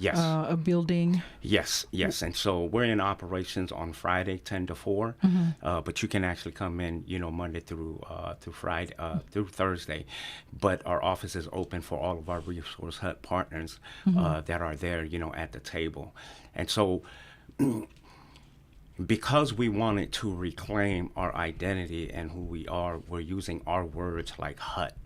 Yes. uh, a building. Yes, yes. And so we're in operations on Friday, ten to four, uh, but you can actually come in, you know, Monday through uh, through Friday, uh, through Thursday. But our office is open for all of our resource hut partners uh, that are there, you know, at the table. And so because we wanted to reclaim our identity and who we are, we're using our words like hut.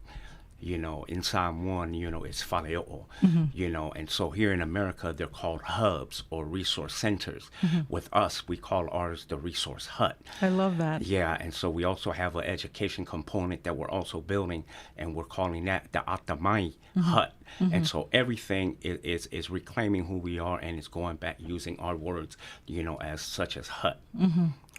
You know, in Samoan, you know, it's faleoʻo. You know, and so here in America, they're called hubs or resource centers. With us, we call ours the resource hut. I love that. Yeah, and so we also have an education component that we're also building, and we're calling that the Atamai Hut. And so everything is, is is reclaiming who we are, and it's going back using our words, you know, as such as hut.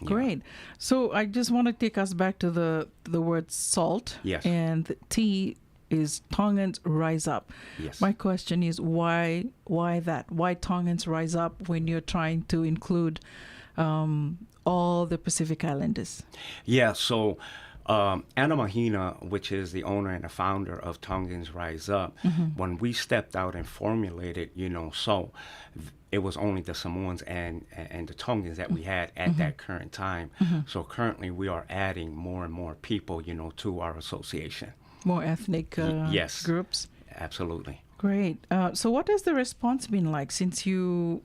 Great. So I just want to take us back to the the word SALT. Yes. And T is Tongans Rise Up. Yes. My question is why why that? Why Tongans Rise Up when you're trying to include um, all the Pacific Islanders? Yeah, so um, Anna Mahina, which is the owner and the founder of Tongans Rise Up, when we stepped out and formulated, you know, so th- it was only the Samoans and and the Tongans that we had at that current time. So currently, we are adding more and more people, you know, to our association. More ethnic uh, yes. Groups. Absolutely. Great. Uh, so, what has the response been like since you,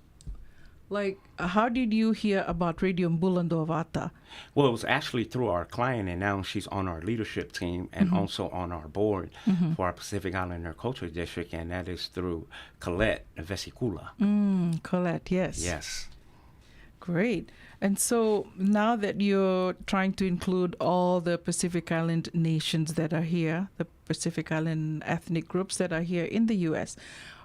like, how did you hear about Radio Bula Duavata? Well, it was actually through our client, and now she's on our leadership team and also on our board for our Pacific Islander Culture District, and that is through Colette Vesikula. Mm, Colette, yes. Yes. Great. And so now that you're trying to include all the Pacific Island nations that are here, the Pacific Island ethnic groups that are here in the U S,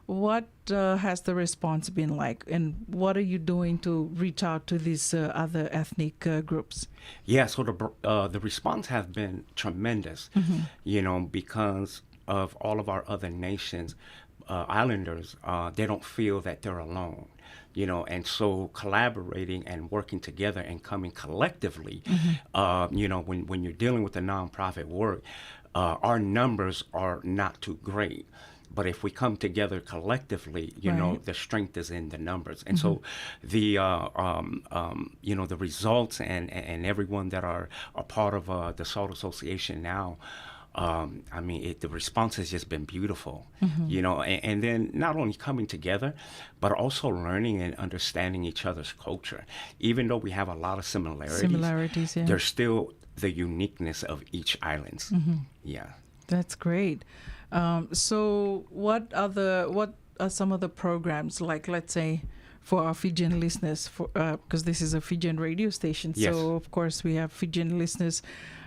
what uh, has the response been like? And what are you doing to reach out to these uh, other ethnic uh, groups? Yeah, so the br- uh, the response has been tremendous, you know, because of all of our other nations, uh, islanders, uh, they don't feel that they're alone, you know, and so collaborating and working together and coming collectively, uh, you know, when, when you're dealing with the nonprofit work, uh, our numbers are not too great. But if we come together collectively, you know, Right. The strength is in the numbers. And so the, uh, um, um, you know, the results and, and everyone that are a part of uh, the SALT Association now, um, I mean, it, the response has just been beautiful, you know, and, and then not only coming together, but also learning and understanding each other's culture. Even though we have a lot of similarities, Similarities, yeah. There's still the uniqueness of each island's. Yeah. That's great. Um, so what are the, what are some of the programs, like, let's say, for our Fijian listeners, for, uh, 'cause this is a Fijian radio station, Yes. So of course we have Fijian listeners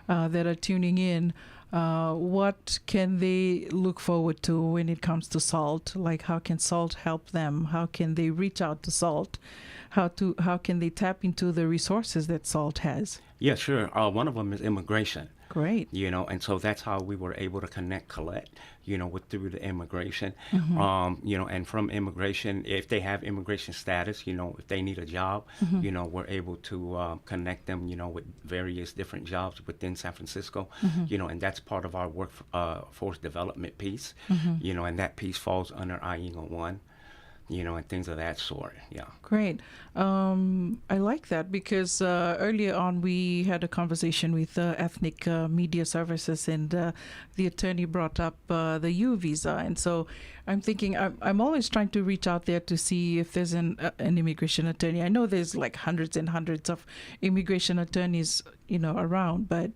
uh, that are tuning in. Uh, what can they look forward to when it comes to SALT? Like, how can SALT help them? How can they reach out to SALT? How to, how can they tap into the resources that SALT has? Yeah, sure. Uh, one of them is immigration. Great. You know, and so that's how we were able to connect Colette, you know, with, through the immigration. Um, you know, and from immigration, if they have immigration status, you know, if they need a job, you know, we're able to uh, connect them, you know, with various different jobs within San Francisco, you know, and that's part of our work uh, force development piece, you know, and that piece falls under IENGA one, you know, and things of that sort. Yeah. Great. Um, I like that because uh, earlier on we had a conversation with uh, Ethnic uh, Media Services, and uh, the attorney brought up uh, the U visa. And so I'm thinking, I'm, I'm always trying to reach out there to see if there's an, uh, an immigration attorney. I know there's, like, hundreds and hundreds of immigration attorneys, you know, around, but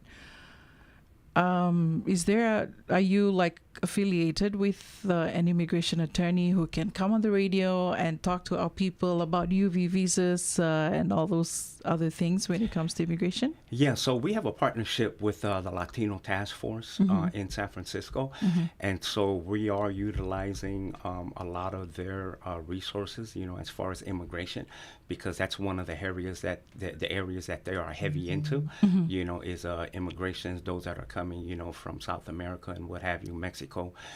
um, is there, are you, like, affiliated with uh, an immigration attorney who can come on the radio and talk to our people about U V visas uh, and all those other things when it comes to immigration? Yeah, so we have a partnership with uh, the Latino Task Force uh, in San Francisco. And so we are utilizing um, a lot of their uh, resources, you know, as far as immigration, because that's one of the areas that the, the areas that they are heavy into, you know, is uh, immigrations, those that are coming, you know, from South America and what have you, Mexico.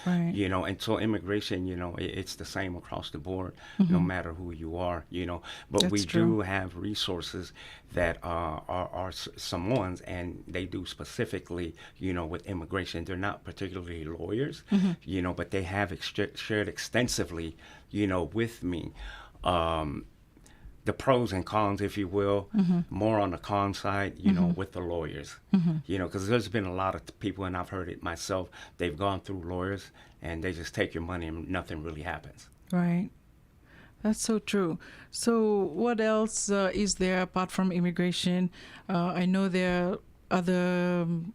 Right. You know, and so immigration, you know, it, it's the same across the board, no matter who you are, you know. But we That's true. do have resources that uh, are, are S- Samoans, and they do specifically, you know, with immigration. They're not particularly lawyers, you know, but they have ex- shared extensively, you know, with me. Um, the pros and cons, if you will, more on the con side, you know, with the lawyers, you know, because there's been a lot of people, and I've heard it myself, they've gone through lawyers and they just take your money and nothing really happens. Right. That's so true. So, what else uh, is there apart from immigration? Uh, I know there are other, um,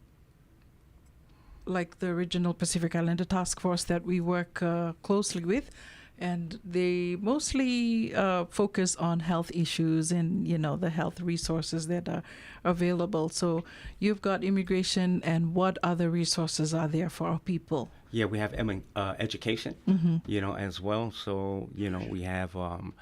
like the Regional Pacific Islander Task Force that we work uh, closely with, and they mostly uh, focus on health issues and, you know, the health resources that are available. So, you've got immigration, and what other resources are there for our people? Yeah, we have em- uh, education, you know, as well. So, you know, we have um,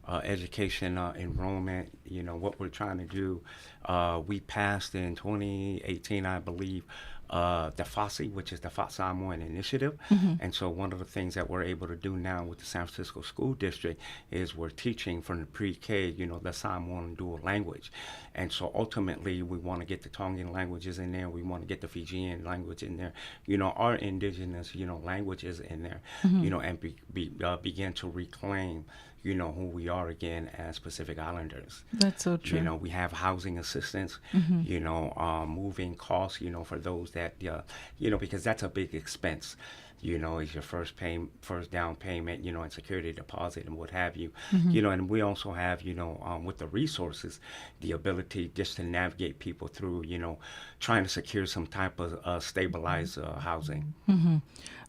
uh, education uh, enrollment, you know, what we're trying to do. Uh, we passed in twenty eighteen, I believe, uh, the FASI, which is the Fat Samoan Initiative. And so one of the things that we're able to do now with the San Francisco School District is we're teaching from the pre-K, you know, the Samoan dual language. And so ultimately, we want to get the Tongan languages in there. We want to get the Fijian language in there. You know, our indigenous, you know, languages in there. You know, and be, be, uh, begin to reclaim, you know, who we are again as Pacific Islanders. That's so true. You know, we have housing assistance. You know, um, moving costs. You know, for those that, uh, you know, because that's a big expense. You know, is your first pay, first down payment, you know, and security deposit and what have you. You know, and we also have, you know, um, with the resources, the ability just to navigate people through, you know, trying to secure some type of uh, stabilized uh, housing.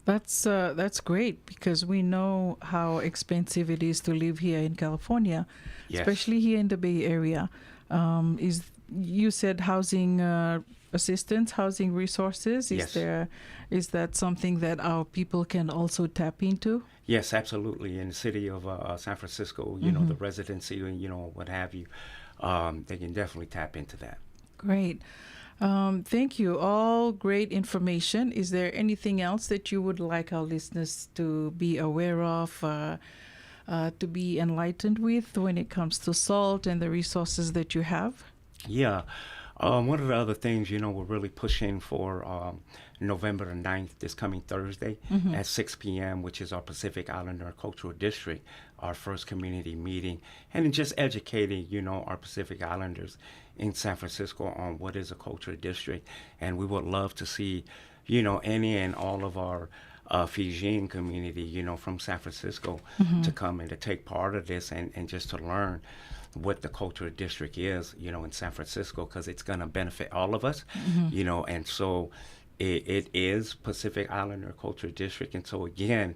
That's uh, that's great because we know how expensive it is to live here in California, Yes. Especially here in the Bay Area. Um, is, you said housing uh, assistance, housing resources. Is Yes. there, is that something that our people can also tap into? Yes, absolutely. In the city of uh, uh, San Francisco, you know, the residency, you know, what have you, um, they can definitely tap into that. Great. Um, thank you. All great information. Is there anything else that you would like our listeners to be aware of, uh, uh, to be enlightened with when it comes to SALT and the resources that you have? Yeah. Um, one of the other things, you know, we're really pushing for um, November the ninth, this coming Thursday at six p.m., which is our Pacific Islander Cultural District, our first community meeting, and just educating, you know, our Pacific Islanders in San Francisco on what is a cultural district. And we would love to see, you know, any and all of our uh, Fijian community, you know, from San Francisco to come and to take part of this and, and just to learn what the cultural district is, you know, in San Francisco, because it's going to benefit all of us, you know, and so It, it is Pacific Islander Culture District. And so again,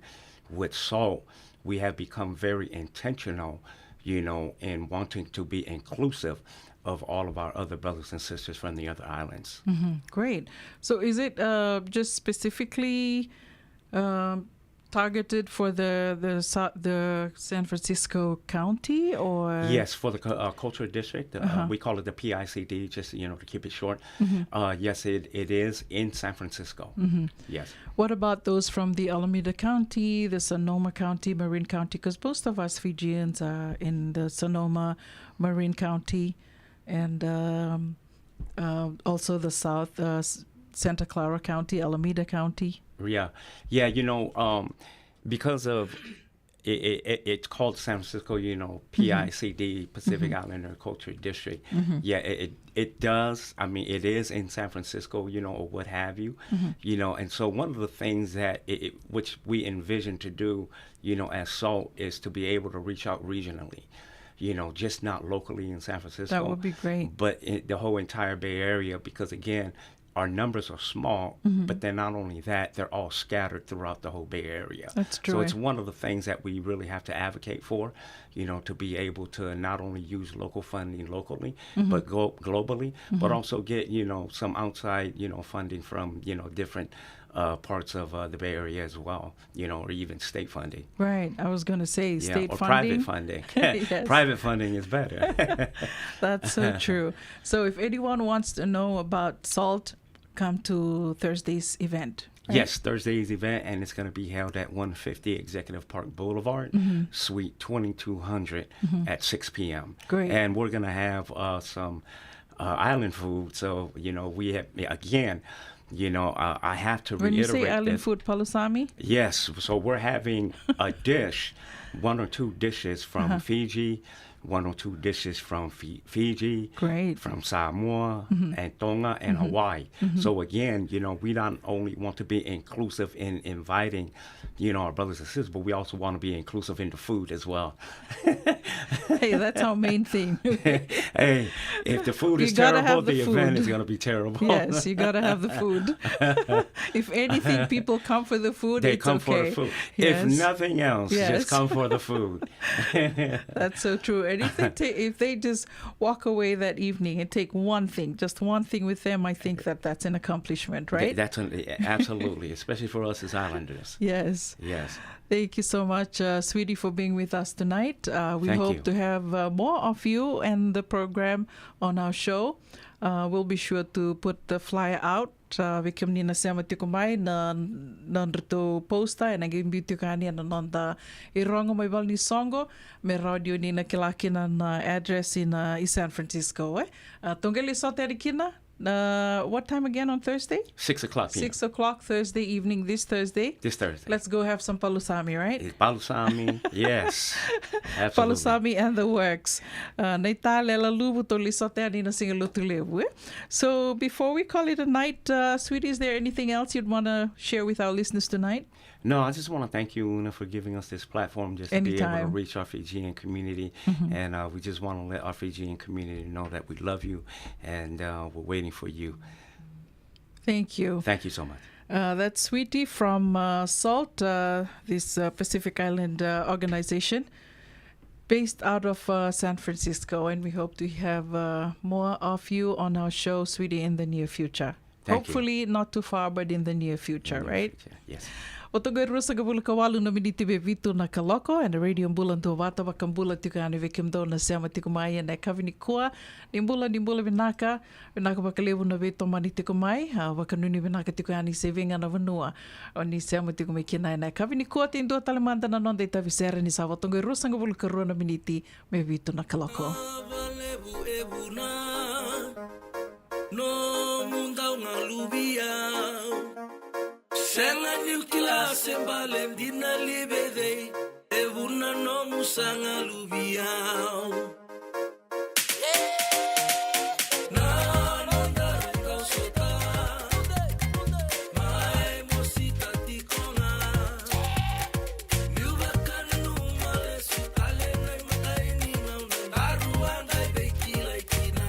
with SALT, we have become very intentional, you know, in wanting to be inclusive of all of our other brothers and sisters from the other islands. Great. So is it uh, just specifically um, targeted for the the Sa- the San Francisco County or? Yes, for the cu- uh, culture district, uh, we call it the P I C D, just, you know, to keep it short. Uh, yes, it, it is in San Francisco. Yes. What about those from the Alameda County, the Sonoma County, Marin County? Because most of us Fijians are in the Sonoma, Marin County, and um, uh, also the South, uh, S- Santa Clara County, Alameda County. Yeah, yeah. You know, um, because of it, it, it- it's called San Francisco, you know, P I C D, Pacific Islander Culture District. Yeah, it, it it does. I mean, it is in San Francisco, you know, or what have you, you know. And so one of the things that it, it, which we envision to do, you know, as SALT is to be able to reach out regionally, you know, just not locally in San Francisco. That would be great. But in the whole entire Bay Area, because again, our numbers are small, but then not only that, they're all scattered throughout the whole Bay Area. That's So true. It's one of the things that we really have to advocate for, you know, to be able to not only use local funding locally, but go globally, but also get, you know, some outside, you know, funding from, you know, different uh, parts of uh, the Bay Area as well, you know, or even state funding. Right. I was going to say Yeah, state or funding. Private funding. Yes. Private funding is better. That's so true. So if anyone wants to know about SALT, come to Thursday's event. Right? Yes, Thursday's event, and it's going to be held at one fifty Executive Park Boulevard, Suite twenty-two hundred at six p.m. Great. And we're going to have uh, some uh, island food. So, you know, we have, again, you know, uh, I have to When you reiterate say island that. Food, palusami? Yes, so we're having a dish, one or two dishes from Fiji, one or two dishes from Fi- Fiji, Great. From Samoa and Tonga and Hawaii. So again, you know, we not only want to be inclusive in inviting, you know, our brothers and sisters, but we also want to be inclusive in the food as well. Hey, that's our main thing. Hey, if the food You is gotta terrible, have the the event food. Is going to be terrible. Yes, you gotta have the food. If anything, people come for the food. They It's come okay. For the food. Yes. If nothing else, Yes. Just come for the food. That's so true. And if they ta- if they just walk away that evening and take one thing, just one thing with them, I think that that's an accomplishment, right? That's an, absolutely, especially for us as islanders. Yes. Yes. Thank you so much, uh, Sweetie, for being with us tonight. Uh, we Thank hope you. To have uh, more of you and the program on our show. Uh, we'll be sure to put the flyer out. Uh, vei kemuni na sema tiko mai na, na nodratou posta, ena qai biu tiko yani ena noda irogo mai valenisoqo, me rawa ni o ni na kila kina na address ina, i San Francisco, e? Uh, tou qai lai sota yani kina, uh, what time again on Thursday? Six o'clock p.m. Six o'clock Thursday evening, this Thursday. This Thursday. Let's go have some palusami, right? It's palusami, yes. Absolutely. Palusami and the works. Uh, na italela luvu tou lai sota yani na siga Lotulevu, e? So before we call it a night, uh, Sweetie, is there anything else you'd want to share with our listeners tonight? No, I just want to thank you, Una, for giving us this platform just to be able to Anytime. Reach our Fijian community. And uh, we just want to let our Fijian community know that we love you and uh, we're waiting for you. Thank you. Thank you so much. Uh, that's Sweetie from uh, SALT, uh, this uh, Pacific Island uh, organization based out of uh, San Francisco. And we hope to have uh, more of you on our show, Sweetie, in the near future. Thank you. Hopefully not too far, but in the near future, right? Yes. Oti qo e ruasagavulu ka walu na miniti me vitu na kaloko, ena Radio Bula Duavata. Vakabula tiko yani vei kemudou na sema tiko mai ena yakavi nikua. Ni bula, ni bula vinaka. Vinaka vakalevu na veitomani tiko mai. A, vakanuinui vinaka tiko yani se vei ga na vanua o ni sema tiko mai kina ena yakavi nikua. Oti dua tale mada na noda itavi sere ni sa oti qo e ruasagavulu ka rua na miniti me vitu na kaloko. Valevu e vuna nomu dau galuvi au. Sega niu kila se bale dina li vei cei, e vuna nomu sa galuvi au. Na nodaru kau sota mai mosita tiko ga. Niu vakananuma lesu tale na imatai ni gauna, daru a qai veikilai kina.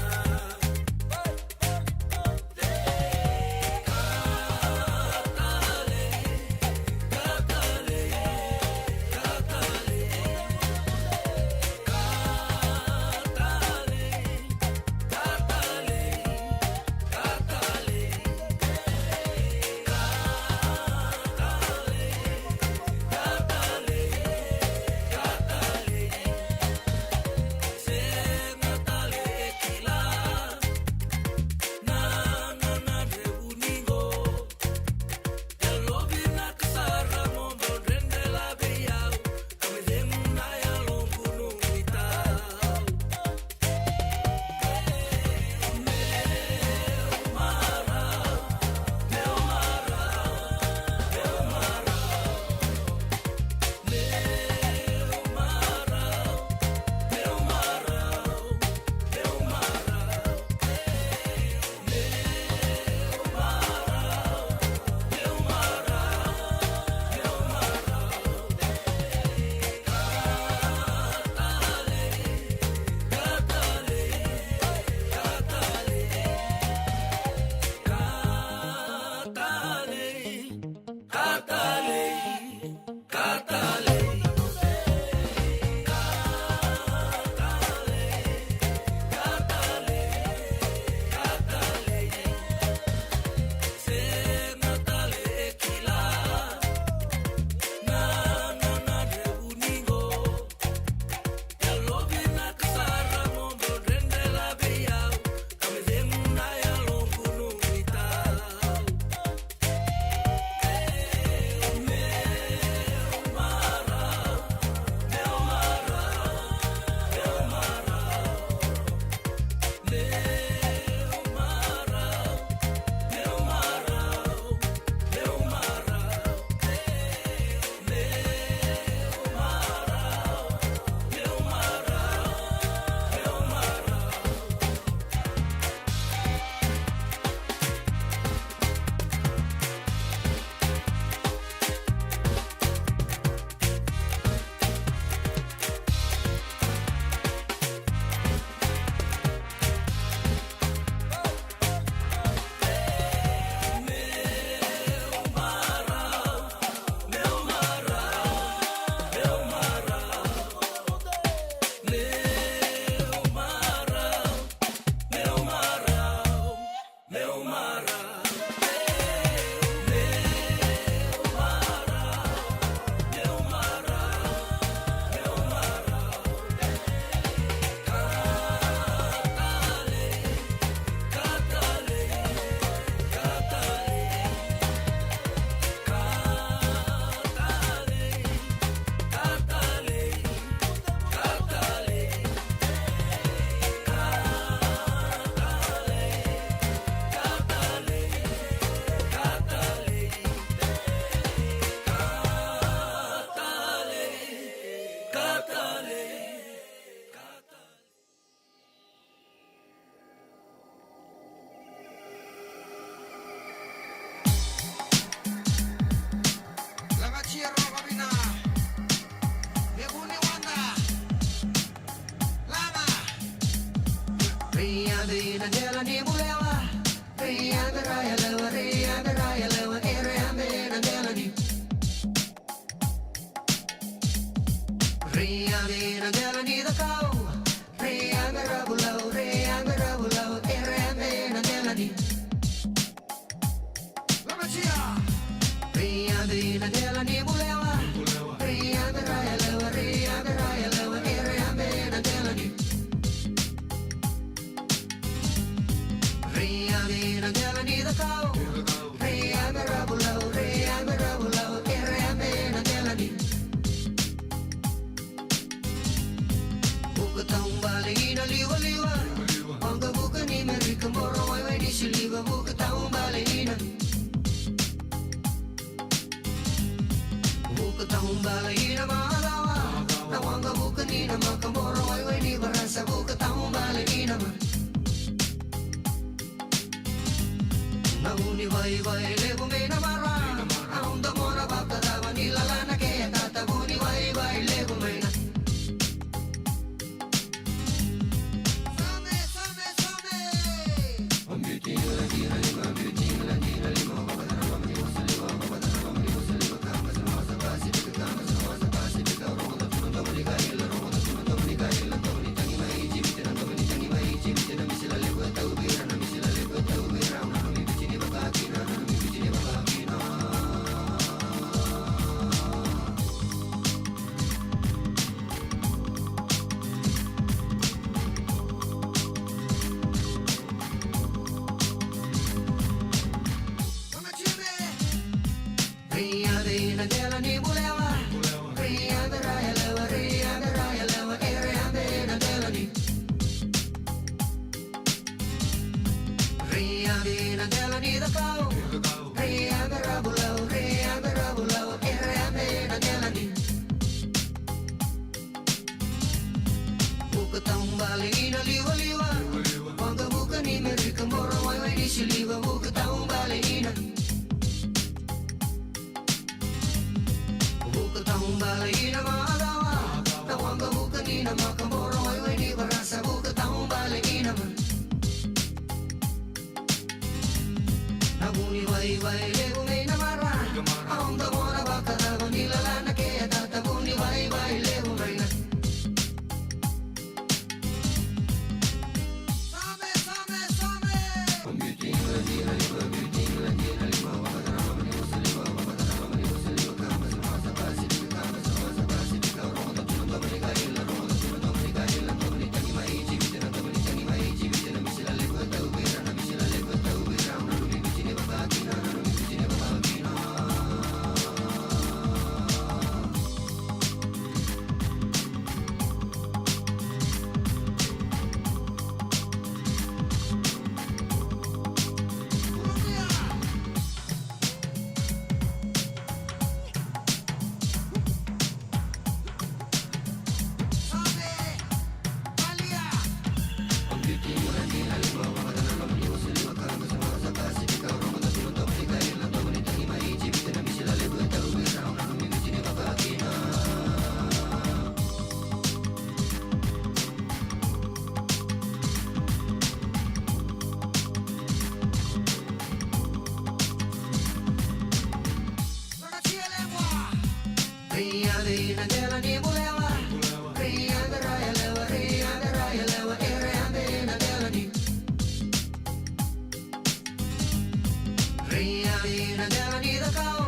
Ria me na dela ni cakau. Ria me ra vulau, ria me ra vulau, e ria me na dela ni. Ria me na dela ni bulewa. Ria me ra yalewa, ria me ra yalewa, e ria me na dela ni. Ria me na dela ni cakau. Ria me ra vulau, ria me ra vulau, e ria me na dela ni. Vuka tau bale ina liwaliwa. Waqavuka ni Merika, boro waiwai ni siliva, vuka tau bale ina. Vuka tau bale ina macawa. Na waqavuka ni na maka, boro waiwai ni Varasa, vuka tau bale ina ma. Na vu ni vaivai levu mai na mara. Au domona vakacava ni lala na kea tata, vu ni vaivai levu mai na. Ria me na dela ni bulewa. Ria me ra yalewa, ria me ra yalewa, e ria me na dela ni. Ria me na dela ni cakau. Ria me ra vulau, ria me ra vulau, e ria me na dela ni. Vuka tau bale ina liwaliwa. Waqavuka ni Merika, boro waiwai ni siliva, vuka tau bale ina. Vuka tau bale ina macawa. Na waqavuka ni na maka, boro waiwai ni Varasa, vuka tau bale ina ma. Na vu ni vaivai levu mai na mara. Au domona vakacava ni lala na kea tata, vu ni vaivai levu mai na. Ria me na dela ni bulewa. Ria me ra yalewa, ria me ra yalewa, e ria me na dela ni. Ria me na dela ni cakau.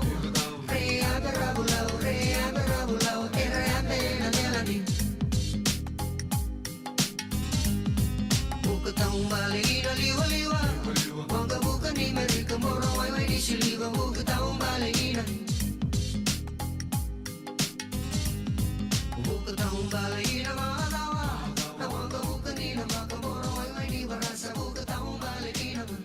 Ria me ra vulau, ria me ra vulau, e ria me na dela ni. Vuka tau bale ina liwaliwa. Waqavuka ni Merika, boro waiwai ni siliva, vuka tau bale ina. Vuka tau bale ina macawa. Na waqavuka ni na maka, boro waiwai ni Varasa, vuka tau bale ina ma.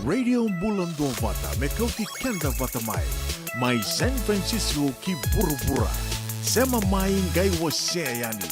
Radio Bula Duavata, me kauti keda vata mai. Mai San Francisco ki vuravura. Sema mai qai wasea yani.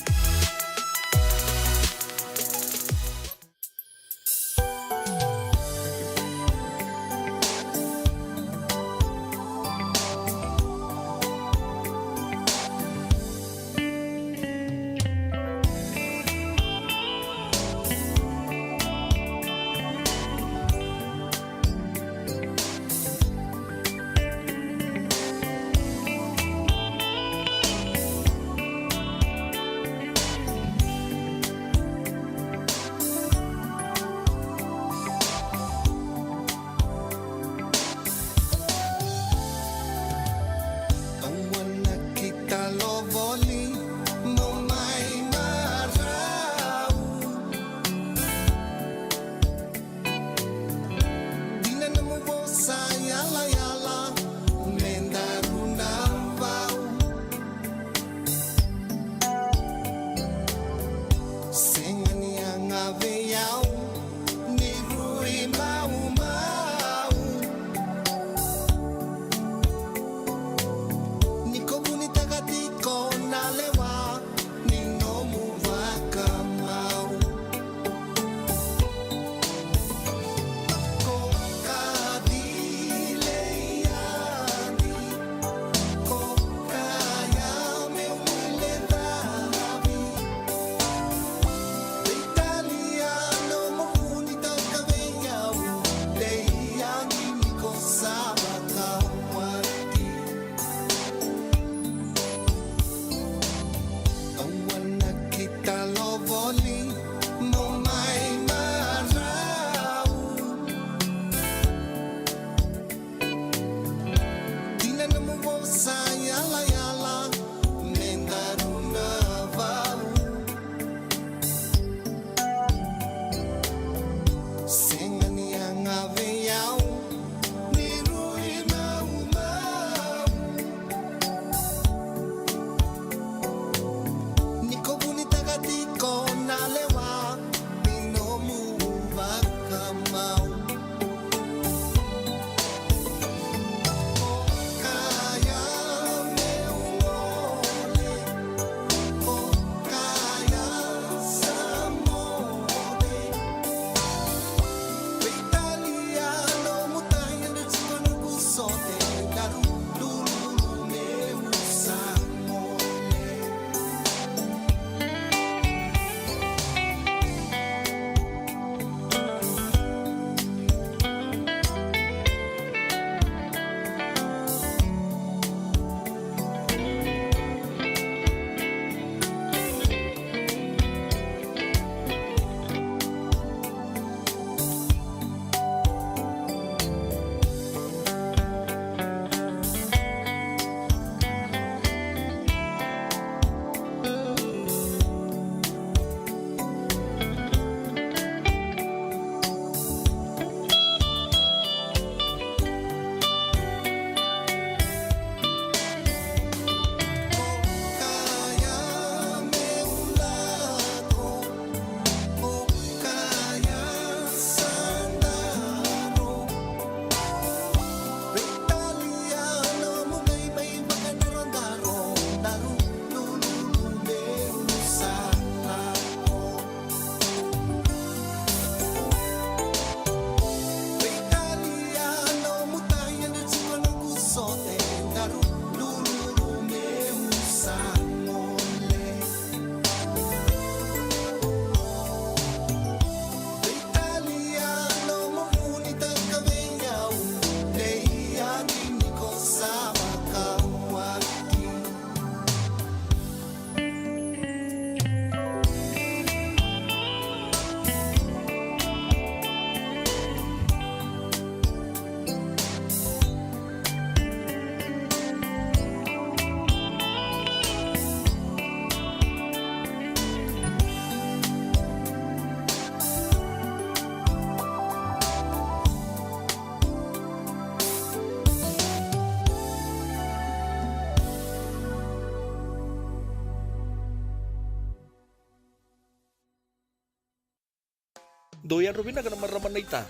Dou yadra vinaka na marama naita.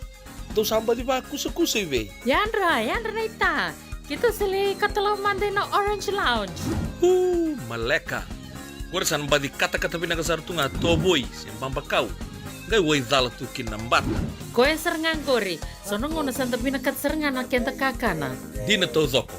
Dou sa baci vakusakusa i vei? Yadra, yadra naita. Keitou sa lai katalau mada ina Orange Lounge. Uu, maleka. Qori sa na baci katakata vinaka sara tu ga tovoi se babakau. Qai waicala tu kina na bata. Koya sara ga qori. So na gauna sa da vinakata sara ga na keda kakana. Dina taucoko.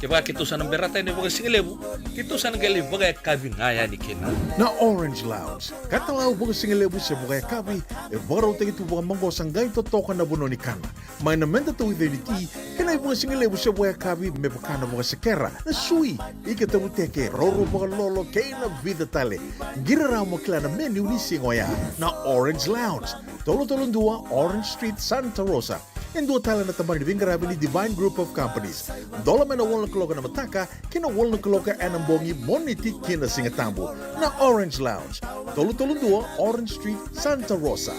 Kevaka keitou sa na berata yani vakasigalevu, keitou sa na qai lai vakayakavi ga yani kina. Na Orange Lounge, katalau vakasigalevu se vakayakavi, e vakarautaki tu vakamaqosa qai totoka na vanua ni kana. Mai na meda tauica ni ti, kei na ivakasigalevu se vakayakavi me vaka na vakasekera, na sui, ika tavuteke, roro vakalolo, kei na vica tale. Qiri rawa mo kila na menu ni siga oya. Na Orange Lounge, tolu tolu dua Orange Street, Santa Rosa. E dua tale na tabana ni veiqaravi ni Divine Group of Companies. Dola mai na walu na kaloko ena mataka ki na walu na kaloko ena bogi, Moniti ki na Sigatabu. Na Orange Lounge, tolu tolu dua Orange Street, Santa Rosa.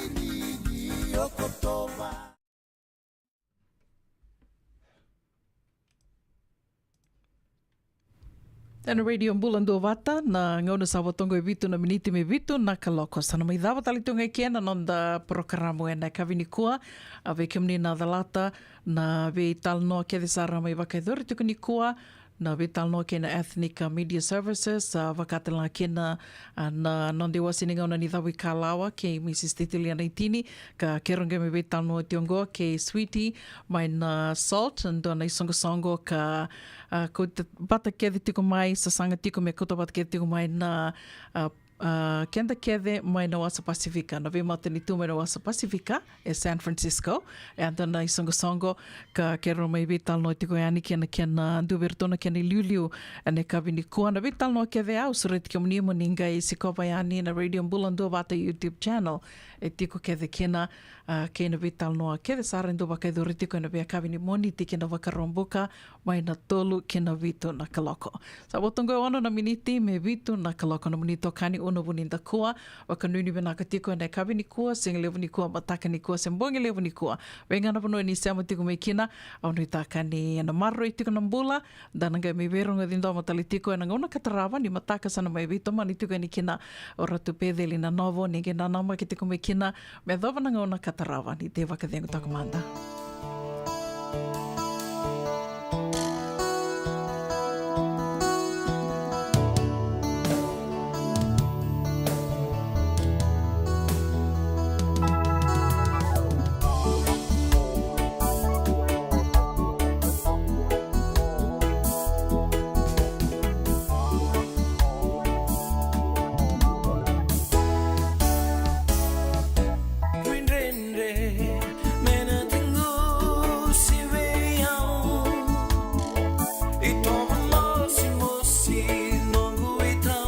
Ena Radio Bula Duavata, na gauna sa vo toqo e vitu na miniti me vitu na kaloko. Sa na mai cava tale tu ga eke na noda porokaramu ena yakavi nikua. A vei kemuni na calata na veitalanoa kece sara mai vakayacori tiko nikua, na veitalanoa kei na Ethnic Media Services, a, vaka tale ga kina, a, na noda iwase ni gauna ni cavuikalawa kei Mrs Titilia Naitini, ka keirau qai mai veitalanoa tiko oqo kei Sweetie mai na Salt, dua na isoqosoqo ka, a, kauta vata kece tiko mai, sasaga tiko me kauta vata kece tiko mai na, a, a, keda kece mai na wasa Pasifika, na veimatanitu mai na wasa Pasifika e San Francisco. E a dua na isoqosoqo ka keirau mai veitalanoa tiko yani kei na kena, dua vei iratou na kena iliuliu ena yakavi nikua. Na veitalanoa kece au sureti kemuni mo ni qai sikova yani na Radio Bula Duavata YouTube channel. E tiko kece kina, a, kei na veitalanoa kece sara e dau vakayacori tiko ena veiyakavi ni Moniti kei na Vakaraubuka, mai na tolu ki na vitu na kaloko. Sa vo toqo e ono na miniti me vitu na kaloko. Nomuni itokani Una Vunidakua, vakanuinui vinaka tiko ena yakavi nikua, sigalevu nikua, mataka nikua se bogi levu nikua. Vei ga na vanua ni sema tiko mai kina, au nuitaka ni ena maroroi tiko na bula, da na qai mai veirogoci domo tale tiko ena gauna ka tarava, ni mataka sa na mai veitomani tiko yani kina o Ratu Peceli Nanovo, ni qai nanamaki tiko mai kina me yacova na gauna ka tarava. Ni tei vakacegu toka mada.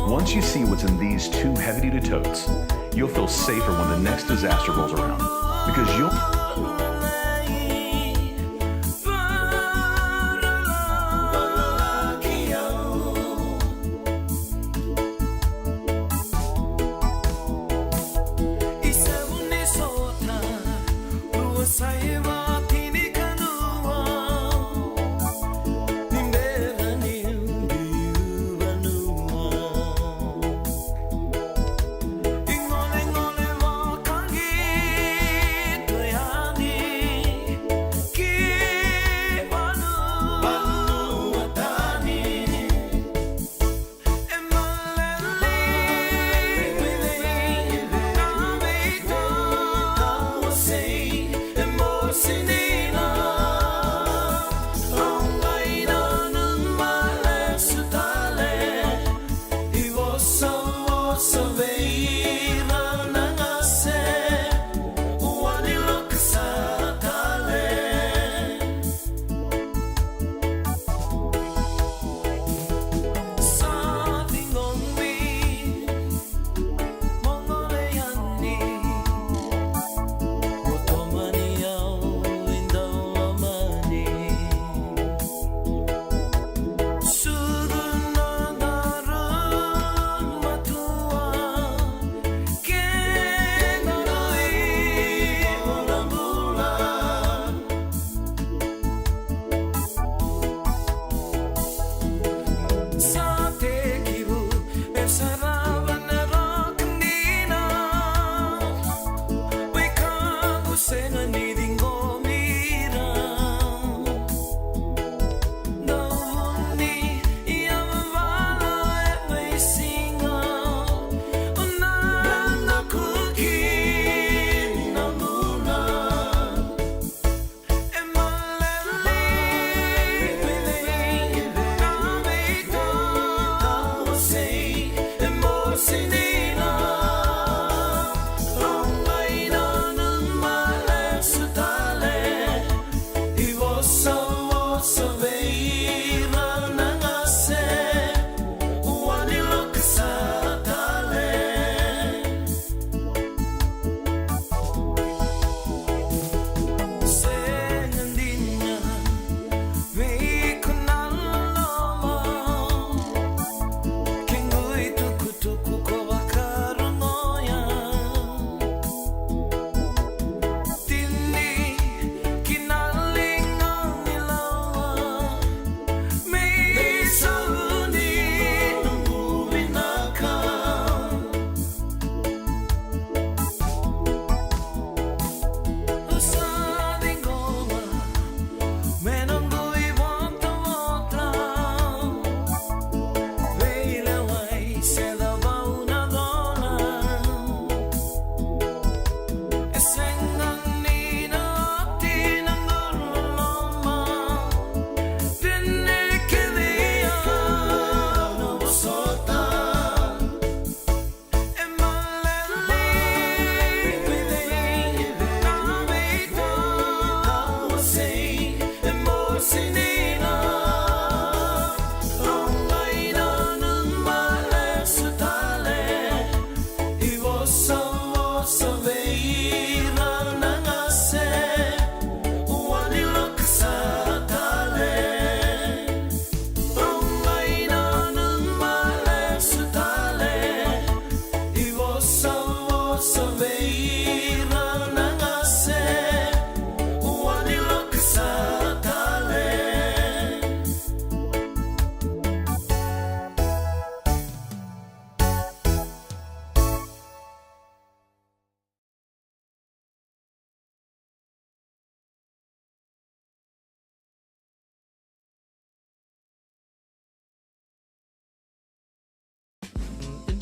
Once you see what's in these two heavy-duty totes, you'll feel safer when the next disaster rolls around. Because you'll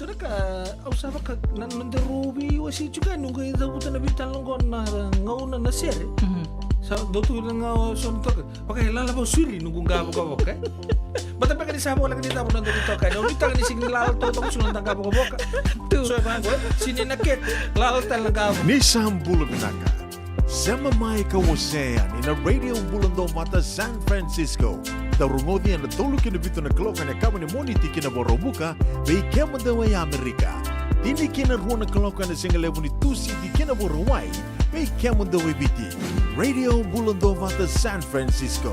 Dua na ka au sa vaka na noda rau veiwasei tiko, noqu i cavuta na veitalanoa qo na gauna na sere. Sa dau tu na gauna so na toka. Vaka e lala vau siri noqu qavokavoka. Bata beka ni sa voleka ni cava na noda ni toka. Au nuitaka ni sigi ni lala toka toka sigi na noda qavokavoka. So e vaqo, sini na kete, lala tale na qavo. Ni sa bula vinaka. Sema mai ka wasea yani na Radio Bula Dovata San Francisco. Dau rogoci ena tolu ki na vitu na kaloko ena yakavi ni Moniti ki na Vakaraubuka, vei kemudou e Amerika. Tini ki na rua na kaloko ena sigalevu ni Tusiti ki na Vakarauwai, vei kemudou e Viti. Radio Bula Dovata San Francisco.